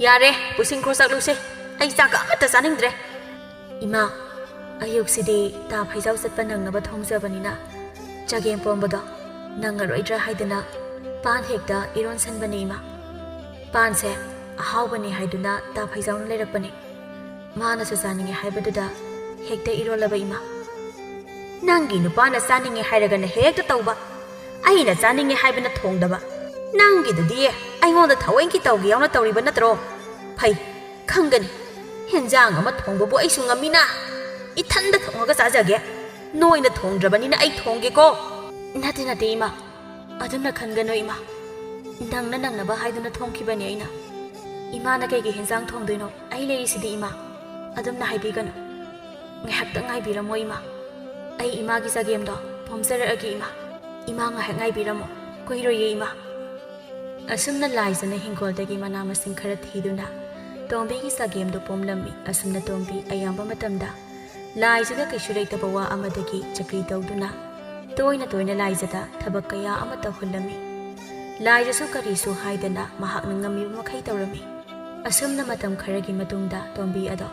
ꯌꯥꯔꯦ, ꯄꯨꯁꯤꯟꯈ꯭ꯔꯣ ꯆꯥꯛꯂꯨꯛꯁꯦ꯫ ꯑꯩ ꯆꯥꯛꯀ ꯑꯃꯠꯇ ꯆꯥꯅꯤꯡꯗ꯭ꯔꯦ꯫" "ꯏꯃꯥ, ꯑꯌꯨꯛꯁꯤꯗꯤ ꯇꯥ ꯐꯩꯖꯥꯎ ꯆꯠꯄ ꯅꯪꯅꯕ ꯊꯣꯡꯖꯕꯅꯤꯅ ꯆꯒꯦꯝ ꯄꯣꯝꯕꯗꯣ ꯅꯪꯉꯔꯣꯏꯗ꯭ꯔꯥ ꯍꯥꯏꯗꯅ ꯄꯥꯟ ꯍꯦꯛꯇ ꯏꯔꯣꯟꯁꯟꯕꯅꯦ ꯏꯃꯥ꯫ ꯄꯥꯟꯁꯦ ꯑꯍꯥꯎꯕꯅꯦ ꯍꯥꯏꯗꯨꯅ ꯇꯥ ꯐꯩꯖꯥꯎꯅ ꯂꯩꯔꯛꯄꯅꯦ꯫ ꯃꯥꯅꯁꯨ ꯆꯥꯅꯤꯡꯉꯦ ꯍꯥꯏꯕꯗꯨꯗ ꯍꯦꯛꯇ ꯏꯔꯣꯜꯂꯕ ꯏꯃꯥ꯫" ꯅꯪꯒꯤ ꯅꯨꯄꯥꯅ ꯆꯥꯅꯤꯡꯉꯦ ꯍꯥꯏꯔꯒꯅ ꯍꯦꯛꯇ ꯇꯧꯕ, ꯑꯩꯅ ꯆꯥꯅꯤꯡꯉꯦ ꯍꯥꯏꯕꯅ ꯊꯣꯡꯗꯕ꯫ ꯅꯪꯒꯤꯗꯨꯗꯤ ꯑꯩꯉꯣꯟꯗ ꯊꯑꯣꯏꯀꯤ ꯇꯧꯒꯦ ꯌꯥꯎꯅ ꯇꯧꯔꯤꯕ ꯅꯠꯇ꯭ꯔꯣ? ꯐꯩ, ꯈꯪꯒꯅꯤ꯫ ꯍꯦꯟꯖꯥꯡ ꯑꯃ ꯊꯣꯡꯕꯕꯨ ꯑꯩꯁꯨ ꯉꯝꯃꯤꯅ꯫ ꯏꯊꯟꯗ ꯊꯣꯡꯉꯒ ꯆꯥꯖꯒꯦ꯫ ꯅꯣꯏꯅ ꯊꯣꯡꯗ꯭ꯔꯕꯅꯤꯅ ꯑꯩ ꯊꯣꯡꯒꯦꯀꯣ꯫ ꯅꯠꯇꯦ, ꯅꯠꯇꯦ, ꯏꯃꯥ꯫ ꯑꯗꯨꯝꯅ ꯈꯟꯒꯅꯨ, ꯏꯃꯥ꯫ ꯅꯪꯅ ꯅꯪꯅꯕ ꯍꯥꯏꯗꯨꯅ ꯊꯣꯡꯈꯤꯕꯅꯦ ꯑꯩꯅ꯫ ꯏꯃꯥꯅ ꯀꯩꯒꯤ ꯍꯦꯟꯖꯥꯡ ꯊꯣꯡꯗꯣꯏꯅꯣ? ꯑꯩ ꯂꯩꯔꯤꯁꯤꯗꯤ, ꯏꯃꯥ꯫ ꯑꯗꯨꯝꯅ ꯍꯥꯏꯕꯤꯒꯅꯨ꯫ ꯉꯥꯏꯍꯥꯛꯇꯪ ꯉꯥꯏꯕꯤꯔꯝꯃꯣ, ꯏꯃꯥ꯫ ꯑꯩ ꯏꯃꯥꯒꯤ ꯆꯒꯦꯝꯗꯣ ꯄꯣꯝꯖꯔꯛꯑꯒꯦ, ꯏꯃꯥ꯫ ꯏꯃꯥ ꯉꯥꯏꯍꯥꯛ ꯉꯥꯏꯕꯤꯔꯝꯃꯣ꯫ ꯀꯨꯏꯔꯣꯏꯌꯦ, ꯏꯃꯥ꯫ ꯑꯁꯨꯝꯅ ꯂꯥꯏꯖꯅ ꯍꯤꯡꯒꯣꯜꯗꯒꯤ ꯃꯅꯥ ꯃꯁꯤꯡ ꯈꯔ ꯊꯤꯗꯨꯅ ꯇꯣꯝꯕꯤꯒꯤ ꯆꯒꯦꯝꯗꯨ ꯄꯣꯝꯂꯝꯃꯤ꯫ ꯑꯁꯨꯝꯅ ꯇꯣꯝꯕꯤ ꯑꯌꯥꯝꯕ ꯃꯇꯝꯗ ꯂꯥꯏꯖꯗ ꯀꯩꯁꯨ ꯂꯩꯇꯕ ꯋꯥ ꯑꯃꯗꯒꯤ ꯆꯀ꯭ꯔꯤ ꯇꯧꯗꯨꯅ ꯇꯣꯏꯅ ꯇꯣꯏꯅ ꯂꯥꯏꯖꯗ ꯊꯕꯛ ꯀꯌꯥ ꯑꯃ ꯇꯧꯍꯜꯂꯝꯃꯤ꯫ ꯂꯥꯏꯖꯁꯨ ꯀꯔꯤꯁꯨ ꯍꯥꯏꯗꯅ ꯃꯍꯥꯛꯅ ꯉꯝꯃꯤꯕ ꯃꯈꯩ ꯇꯧꯔꯝꯃꯤ꯫ ꯑꯁꯨꯝꯅ ꯃꯇꯝ ꯈꯔꯒꯤ ꯃꯇꯨꯡꯗ ꯇꯣꯝꯕꯤ ꯑꯗꯣ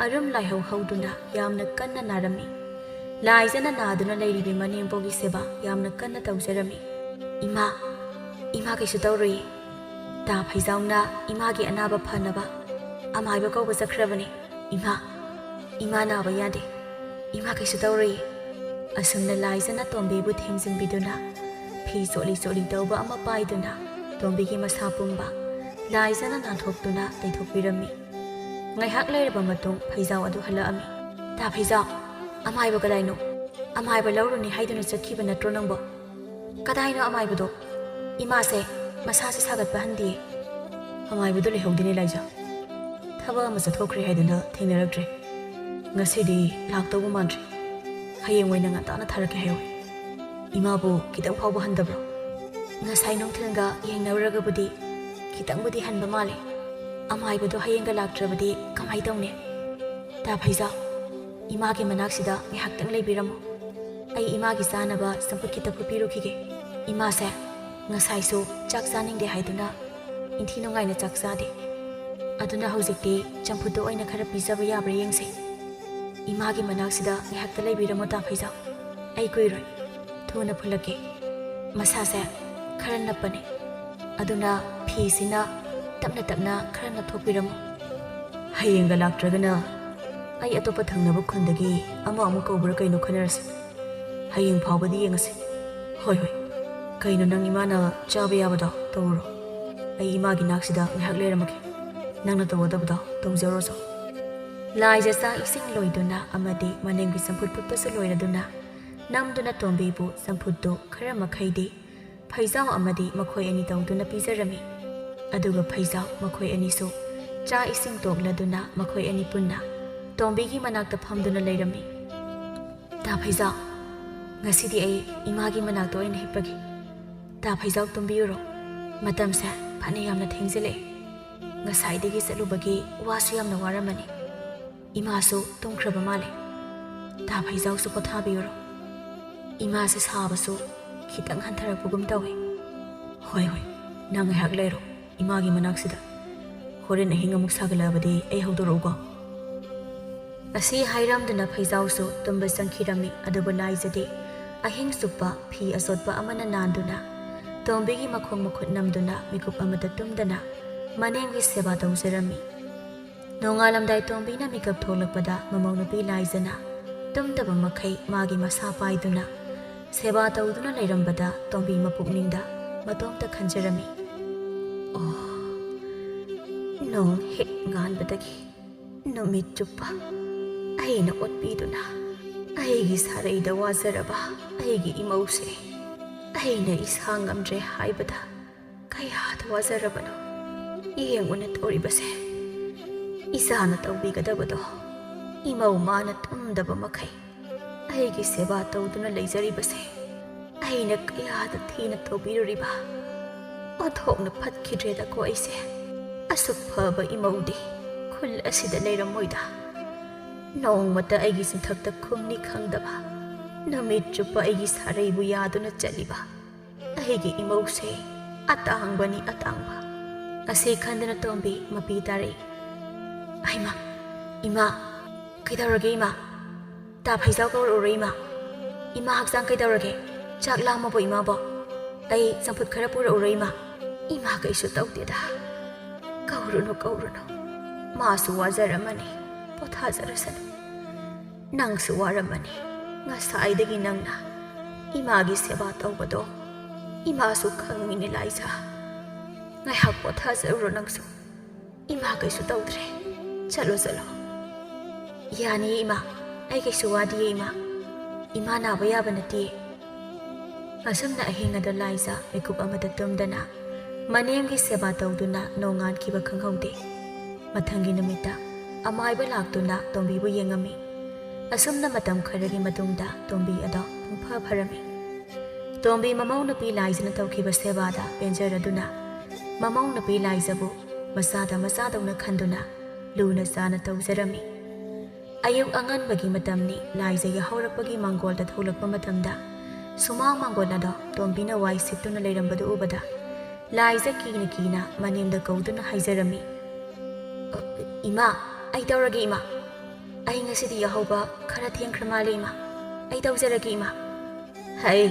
ꯑꯔꯨꯝ ꯂꯥꯏꯍꯧ ꯍꯧꯗꯨꯅ ꯌꯥꯝꯅ ꯀꯟꯅ ꯅꯥꯔꯝꯃꯤ꯫ ꯂꯥꯏꯖꯅ ꯅꯥꯗꯨꯅ ꯂꯩꯔꯤꯕꯤ ꯃꯅꯦꯝꯄꯣꯛꯒꯤ ꯁꯦꯕꯥ ꯌꯥꯝꯅ ꯀꯟꯅ ꯇꯧꯖꯔꯝꯃꯤ꯫ "ꯏꯃꯥ, ꯏꯃꯥ ꯀꯩꯁꯨ ꯇꯧꯔꯣꯏꯌꯦ꯫ ꯇꯥ ꯐꯩꯖꯥꯎꯅ ꯏꯃꯥꯒꯤ ꯑꯅꯥꯕ ꯐꯅꯕ ꯑꯃꯥꯏꯕ ꯀꯧꯕ ꯆꯠꯈ꯭ꯔꯕꯅꯦ꯫ ꯏꯃꯥ, ꯏꯃꯥ ꯅꯥꯕ ꯌꯥꯗꯦ꯫ ꯏꯃꯥ ꯀꯩꯁꯨ ꯇꯧꯔꯣꯏꯌꯦ"꯫ ꯑꯁꯨꯝꯅ ꯂꯥꯏꯖꯅ ꯇꯣꯝꯕꯤꯕꯨ ꯊꯦꯝꯖꯤꯟꯕꯤꯗꯨꯅ ꯐꯤ ꯆꯣꯠꯂꯤ ꯆꯣꯠꯂꯤ ꯇꯧꯕ ꯑꯃ ꯄꯥꯏꯗꯨꯅ ꯇꯣꯝꯕꯤꯒꯤ ꯃꯁꯥ ꯄꯨꯝꯕ ꯂꯥꯏꯖꯅ ꯅꯥꯟꯊꯣꯛꯇꯨꯅ ꯇꯩꯊꯣꯛꯄꯤꯔꯝꯃꯤ꯫ ꯉꯥꯏꯍꯥꯛ ꯂꯩꯔꯕ ꯃꯇꯨꯡ ꯐꯩꯖꯥꯎ ꯑꯗꯨ ꯍꯜꯂꯛꯑꯝꯃꯤ꯫ "ꯇꯥ ꯐꯩꯖꯥꯎ, ꯑꯃꯥꯏꯕ ꯀꯗꯥꯏꯅꯣ? ꯑꯃꯥꯏꯕ ꯂꯧꯔꯨꯅꯤ ꯍꯥꯏꯗꯨꯅ ꯆꯠꯈꯤꯕ ꯅꯠꯇ꯭ꯔꯣ ꯅꯪꯕꯣ?" "ꯀꯗꯥꯏꯅꯣ ꯑꯃꯥꯏꯕꯗꯣ? ꯏꯃꯥꯁꯦ ꯃꯁꯥꯁꯦ ꯁꯥꯒꯠꯄ ꯍꯟꯗꯤꯌꯦ"꯫ "ꯑꯃꯥꯏꯕꯗꯣ ꯂꯩꯍꯧꯗꯦꯅꯦ ꯂꯥꯏꯖꯥ꯫ ꯊꯕꯛ ꯑꯃ ꯆꯠꯊꯣꯛꯈ꯭ꯔꯦ ꯍꯥꯏꯗꯨꯅ ꯊꯦꯡꯅꯔꯛꯇ꯭ꯔꯦ꯫ ꯉꯁꯤꯗꯤ ꯂꯥꯛꯇꯧꯕ ꯃꯥꯟꯗ꯭ꯔꯦ꯫ ꯍꯌꯦꯡ ꯑꯣꯏꯅ ꯉꯟꯇꯥꯅ ꯊꯥꯔꯛꯀꯦ ꯍꯥꯏꯌꯣ꯫ ꯏꯃꯥꯕꯨ ꯈꯤꯇꯪ ꯐꯥꯎꯕ ꯍꯟꯗꯕ꯭ꯔꯣ?" "ꯉꯁꯥꯏ ꯅꯨꯡꯊꯤꯜꯒ ꯌꯦꯡꯅꯔꯨꯔꯒꯕꯨꯗꯤ ꯈꯤꯇꯪꯕꯨꯗꯤ ꯍꯟꯕ ꯃꯥꯜꯂꯦ꯫ ꯑꯃꯥꯏꯕꯗꯣ ꯍꯌꯦꯡꯒ ꯂꯥꯛꯇ꯭ꯔꯕꯗꯤ ꯀꯃꯥꯏ ꯇꯧꯅꯤ? ꯇꯥ ꯐꯩꯖꯥ, ꯏꯃꯥꯒꯤ ꯃꯅꯥꯛꯁꯤꯗ ꯉꯥꯏꯍꯥꯛꯇꯪ ꯂꯩꯕꯤꯔꯝꯃꯣ꯫ ꯑꯩ ꯏꯃꯥꯒꯤ ꯆꯥꯅꯕ ꯆꯝꯐꯨꯠ ꯈꯤꯇ ꯐꯨꯠꯄꯤꯔꯨꯈꯤꯒꯦ꯫ ꯏꯃꯥꯁꯦ ꯉꯁꯥꯏꯁꯨ ꯆꯥꯛ ꯆꯥꯅꯤꯡꯗꯦ ꯍꯥꯏꯗꯨꯅ ꯏꯟꯊꯤ ꯅꯨꯡꯉꯥꯏꯅ ꯆꯥꯛ ꯆꯥꯗꯦ꯫ ꯑꯗꯨꯅ ꯍꯧꯖꯤꯛꯇꯤ ꯆꯝꯐꯨꯠꯇꯣ ꯑꯣꯏꯅ ꯈꯔ ꯄꯤꯖꯕ ꯌꯥꯕ꯭ꯔꯥ ꯌꯦꯡꯁꯦ꯫ ꯏꯃꯥꯒꯤ ꯃꯅꯥꯛꯁꯤꯗ ꯉꯥꯏꯍꯥꯛꯇ ꯂꯩꯕꯤꯔꯝꯃꯣ ꯇꯥ ꯐꯩꯖꯥꯎ꯫ ꯑꯩ ꯀꯨꯏꯔꯣꯏ꯫ ꯊꯨꯅ ꯐꯨꯜꯂꯛꯀꯦ꯫ ꯃꯁꯥꯁꯦ ꯈꯔ ꯅꯞꯄꯅꯦ꯫ ꯑꯗꯨꯅ ꯐꯤꯁꯤꯅ ꯇꯞꯅ ꯇꯞꯅ ꯈꯔ ꯅꯞꯊꯣꯛꯄꯤꯔꯝꯃꯣ꯫ ꯍꯌꯦꯡꯒ ꯂꯥꯛꯇ꯭ꯔꯒꯅ ꯑꯩ ꯑꯇꯣꯞꯄ ꯊꯪꯅꯕ ꯈꯨꯟꯗꯒꯤ ꯑꯃ ꯑꯃꯨꯛ ꯀꯧꯕ꯭ꯔꯥ ꯀꯩꯅꯣ ꯈꯟꯅꯔꯁꯤ꯫ ꯍꯌꯦꯡ ꯐꯥꯎꯕꯗꯤ ꯌꯦꯡꯉꯁꯤ꯫ ꯍꯣꯏ, ꯍꯣꯏ꯫ ꯀꯩꯅꯣ, ꯅꯪ ꯏꯃꯥꯅ ꯆꯥꯕ ꯌꯥꯕꯗꯣ ꯇꯧꯔꯨꯔꯣ꯫ ꯑꯩ ꯏꯃꯥꯒꯤ ꯅꯥꯛꯁꯤꯗ ꯉꯥꯏꯍꯥꯛ ꯂꯩꯔꯝꯃꯒꯦ꯫ ꯅꯪꯅ ꯇꯧꯒꯗꯕꯗꯣ ꯇꯧꯖꯔꯣꯆꯣ꯫ ꯂꯥꯏꯖ ꯆꯥꯛ ꯏꯁꯤꯡ ꯂꯣꯏꯗꯨꯅ ꯑꯃꯗꯤ ꯃꯅꯦꯝꯒꯤ ꯆꯝꯐꯨꯠ ꯐꯨꯠꯄꯁꯨ ꯂꯣꯏꯔꯗꯨꯅ ꯅꯝꯗꯨꯅ ꯇꯣꯝꯕꯤꯕꯨ ꯆꯝꯐꯨꯠꯇꯨ ꯈꯔ ꯃꯈꯩꯗꯤ ꯐꯩꯖꯥꯎ ꯑꯃꯗꯤ ꯃꯈꯣꯏ ꯑꯅꯤ ꯇꯧꯗꯨꯅ ꯄꯤꯖꯔꯝꯃꯤ꯫ ꯑꯗꯨꯒ ꯐꯩꯖꯥꯎ ꯃꯈꯣꯏ ꯑꯅꯤꯁꯨ ꯆꯥꯛ ꯏꯁꯤꯡ ꯇꯣꯛꯂꯗꯨꯅ ꯃꯈꯣꯏ ꯑꯅꯤ ꯄꯨꯟꯅ ꯇꯣꯝꯕꯤꯒꯤ ꯃꯅꯥꯛꯇ ꯐꯝꯗꯨꯅ ꯂꯩꯔꯝꯃꯤ꯫ "ꯇꯥ ꯐꯩꯖꯥꯎ, ꯉꯁꯤꯗꯤ ꯑꯩ ꯏꯃꯥꯒꯤ ꯃꯅꯥꯛꯇ ꯑꯣꯏꯅ ꯍꯤꯞꯄꯒꯦ꯫ ꯇꯥ ꯐꯩꯖꯥꯎ ꯇꯨꯝꯕꯤꯌꯨꯔꯣ? ꯃꯇꯝꯁꯦ ꯐꯅ ꯌꯥꯝꯅ ꯊꯦꯡꯖꯤꯜꯂꯛꯑꯦ꯫ ꯉꯁꯥꯏꯗꯒꯤ ꯆꯠꯂꯨꯕꯒꯤ ꯋꯥꯁꯨ ꯌꯥꯝꯅ ꯋꯥꯔꯝꯃꯅꯤ꯫ ꯏꯃꯥꯁꯨ ꯇꯨꯝꯈ꯭ꯔꯕ ꯃꯥꯜꯂꯦ꯫ ꯇꯥ ꯐꯩꯖꯥꯎꯁꯨ ꯄꯣꯊꯥꯕꯤꯌꯨꯔꯣ? ꯏꯃꯥꯁꯦ ꯁꯥꯕꯁꯨ ꯈꯤꯇꯪ ꯍꯟꯊꯔꯛꯄꯒꯨꯝ ꯇꯧꯏ꯫" "ꯍꯣꯏ, ꯍꯣꯏ, ꯅꯪ ꯉꯥꯏꯍꯥꯛ ꯂꯩꯔꯣ ꯏꯃꯥꯒꯤ ꯃꯅꯥꯛꯁꯤꯗ꯫ ꯍꯣꯔꯦꯟ ꯑꯍꯤꯡ ꯑꯃꯨꯛ ꯁꯥꯒꯠꯂꯛꯑꯕꯗꯤ ꯑꯩ ꯍꯧꯗꯣꯔꯛꯎꯀꯣ꯫" ꯑꯁꯤ ꯍꯥꯏꯔꯝꯗꯨꯅ ꯐꯩꯖꯥꯎꯁꯨ ꯇꯨꯝꯕ ꯆꯪꯈꯤꯔꯝꯃꯤ꯫ ꯑꯗꯨꯕꯨ ꯂꯥꯏꯖꯗꯤ ꯑꯍꯤꯡ ꯆꯨꯞꯄ ꯐꯤ ꯑꯆꯣꯠꯄ ꯑꯃꯅ ꯅꯥꯟꯗꯨꯅ ꯇꯣꯝꯕꯤꯒꯤ ꯃꯈꯣꯡ ꯃꯈꯨꯠ ꯅꯝꯗꯨꯅ ꯃꯤꯀꯨꯞ ꯑꯃꯇ ꯇꯨꯝꯗꯅ ꯃꯅꯦꯝꯒꯤ ꯁꯦꯕꯥ ꯇꯧꯖꯔꯝꯃꯤ꯫ ꯅꯣꯡꯉꯥꯜꯂꯝꯗꯥꯏ ꯇꯣꯝꯕꯤꯅ ꯃꯤꯀꯞ ꯊꯣꯛꯂꯛꯄꯗ ꯃꯃꯧ ꯅꯨꯄꯤ ꯂꯥꯏꯖꯅ ꯇꯨꯝꯗꯕ ꯃꯈꯩ ꯃꯥꯒꯤ ꯃꯁꯥ ꯄꯥꯏꯗꯨꯅ ꯁꯦꯕꯥ ꯇꯧꯗꯨꯅ ꯂꯩꯔꯝꯕꯗ ꯇꯣꯝꯕꯤ ꯃꯄꯨꯛꯅꯤꯡꯗ ꯃꯇꯣꯝꯇ ꯈꯟꯖꯔꯝꯃꯤ, "ꯑꯣ, ꯅꯣꯡ ꯍꯦꯛ ꯉꯥꯟꯕꯗꯒꯤ ꯅꯨꯃꯤꯠ ꯆꯨꯞꯄ ꯑꯩꯅ ꯑꯣꯠꯄꯤꯗꯨꯅ ꯑꯩꯒꯤ ꯁꯥꯔꯩꯗ ꯋꯥꯖꯔꯕ ꯑꯩꯒꯤ ꯏꯃꯧꯁꯦ ꯑꯩꯅ ꯏꯁꯥ ꯉꯝꯗ꯭ꯔꯦ ꯍꯥꯏꯕꯗ ꯀꯌꯥꯗ ꯋꯥꯖꯔꯕꯅꯣ꯫ ꯌꯦꯡꯉꯨꯅꯦ ꯇꯧꯔꯤꯕꯁꯦ꯫ ꯏꯆꯥꯅ ꯇꯧꯕꯤꯒꯗꯕꯗꯣ ꯏꯃꯧ ꯃꯥꯅ ꯇꯨꯝꯗꯕ ꯃꯈꯩ ꯑꯩꯒꯤ ꯁꯦꯕꯥ ꯇꯧꯗꯨꯅ ꯂꯩꯖꯔꯤꯕꯁꯦ ꯑꯩꯅ ꯀꯌꯥꯗ ꯊꯤꯅ ꯇꯧꯕꯤꯔꯨꯔꯤꯕ꯫ ꯑꯣꯟꯊꯣꯛꯅ ꯐꯠꯈꯤꯗ꯭ꯔꯦꯗꯀꯣ ꯑꯩꯁꯦ꯫ ꯑꯁꯨꯛ ꯐꯕ ꯏꯃꯧꯗꯤ ꯈꯨꯜ ꯑꯁꯤꯗ ꯂꯩꯔꯝꯃꯣꯏꯗ꯫ ꯅꯣꯡꯃꯇ ꯑꯩꯒꯤ ꯆꯤꯟꯊꯛꯇ ꯈꯨꯝꯅꯤ ꯈꯪꯗꯕ, ꯅꯨꯃꯤꯠ ꯆꯨꯞꯄ ꯑꯩꯒꯤ ꯁꯥꯔꯩꯕꯨ ꯌꯥꯗꯨꯅ ꯆꯠꯂꯤꯕ ꯑꯩꯒꯤ ꯏꯃꯧꯁꯦ ꯑꯇꯥꯡꯕꯅꯤ, ꯑꯇꯥꯡꯕ꯫" ꯑꯁꯤ ꯈꯟꯗꯨꯅ ꯇꯣꯝꯕꯤ ꯃꯄꯤ ꯇꯥꯔꯛꯏ꯫ "ꯍꯩꯃꯥ, ꯏꯃꯥ, ꯀꯩꯗꯧꯔꯒꯦ ꯏꯃꯥ? ꯇꯥ ꯐꯩꯖꯥꯎ ꯀꯧꯔꯛꯎꯔꯣ ꯏꯃꯥ? ꯏꯃꯥ ꯍꯛꯆꯥꯡ ꯀꯩꯗꯧꯔꯒꯦ? ꯆꯥꯛ ꯂꯥꯝꯃꯕꯣ ꯏꯃꯥꯕꯣ? ꯑꯩ ꯆꯝꯐꯨꯠ ꯈꯔ ꯄꯨꯔꯛꯎꯔꯣ ꯏꯃꯥ? ꯏꯃꯥ ꯀꯩꯁꯨ ꯇꯧꯗꯦꯗ꯫" "ꯀꯧꯔꯨꯅꯨ, ꯀꯧꯔꯨꯅꯨ꯫ ꯃꯥꯁꯨ ꯋꯥꯖꯔꯝꯃꯅꯤ, ꯄꯣꯊꯥꯖꯔꯁꯅꯨ꯫ ꯅꯪꯁꯨ ꯋꯥꯔꯝꯃꯅꯤ꯫ ꯉꯁꯥꯏꯗꯒꯤ ꯅꯪꯅ ꯏꯃꯥꯒꯤ ꯁꯦꯕꯥ ꯇꯧꯕꯗꯣ ꯏꯃꯥꯁꯨ ꯈꯪꯉꯤꯅꯦ ꯂꯥꯏꯖꯥ꯫ ꯉꯥꯏꯍꯥꯛ ꯄꯣꯊꯥꯖꯔꯨꯔꯣ ꯅꯪꯁꯨ꯫ ꯏꯃꯥ ꯀꯩꯁꯨ ꯇꯧꯗ꯭ꯔꯦ꯫ ꯆꯠꯂꯣ, ꯆꯠꯂꯣ꯫ ꯌꯥꯅꯤꯌꯦ ꯏꯃꯥ, ꯑꯩ ꯀꯩꯁꯨ ꯋꯥꯗꯤꯌꯦ ꯏꯃꯥ꯫ ꯏꯃꯥ ꯅꯥꯕ ꯌꯥꯕ ꯅꯠꯇꯦ꯫ ꯑꯁꯨꯝꯅ ꯑꯍꯤꯡ ꯑꯗꯨ ꯂꯥꯏꯖꯥ ꯃꯤꯀꯨꯞ ꯑꯃꯗ ꯇꯨꯝꯗꯅ ꯃꯅꯦꯝꯒꯤ ꯁꯦꯕꯥ ꯇꯧꯗꯨꯅ ꯅꯣꯡꯉꯥꯟꯈꯤꯕ ꯈꯪꯍꯧꯗꯦ꯫ ꯃꯊꯪꯒꯤ ꯅꯨꯃꯤꯠꯇ ꯑꯃꯥꯏꯕ ꯂꯥꯛꯇꯨꯅ ꯇꯣꯝꯕꯤꯕꯨ ꯌꯦꯡꯉꯝꯃꯤ꯫ ꯑꯁꯨꯝꯅ ꯃꯇꯝ ꯈꯔꯒꯤ ꯃꯇꯨꯡꯗ ꯇꯣꯝꯕꯤ ꯑꯗꯣ ꯄꯨꯡꯐ ꯐꯔꯝꯃꯤ꯫ ꯇꯣꯝꯕꯤ ꯃꯃꯧ ꯅꯨꯄꯤ ꯂꯥꯏꯖꯥꯅ ꯇꯧꯈꯤꯕ ꯁꯦꯕꯥꯗ ꯄꯦꯟꯖꯔꯗꯨꯅ ꯃꯃꯧ ꯅꯨꯄꯤ ꯂꯥꯏꯖꯥꯕꯨ ꯃꯆꯥꯗ ꯃꯆꯥꯗꯧꯅ ꯈꯟꯗꯨꯅ ꯂꯨꯅ ꯆꯥꯅ ꯇꯧꯖꯔꯝꯃꯤ꯫ ꯑꯌꯨꯛ ꯑꯉꯟꯕꯒꯤ ꯃꯇꯝꯅꯤ꯫ ꯂꯥꯏꯖꯥ ꯌꯥꯍꯧꯔꯛꯄꯒꯤ ꯃꯥꯡꯒꯣꯜꯗ ꯊꯣꯛꯂꯛꯄ ꯃꯇꯝꯗ ꯁꯨꯃꯥꯡ ꯃꯥꯡꯒꯣꯜ ꯑꯗꯣ ꯇꯣꯝꯕꯤꯅ ꯋꯥꯏ ꯁꯤꯠꯇꯨꯅ ꯂꯩꯔꯝꯕꯗꯨ ꯎꯕꯗ ꯂꯥꯏꯖꯥ ꯀꯤꯅ ꯀꯤꯅ ꯃꯅꯦꯝꯗ ꯀꯧꯗꯨꯅ ꯍꯥꯏꯖꯔꯝꯃꯤ, "ꯏꯃꯥ, ꯑꯩ ꯇꯧꯔꯒꯦ ꯏꯃꯥ꯫ ꯑꯩ ꯉꯁꯤꯗꯤ ꯌꯥꯍꯧꯕ ꯈꯔ ꯊꯦꯡꯈ꯭ꯔ ꯃꯥꯜꯂꯦ ꯏꯃꯥ꯫ ꯑꯩ ꯇꯧꯖꯔꯒꯦ ꯏꯃꯥ꯫" "ꯍꯩ,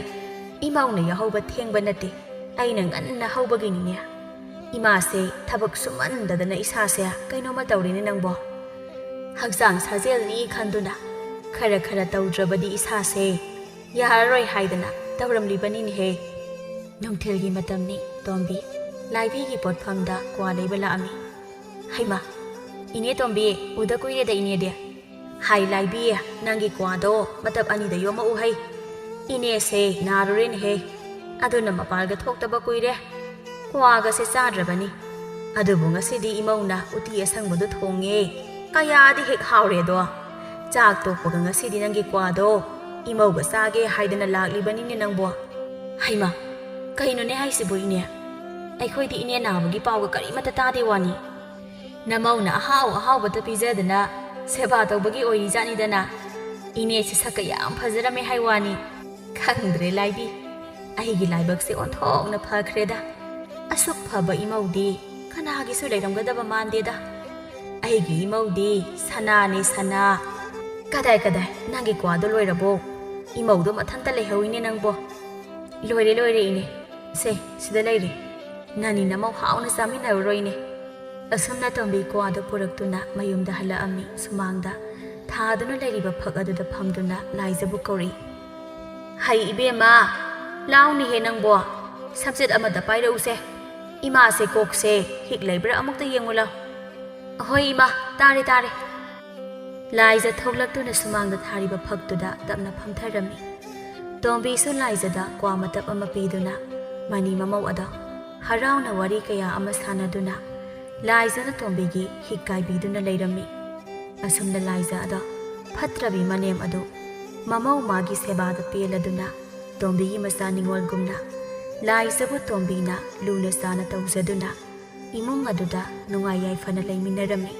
ꯏꯃꯧꯅ ꯌꯥꯍꯧꯕ ꯊꯦꯡꯕ ꯅꯠꯇꯦ, ꯑꯩꯅ ꯉꯟꯅ ꯍꯧꯕꯒꯤꯅꯤꯅꯦ꯫ ꯏꯃꯥꯁꯦ ꯊꯕꯛ ꯁꯨꯃꯟꯗꯗꯅ ꯏꯁꯥꯁꯦ ꯀꯩꯅꯣꯝꯃ ꯇꯧꯔꯦꯅꯦ ꯅꯪꯕꯣ꯫ ꯍꯛꯆꯥꯡ ꯁꯥꯖꯦꯜꯅꯤ ꯈꯟꯗꯨꯅ ꯈꯔ ꯈꯔ ꯇꯧꯗ꯭ꯔꯕꯗꯤ ꯏꯁꯥꯁꯦ ꯌꯥꯔꯔꯣꯏ ꯍꯥꯏꯗꯅ ꯇꯧꯔꯝꯂꯤꯕꯅꯤꯅꯦꯍꯦ꯫" ꯅꯨꯡꯊꯤꯜꯒꯤ ꯃꯇꯝꯅꯤ꯫ ꯇꯣꯝꯕꯤ ꯂꯥꯏꯕꯤꯒꯤ ꯄꯣꯠꯐꯝꯗ ꯀ꯭ꯋꯥ ꯂꯩꯕ ꯂꯥꯛꯑꯝꯃꯤ꯫ "ꯍꯩꯃꯥ, ꯏꯅꯦ ꯇꯣꯝꯕꯤ, ꯎꯗ ꯀꯨꯏꯔꯦꯗ ꯏꯅꯦꯗꯤ꯫ ꯍꯥꯏ ꯂꯥꯏꯕꯤ, ꯅꯪꯒꯤ ꯀ꯭ꯋꯥꯗꯣ ꯃꯇꯞ ꯑꯅꯤꯗ ꯌꯣꯝꯃꯛꯎ ꯍꯩ꯫ ꯏꯅꯦꯁꯦ ꯅꯥꯔꯨꯔꯦꯅꯦꯍꯦ꯫ ꯑꯗꯨꯅ ꯃꯄꯥꯜꯒ ꯊꯣꯛꯇꯕ ꯀꯨꯏꯔꯦ꯫ ꯀ꯭ꯋꯥꯒꯁꯦ ꯆꯥꯗ꯭ꯔꯕꯅꯤ꯫ ꯑꯗꯨꯕꯨ ꯉꯁꯤꯗꯤ ꯏꯃꯧꯅ ꯎꯇꯤ ꯑꯁꯪꯕꯗꯨ ꯊꯣꯡꯉꯦ꯫ ꯀꯌꯥꯗꯤ ꯍꯦꯛ ꯍꯥꯎꯔꯦꯗꯣ꯫ ꯆꯥꯛ ꯇꯣꯛꯄꯒ ꯉꯁꯤꯗꯤ ꯅꯪꯒꯤ ꯀ꯭ꯋꯥꯗꯣ ꯏꯃꯧꯒ ꯆꯥꯒꯦ ꯍꯥꯏꯗꯅ ꯂꯥꯛꯂꯤꯕꯅꯤꯅꯦ ꯅꯪꯕꯣ꯫" "ꯍꯩꯃꯥ, ꯀꯩꯅꯣꯅꯦ ꯍꯥꯏꯁꯤꯕꯨ ꯏꯅꯦ? ꯑꯩꯈꯣꯏꯗꯤ ꯏꯅꯦ ꯅꯥꯕꯒꯤ ꯄꯥꯎꯒ ꯀꯔꯤꯃꯠꯇ ꯇꯥꯗꯦ ꯋꯥꯅꯤ꯫ ꯅꯃꯧꯅ ꯑꯍꯥꯎ ꯑꯍꯥꯎꯕꯇ ꯄꯤꯖꯗꯅ ꯁꯦꯕꯥ ꯇꯧꯕꯒꯤ ꯑꯣꯏꯔꯤꯖꯥꯠꯅꯤꯗꯅ꯫ ꯏꯅꯦꯁꯤ ꯁꯛꯀ ꯌꯥꯝ ꯐꯖꯔꯝꯃꯦ ꯍꯥꯏ ꯋꯥꯅꯤ꯫ ꯈꯪꯗ꯭ꯔꯦ ꯂꯥꯏꯕꯤ, ꯑꯩꯒꯤ ꯂꯥꯏꯕꯛꯁꯦ ꯑꯣꯟꯊꯣꯛꯅ ꯐꯈ꯭ꯔꯦꯗ꯫ ꯑꯁꯨꯛ ꯐꯕ ꯏꯃꯧꯗꯤ ꯀꯅꯥꯒꯤꯁꯨ ꯂꯩꯔꯝꯒꯗꯕ ꯃꯥꯟꯗꯦꯗ꯫ ꯑꯩꯒꯤ ꯏꯃꯧꯗꯤ ꯁꯅꯥꯅꯦ ꯁꯅꯥ꯫" "ꯀꯗꯥꯏ ꯀꯗꯥꯏ, ꯅꯪꯒꯤ ꯀ꯭ꯋꯥꯗꯣ ꯂꯣꯏꯔꯕꯣ? ꯏꯃꯧꯗꯣ ꯃꯊꯟꯇ ꯂꯩꯍꯧꯏꯅꯦ ꯅꯪꯕꯣ꯫" "ꯂꯣꯏꯔꯦ ꯂꯣꯏꯔꯦ ꯏꯅꯦ꯫ ꯁꯦ, ꯁꯤꯗ ꯂꯩꯔꯦ꯫ ꯅꯅꯤ ꯅꯃꯧ ꯍꯥꯎꯅ ꯆꯥꯃꯤꯟꯅꯔꯨꯔꯣ ꯏꯅꯦ꯫" ꯑꯁꯨꯝꯅ ꯇꯣꯝꯕꯤ ꯀ꯭ꯋꯥꯗꯨ ꯄꯨꯔꯛꯇꯨꯅ ꯃꯌꯨꯝꯗ ꯍꯜꯂꯛꯑꯝꯃꯤ꯫ ꯁꯨꯃꯥꯡꯗ ꯊꯥꯗꯨꯅ ꯂꯩꯔꯤꯕ ꯐꯛ ꯑꯗꯨꯗ ꯐꯝꯗꯨꯅ ꯂꯥꯏꯖꯕꯨ ꯀꯧꯔꯛꯏ꯫ "ꯍꯩ ꯏꯕꯦꯝꯃ, ꯂꯥꯎꯅꯦꯍꯦ ꯅꯪꯕꯣ, ꯁꯝꯆꯦꯠ ꯑꯃꯗ ꯄꯥꯏꯔꯛꯎꯁꯦ꯫ ꯏꯃꯥꯁꯦ ꯀꯣꯛꯁꯦ ꯍꯤꯛ ꯂꯩꯕ꯭ꯔꯥ ꯑꯃꯨꯛꯇ ꯌꯦꯡꯉꯨ ꯂꯥꯎ꯫" "ꯍꯣꯏ ꯏꯃꯥ, ꯇꯥꯔꯦ ꯇꯥꯔꯦ꯫" ꯂꯥꯏꯖ ꯊꯣꯛꯂꯛꯇꯨꯅ ꯁꯨꯃꯥꯡꯗ ꯊꯥꯔꯤꯕ ꯐꯛꯇꯨꯗ ꯇꯞꯅ ꯐꯝꯊꯔꯝꯃꯤ꯫ ꯇꯣꯝꯕꯤꯁꯨ ꯂꯥꯏꯖꯗ ꯀ꯭ꯋꯥ ꯃꯇꯞ ꯑꯃ ꯄꯤꯗꯨꯅ ꯃꯅꯤ ꯃꯃꯧ ꯑꯗꯣ ꯍꯔꯥꯎꯅ ꯋꯥꯔꯤ ꯀꯌꯥ ꯑꯃ ꯁꯥꯟꯅꯗꯨꯅ ꯂꯥꯏꯖꯅ ꯇꯣꯝꯕꯤꯒꯤ ꯍꯤꯛ ꯀꯥꯏꯕꯤꯗꯨꯅ ꯂꯩꯔꯝꯃꯤ꯫ ꯑꯁꯨꯝꯅ ꯂꯥꯏꯖ ꯑꯗꯣ ꯐꯠꯇ꯭ꯔꯕꯤ ꯃꯅꯦꯝ ꯑꯗꯨ ꯃꯃꯧ ꯃꯥꯒꯤ ꯁꯦꯕꯥꯗ ꯄꯦꯜꯂꯗꯨꯅ ꯇꯣꯝꯕꯤꯒꯤ ꯃꯆꯥ ꯅꯤꯉꯣꯜꯒꯨꯝꯅ ꯂꯥꯏꯖꯕꯨ ꯇꯣꯝꯕꯤꯅ ꯂꯨꯅ ꯆꯥꯅ ꯇꯧꯖꯗꯨꯅ ꯏꯃꯨꯡ ꯑꯗꯨꯗ ꯅꯨꯡꯉꯥꯏ ꯌꯥꯏꯐꯅ ꯂꯩꯃꯤꯟꯅꯔꯝꯃꯤ꯫